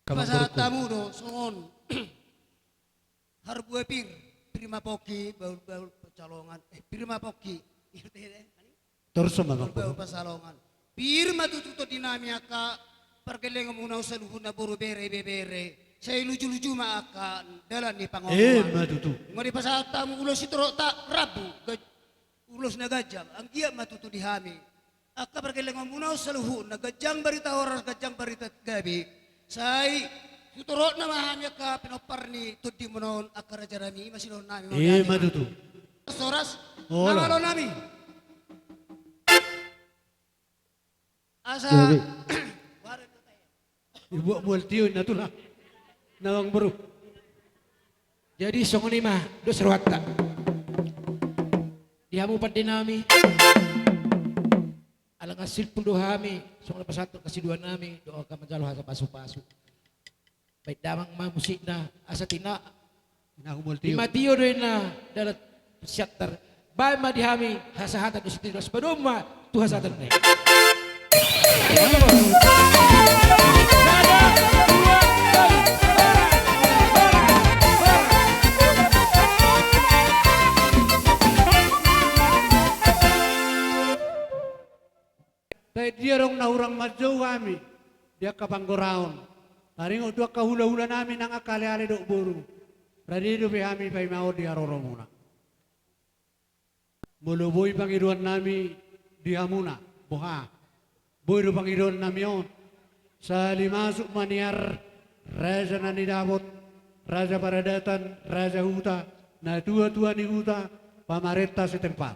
Pasahat hamu do songon harbue pir, pir ma pongki, bahul-bahul pansalongan, eh, pir ma pongki, torus ma bahul-bahul pansalongan. Pir ma tutu tondi nami angka pargellengonmuna on saluhutna, boru bere ibebere, sai luju-luju ma angka dalan ni pangomoan. Ima tutu. Nunga dipasahat hamu ulos sitorop rambu, gaj-, ulos na ganjang, anggiat ma tutu di hami angka pargellengonmuna on saluhutna ganjang barita horas, ganjang barita gabe. Sai hutorop nama hami angka pinompar ni tondimuna on, angka raja nami, i ma sidohonon nami. Ima tutu. Horas, olo, na malo nami. Asa. Jadi. Ibuat mual tio inna tulang. Nawang boru. Jadi songon i ma dos rohanta. Di hamu pande nami. Ala nga silpul do hami, songon na pasahathon hasidohonon nami, dohot angka manjalo hata pasu-pasu. Baen damang ma musikna, asa tina. Ima tio do inna dalan siantar. Baen ma di hami hasahatan dohot sitiras, padomu ma tu hasahatan na i. Baen dia adong na hurang manjou hami di angka panggoraon, taringot tu angka hula-hula nami nang angka ale-ale dohot boru. Rade dope hami paimahon di haroromuna. Molo boi pangidoan nami di hamuna, boha? Boi do pangidoan nami on. Sahali masuk maniar raja na nidapot, raja paradatan, raja huta, natuatua ni huta, pamarenta setempat.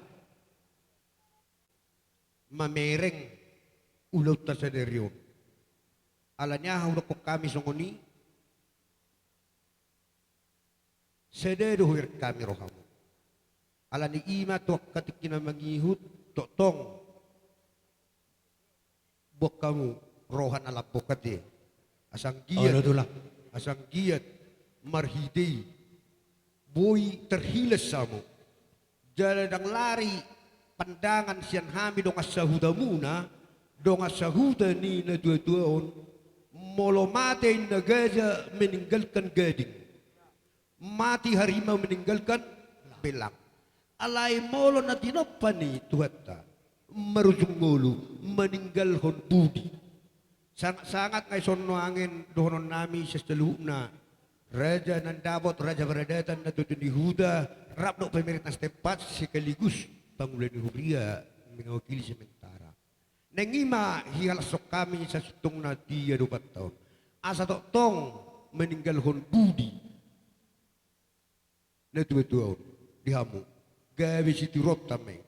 Mamereng ulaonta sadari on. Alani aha hudokkon hami songon i? Sada do hubereng hami rohamu. Alani i ma tu angka tingki na mangihut, tongtong boan hamu roha na lambok ate. Asa anggiat, olo, tulang, asa anggiat marhite i boi terhilas hamu. Jala ndang lari pandangan sian hami dongan sahutamuna, dongan sahuta ni natuatua on, molo mate inna gaja meninggalkan gading, mati harimau meninggalkan belang. Alai molo na tinompa ni Tuhanta, marujung ngolu, meninggalhon budi. Sangat-sangat nga i songon nuaeng dohonon nami sian saluhutna raja na dapot, raja paradatan, natuatua ni huta, rap dohot pamarenta setempat sekaligus pangula ni huria mewakili sementara. Naeng i ma hihalashon hami sasintongna di adopanta on. Asa tongtong meninggalhon budi natuatua on di hamu. Gabe situruonta ma i,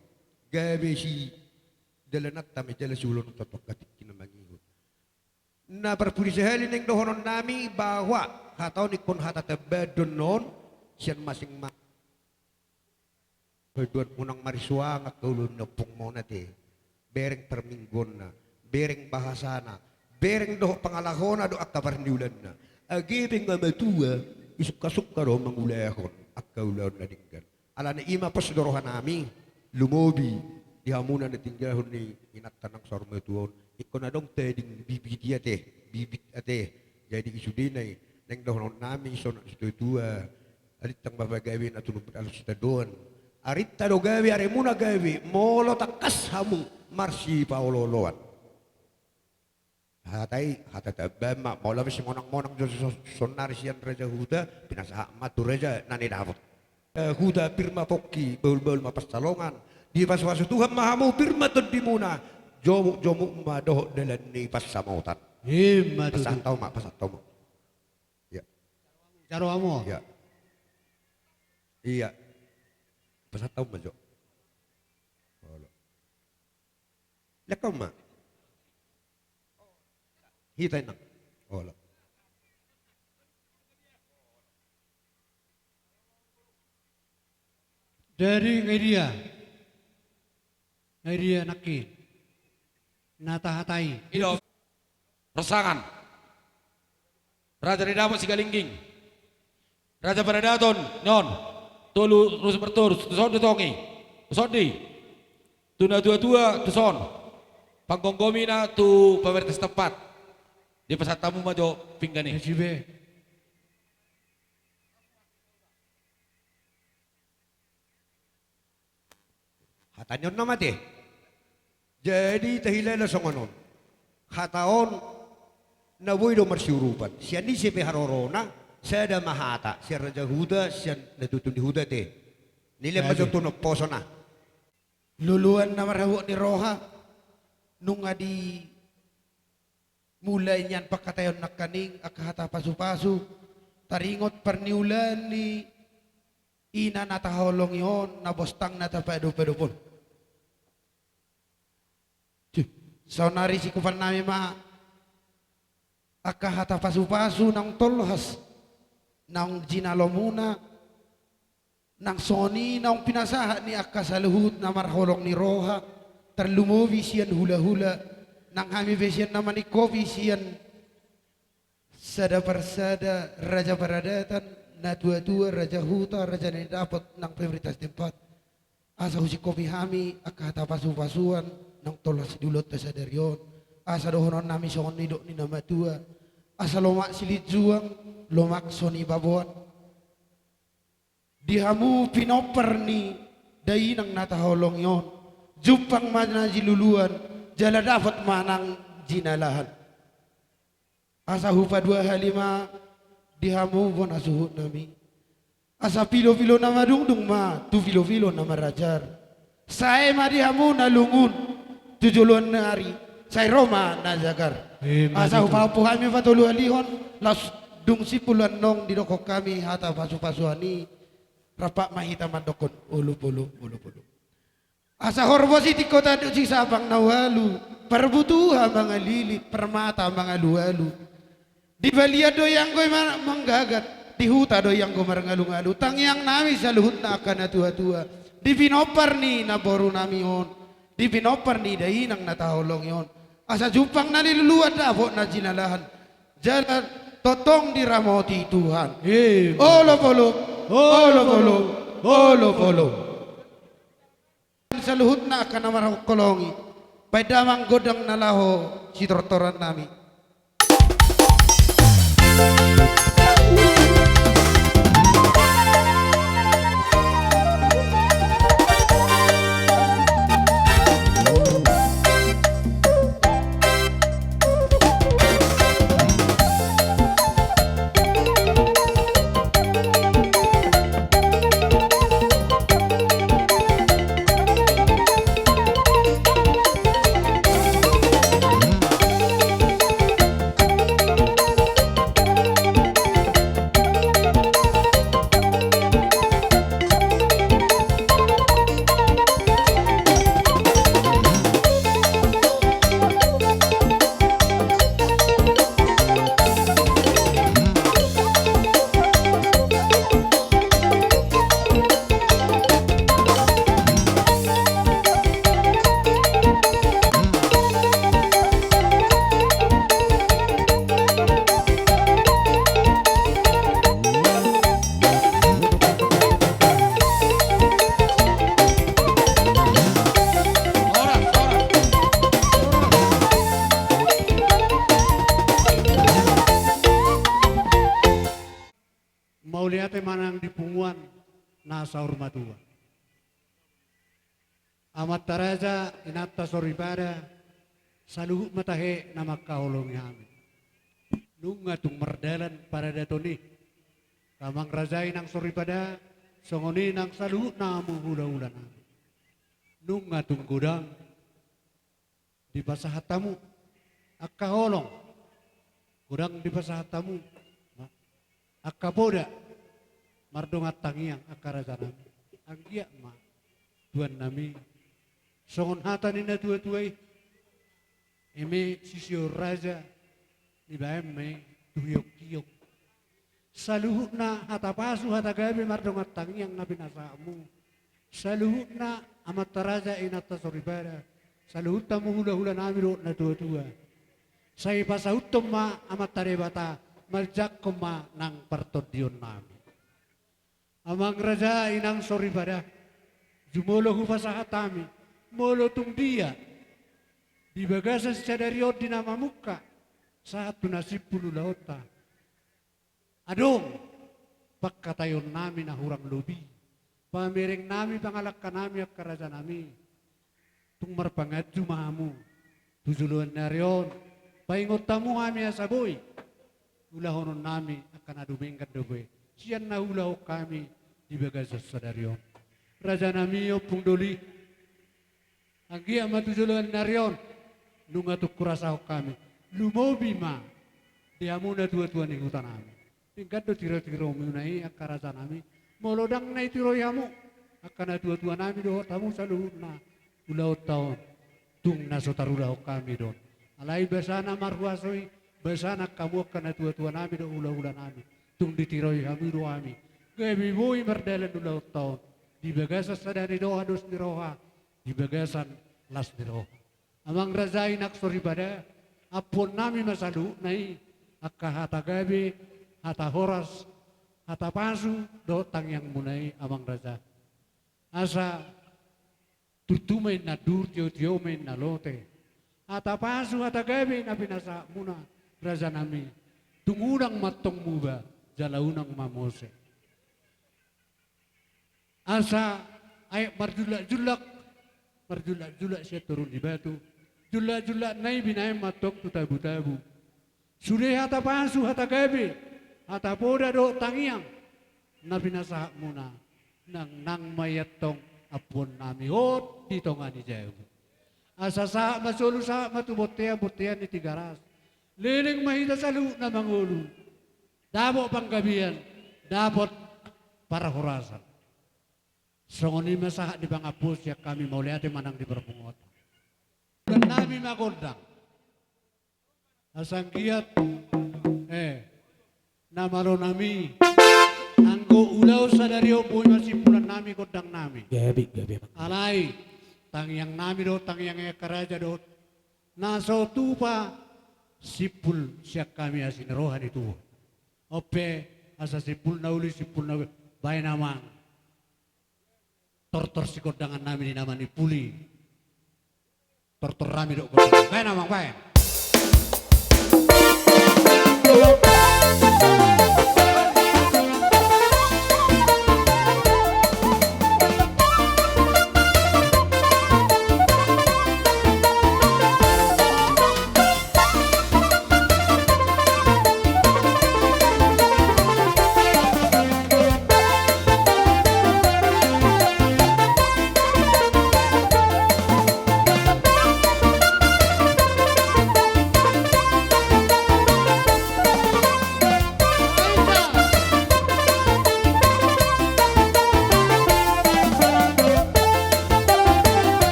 gabe sidalananta ma i jala siulaonta tu angka tingki na mangihut. Na parpudi sahali naeng dohonon nami bahwa hata on ingkon hata tamba do on sian masing-masing. Paduan, unang marisuang angka ulaon ni ompungmuna ate. Bereng parmingguonna, bereng bahasana, bereng dohot pangalahona dohot angka parniulaanna. Age pe nga matua, isungkasungka do mangulahon angka ulaon na denggan. Alani i ma pos do roha nami, lumobi di hamuna na tininggalhon ni inanta nang saur matua on. Ingkon adong tading bibit i ate, bibit ate. Jadi i sudena i naeng dohonon nami songon situatua. Alintang ma pagabe na tunumbut alus sitadoan. Arinta do gabe, arimuna gabe, molo tangkas hamu marsipaolooloan. Hata i, hata tamba ma, molo pe simonangmonang jo so-, saonari sian raja huta, pinasahat ma tu raja na nidapot. Eh, huta pir ma pongki, bahulbahul ma pansalongan. Dipasupasu Tuhan ma hamu, pir ma tondimuna. Jomukjomuk ma dohot dalan ni pansamotan. Ima tutu. Pasahat hamu ma, pasahat hamu ma. Iya. Jalo hamu. Iya. Iya. Pasahat hamu ma jo. Olo. Lean hamu ma. Hita inang. Olo. Jadi nga i dia. Nga i dia nangkin na tahatai. I do. Rongsangan. Raja ni dapot Sigalingging. Raja paradaton, on. Tolu rusu martorus, tuson do tong i. Tuson do i. Tu natuatua, tuson. Panggomgomina tu pamarenta setempat. Dipasahat hamu ma jo pinggan i. Esi be. Hata ni on nama ate. Jadi tahilala songon on. Hata on na boi do marsiurupan. Sian ise pe harorona, sada ma hata. Sian raja huta, sian natuatua ni huta ate. Nilai ma jo tu na poso na. Luluan na marhabot ni roha, nunga di mulai nian pangkataion nangkaning angka hata pasupasu, taringot parniulaan ni ina na tahaholongi on, na bostang na tapadopadop on. Saonari singkopan nami ma angka hata pasupasu naung tolhas, naung jinalomuna, nang songon i naung pinasahat ni angka saluhut na marholong ni roha, tarlumobi sian hulahula, nang hami pe sian na maningkopi sian sada parsada, raja paradatan, natuatua, raja huta, raja na nidapot, nang pamarenta setempat. Asa husingkopi hami angka hata pasupasuan naung tolhas di ulaonta sadari on. Asa dohonon nami songon nidok ni na matua. Asa lomak silinjuang, lomak so nibaboan. Di hamu pinompar ni dainang na tahaholongi on, jumpang ma na jinaluluan, jala dapot ma nang jinalahan. Asa hupaduahali ma di hamu bona suhut nami. Asa pilopilo na madungdung ma tu pilopilo na marajar. Sae ma di hamu na lungun tu joloan ni ari, sai ro ma na jagar. Ima tutu. Asa hupahompu hami patoluhalihon, laos Dung simpul annon didokkon hami hata pasupasuan i, rap ma hita mandokkon olopolop, olopolop. Asa horbo sitingkotan, sisapang na ualu, parbutuha mangalilit, parmata mangalualu. Di balian do i anggo i ma-, manggagat, di huta do i anggo marngalungalu. Tangiang nami saluhutna angka na tuatua, di pinompar ni namboru nami on, di pinompar ni dainang na taholongi on, asa jumpang na niluluan, dapot na jinalahan, jala tongtong diramoti Tuhan. Emma. Olopolop, olopolop, olopolop. Saluhutna angka na marholong i, baen damang gondang na laho sitortoran nami. Mauliate ma nang di punguan na saur matua. Amanta raja, inanta soripada, saluhut ma tahe na mangkaholongi hami. Nunga tung mardalan paradaton i. Amang raja, inang soripada, songon i nang saluhutna hamu hulahula nami. Nunga tung godang dipasahat hamu angka holong, godang dipasahat hamu ma-, angka poda mardongan tangiang, angka raja nami. Anggiat ma, tuan nami, songon hata ni na tuatua i: Eme siseon raja, dibaen ma i tu hionghiong. Saluhutna hata pasu, hata gabe mardongan tangiang na pinasahatmu, saluhutna amanta raja, inanta soripada, saluhut hamu hulahula nami dohot na tuatua, sai pasauthon ma Amanta Debata manjangkon ma nang partondion nami. Amang raja, inang soripada, jumolo hupasahat hami, molo tung dia di bagasan sadari on, di na mamungka sahat tu na simpul ulaonta, adong pangkataion nami na hurang lobi, pamereng nami, pangalangka nami, angka raja nami, tung marpanganju ma hamu tu joloan ni ari on. Paingot hamu hami asa boi ulahonon nami angka na dumenggan dope sian na huulahon hami di bagasan sadari on. Raja nami, ompung doli, anggiat ma tu joloan ni ari on nunga tung hurasahon hami, lumobi ma di hamu na tuatua ni huta nami. Denggan do tirotiromuna i, angka raja nami. Molo ndang na itiroi hamu, angka na tuatua nami dohot hamu saluhutna, ulaonta on tung na so tarulahon hami do on. Alai basana marhuaso i, basana hamu angka na tuatua nami dohot hulahula nami, tung ditiroi hamu do hami, gabe boi mardalan ulaonta on di bagasan sada ni roha, dos ni roha, di bagasan las ni roha. Amang raja, inang soripada, ampuon nami ma saluhutna i angka hata gabe, hata horas, hata pasu dohot tangiangmuna i, amang raja. Asa turtu ma inna dur, tiotio ma inna lote. Hata pasu, hata gabe na pinasahatmuna, raja nami, tung unang ma antong muba jala unang ma mose. Asa aek marjullakjullak, marjullakjullak sian toru ni batu, jullakjullakna i binaen ma antong tu tabutabu. Sude hata pasu, hata gabe, hata poda dohot tangiang na pinasahatmuna, nangnang ma i antong ampuon nami hot di tonga ni jabu. Asa sahat ma solu, sahat ma tu bontean, bontean ni Tigaras. Leleng ma hita saluhutna mangolu. dapot panggabean, dapot parhorasan. Songon i ma sahat ni pangampu sian hami, mauliate ma nang di parpunguanta. Bulan nami ma gondang. Asa anggiat, eh, na malo nami. Anggo ulaon sadari on boi ma simpulan nami gondang nami. Gabe, gabe. Alai, tangiang nami dohot, tangiang ni angka raja dohot na so tupa simpul sian hami asi ni roha ni Tuhan. On pe, asa simpul na uli, simpul na uli. Baen amang. Tortor sigondangan nami di nama ni puli. Tortor nami dohot gondang. Baen amang, baen.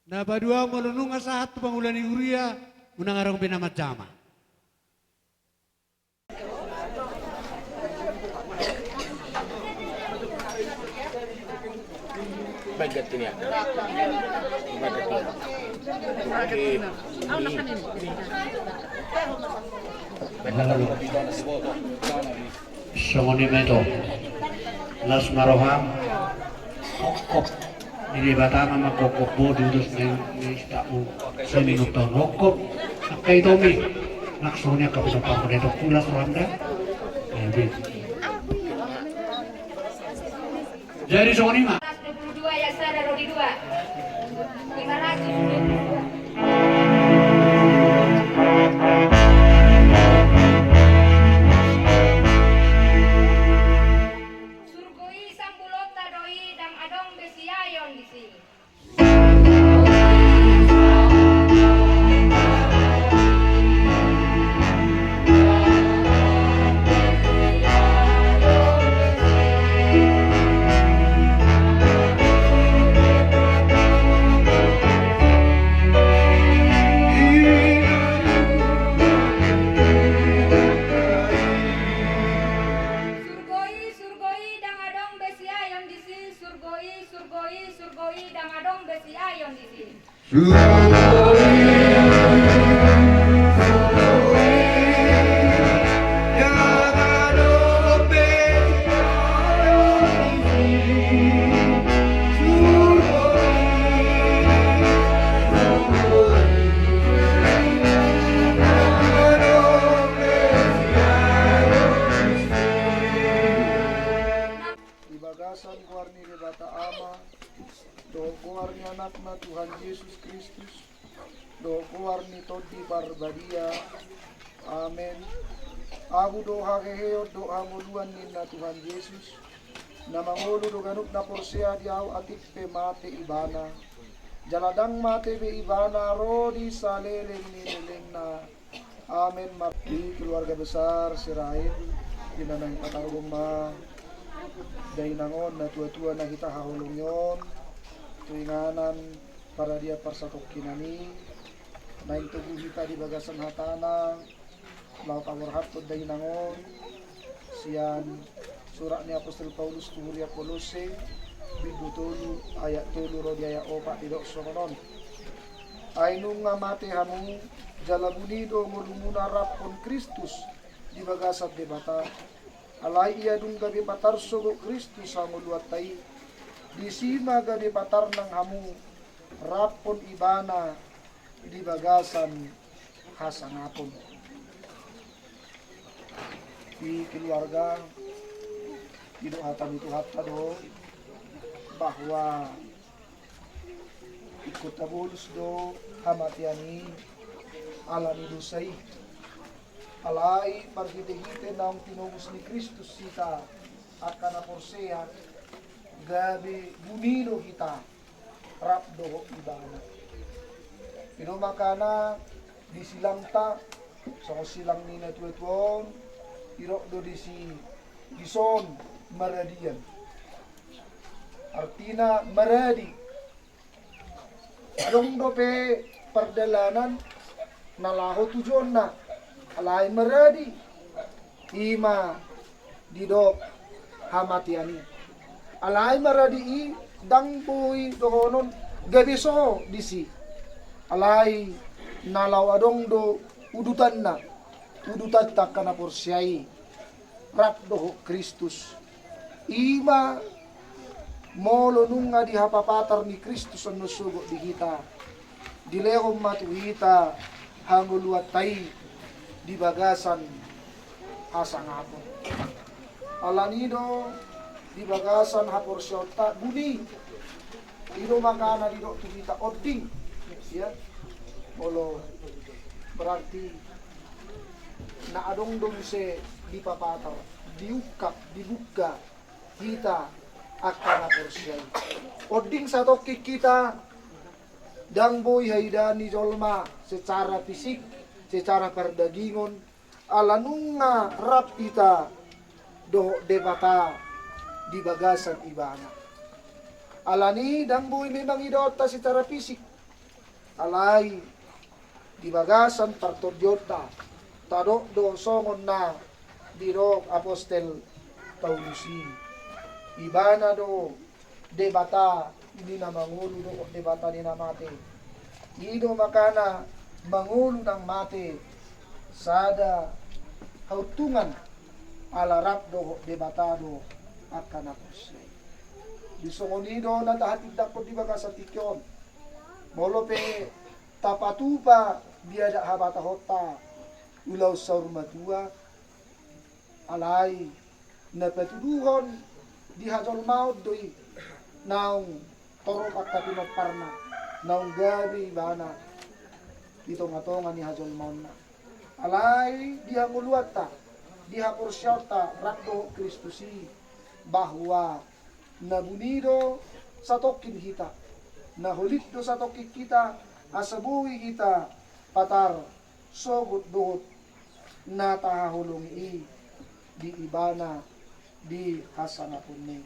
Na paduahon, molo nunga sahat tu pangula ni huria, unang adong be na manjama. Songon i ma ito. Las ma roham. Hop, hop. Debata ma mangkophop ho di ulos ni, ni sitau. Songon i nunga taon hophop angka itomi. Nang songon i angka pinompar, mauliate ma hula soram da. Jadi songon i ma. Dua puluh dua ayat sada ro di dua. Lima ratus dua puluh dua. Surgo i sambulonta do i, ndang adong be siaeon disi. Surgo i, surgo i, ndang adong be siaeon disi, surgo i, surgo i, surgo i, ndang adong be siaeon disi. Surgo i, surgo i, ndang adong be siaeon disi. Surgo i, surgo i, ndang adong be siaeon disi. Di bagasan goar ni Debata Ama, dohot goar ni Anakna Tuhan Jesus Kristus, dohot goar ni Tondi Parbadia. Amen. Ahu do haheheon dohot hangoluan ninna Tuhan Jesus, na mangolu do ganup na porsea di Ahu atik pe mate ibana. Jala ndang mate be ibana ro di saleleng ni lelengna. Amen. Di keluarga besar Sirait, di na naeng patargom ma dainang on, na tuatua na hita haholongi on, tu inganan paradian parsatongkinan i, naeng togu hita di bagasan hatana, laho paborhathon dainang on sian surat ni apostel Paulus tu huria Kolosse, bindu tolu, ayat tolu ro di ayat opat, didok songon on. Ai nunga mate hamu, jala buni do ngolumuna raphon Kristus di bagasan Debata. Alai ia dung gabe patar sogot Kristus hangoluanta i, disi ma gabe patar nang hamu raphon Ibana di bagasan hasangapon. Di keluarga, didok hata ni Tuhanta do bahwa ingkon tabolus do hamatean i ala ni dosa i. Alai marhitehite naung tinobus ni Kristus hita angka na porsea, gabe buni do hita rap dohot Ibana. I do makana di silangta, songon silang ni na tuatua on, didok do disi dison maradian. Artina maradi. Adong dope pardalanan na laho tujuonna, alai maradi. I ma didok hamatean i. Alai maradi i ndang boi dohonon gabe so disi. Alai na laho adong do udutanna, udutanta angka na porsea i rap dohot Kristus. I ma molo nunga dihapapatar ni Kristus annon sogot di hita, dilehon ma tu hita hangoluanta i di bagasan hasangapon. Alani do di bagasan haporseaonta buni. I do makana didok tu hita onding. Ya. Molo berarti na adong do muse dipapatar, diungkap, dibuka hita angka na porsea i. Onding satongkin hita, ndang boi haidaan ni jolma secara fisik, secara pardagingon, ala nunga rap hita dohot Debata di bagasan Ibana. Alani ndang boi memang idaonta secara fisik, alai di bagasan partondionta, tadok do songon na didok apostel Paulus i. Ibana do Debata ni na mangolu dohot Debata ni na mate. I do makana mangolu nang mate sada hauntungan, ala rap dohot Debata do angka na porsea i. Di songon i do na tahatindangkon di bagasan tingki on. Molo pe tapatupa di adat habatahonta ulaon saur matua, alai na patuduhon di hajolmaon do i naung torop angka pinomparna, naung gabe ibana di tongatonga ni hajolmaonna. Alai di hangoluanta, di haporseaonta rap dohot Kristus i, bahwa na buni do satongkin hita, na holit do satongkin hita, asa boi hita patar sogot dohot na tahaholongi i di ibana di hasangapon i.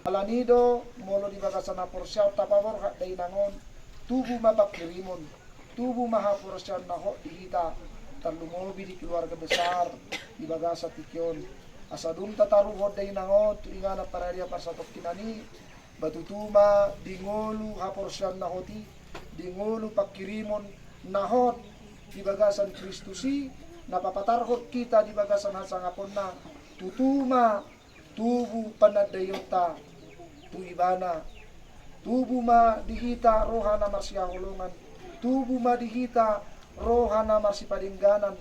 Alani do molo di bagasan haporseaon tapaborhat dainang on, tubu ma pangkirimon, tubu ma haporseaon na hot di hita, tarlumobi di keluarga besar di bagasan tingki on. Asa dung tataruhon dainang on tu inganan paradaton parsatongkinan i, ba tutu ma di ngolu haporseaon na hot i, di ngolu pangkirimon na hot di bagasan Kristus i, na papatarhon hita di bagasan hasangaponna, tutu ma tubu panandaionta tu ibana. Tubu ma di hita roha na marsihaholongan, tubu ma di hita roha na marsipadengganan,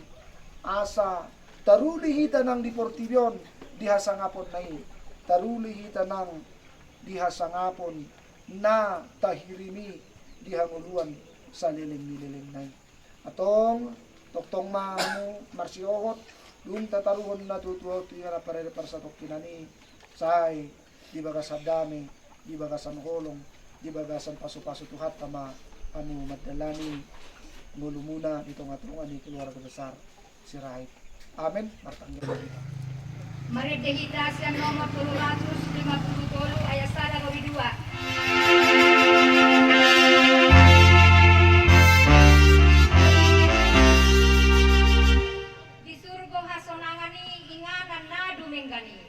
asa taruli hita nang di portibi on di hasangaponna i, taruli hita nang di hasangapon na tahirimi di hangoluan saleleng ni lelengna i. Antong, tongtong ma hamu marsihohot, dung tataruhon na tuatua tu inganan paradaton parsatongkinan i, sai di bagasan dame, di bagasan holong, di bagasan pasupasu Tuhanta ma hamu mandalani ngolumuna di tongatonga ni keluarga besar Sirait. Amen. Martangiang ma hita. Marende hita sian nomor tolu ratus lima puluh tolu ayat sada ro di dua. Di surgo hasonangan i, inganan na dumenggan i.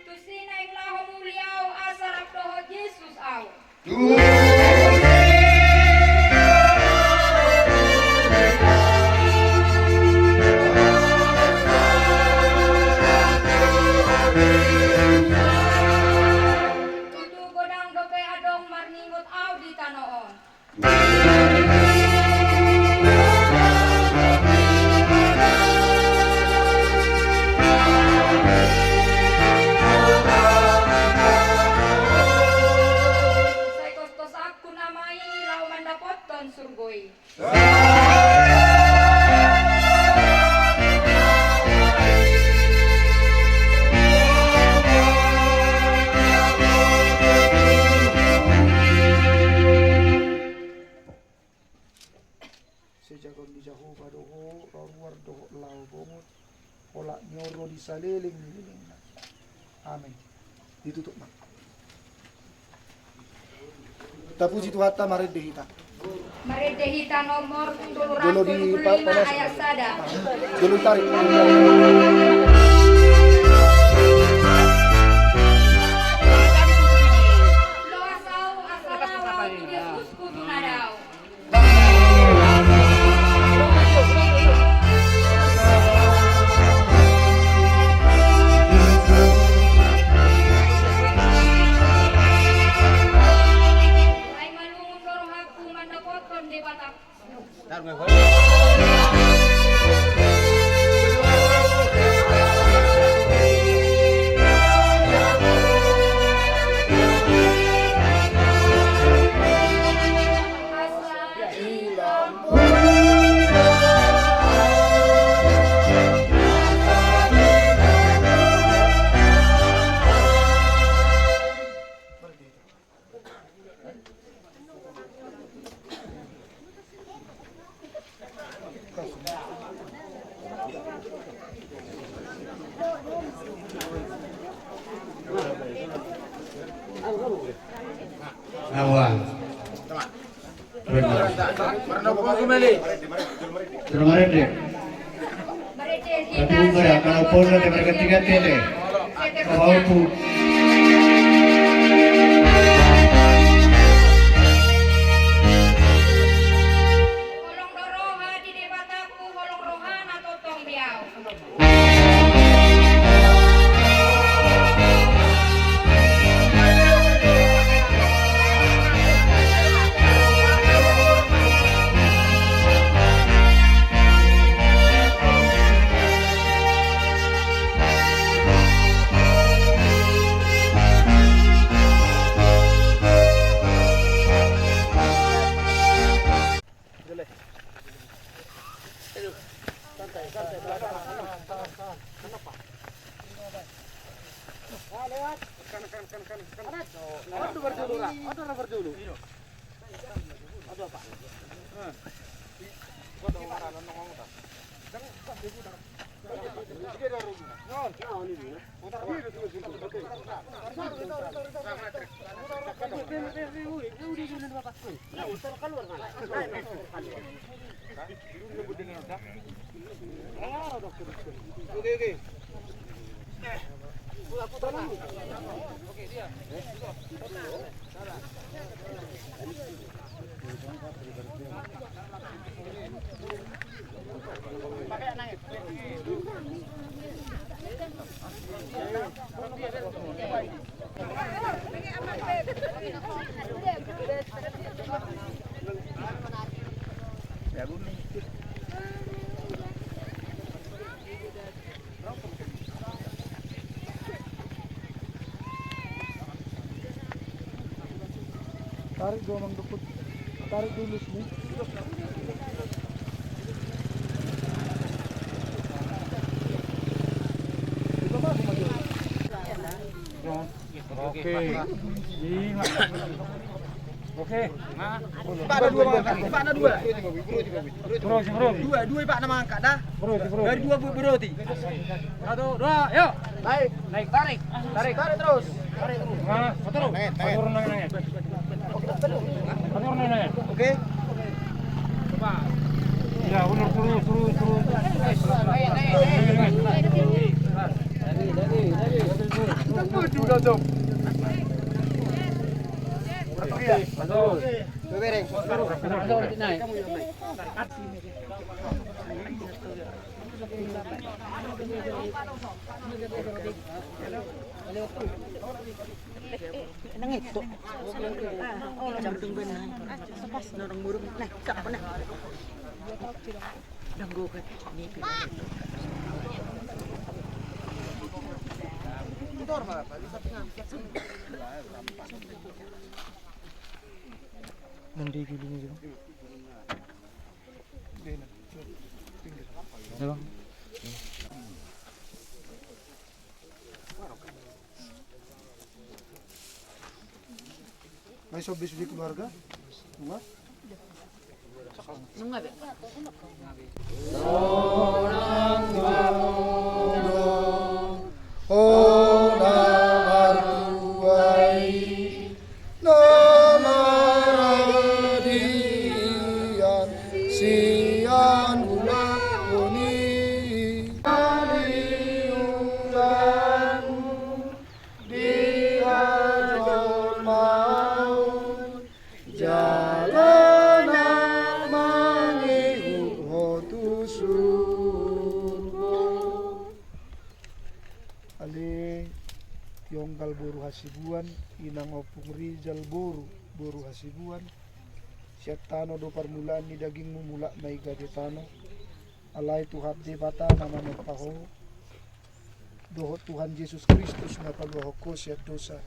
Tusi naeng laho muli au asa rap dohot Jesus au. Tutu godang dope adong marningot au di tano on. Sai tostosanku nama i laho mandapothon surgo i. Sai jago ni Jahowa do ho, ruar dohot laho bongot, olat ni on ro di saleleng ni lelengna. Amen. Ditutup ma. Tapuji Tuhanta, marende hita. Marende hita nomor tolu ratus tolu puluh lima ayat sada. Jolo tarik. Loas au asa laho tu Jesus hutunadau. Ai malungun do rohangku mandapothon Debata. Awa. Terima kasih. Tapi umur ya, kalau pun ada berganti-ganti deh. Kau pun. Tarik dulu, Mang Dukut. Tarik dulu sini. Oke. Oke. Ipakna dua mangangkat, ipakna dua. Bro, si bro. Dua, dua ipakna mangangkat dah. Bro, si bro. Dari dua bu-, beroti. Satu, dua, yuk. Naik. Naik, tarik. Tarik. Tarik terus. Tarik terus. Nah, satu. Naik, naik. Satu orang naik, naik. Satu orang naik, naik. Oke. Coba. Ya, benar, terus, terus, terus. Naik, naik, naik. Naik, naik. Kita maju dah, Cok. Oke, bagus. Nang itu. Camping benar. Pas orang murung. Nah, siapa nah? Danggo kan. Ini. Nang di giling itu. Ya, Bang. Ngai sobis di keluarga. Dua. Nunga be. Hona martuai na maradian sian ulaon i. Ari ulamu di hajolmaon jala na mangihut ho tu surgo. Ale Tionggal boru Hasibuan, inang Ompung Rijal boru, boru Hasibuan, sian tano do parmulaan ni dagingmu, mulak ma i gabe tano. Alai Tuhan Debata na manompa ho, dohot Tuhan Jesus Kristus na paluahon ho sian dosa,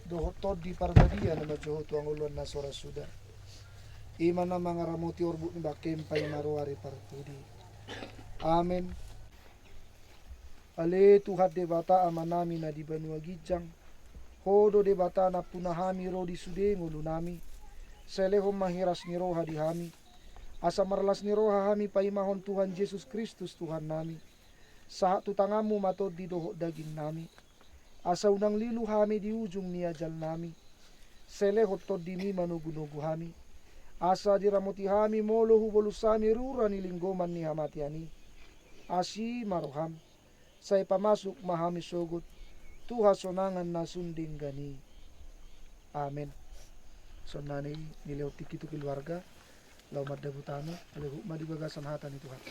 dohot Tondi Parbadia na manjou ho tu hangoluan na so ra suda, i ma na mangaramoti orbuk ni bangkem paima ruar ni parpudi. Amen. Ale Tuhan Debata Amanami na di banua ginjang, Ho do Debata nampuna hami ro di sude ngolunami, sai lehon ma hiras ni roha di hami, asa marlas ni roha hami paimahon Tuhan Jesus Kristus Tuhannami. Sahat tu tanganmu ma tondi dohot dagingnami, asa unang lilu hami di ujung ni ajalnami. Sai lehon tondimi manogunogu hami, asa diramoti hami molo hubolus hami rura ni linggoman ni hamatean i. Asi ma roham, sai pamasuk ma hami sogot tu hasonangan na sun denggan i. Amen. Sonari nilehon tingki tu keluarga, laho mandabu tano, ale huhut ma di bagasan hata ni Tuhanta.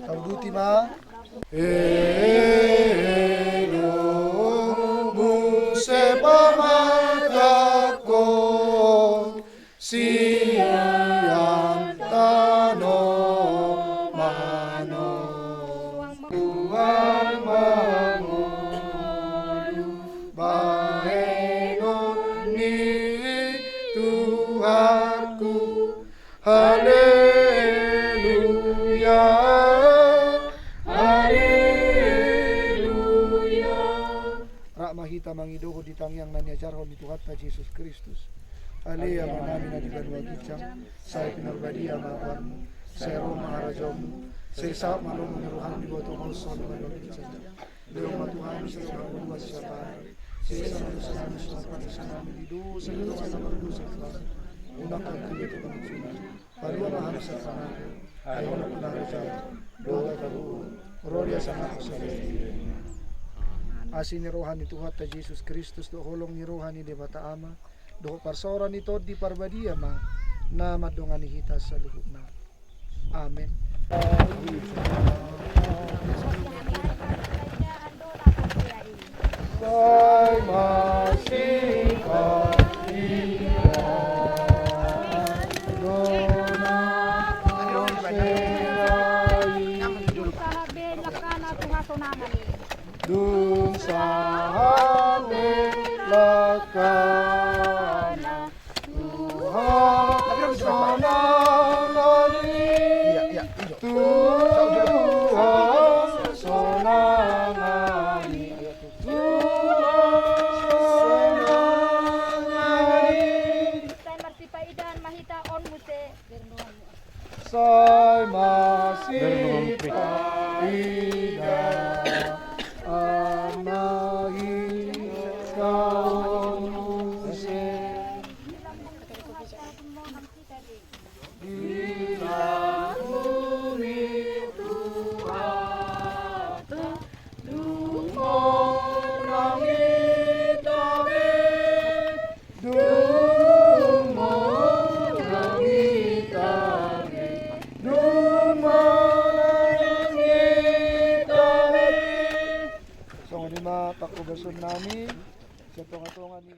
Tauduti ma. Tamangidohon di tangiang na niajarhon ni Tuhanta Jesus Kristus. Ale Amanami na di banua ginjang, sai pinarbadia ma goarMu, sai ro ma harajaonMu, sai saut ma lomo ni rohaM di banua tonga on songon na di banua ginjang. Lehon ma tu hami sadari on hangoluan siapari, sesa ma dosanami songon panesanami di dosa ni dongan na mardosa tu hami. Unang hamu togihon tu pangunjunan. Palua ma hami sian pangago, ai Ho do na pinarcaya, dohot hatahoron, ro di hasangapon sadari on. Asi ni roha ni Tuhanta Jesus Kristus dohot holong ni roha ni Debata Ama dohot parsaoran ni Tondi Parbadia ma na mandongani hita saluhutna. Amen. Sai masipati Dung sahat ni langkana Tuhan sonang hami, Tuhan sonang hami, Tuhan sonang hami. Sai marsipaidaan ma hita on muse. Sai masipaidan ma hita on muse. Di lambung ni Tuhanta, dung monang hita be. Dung monang hita be, dung monang hita be. Songon i ma panghobason nami sian tongatonga ni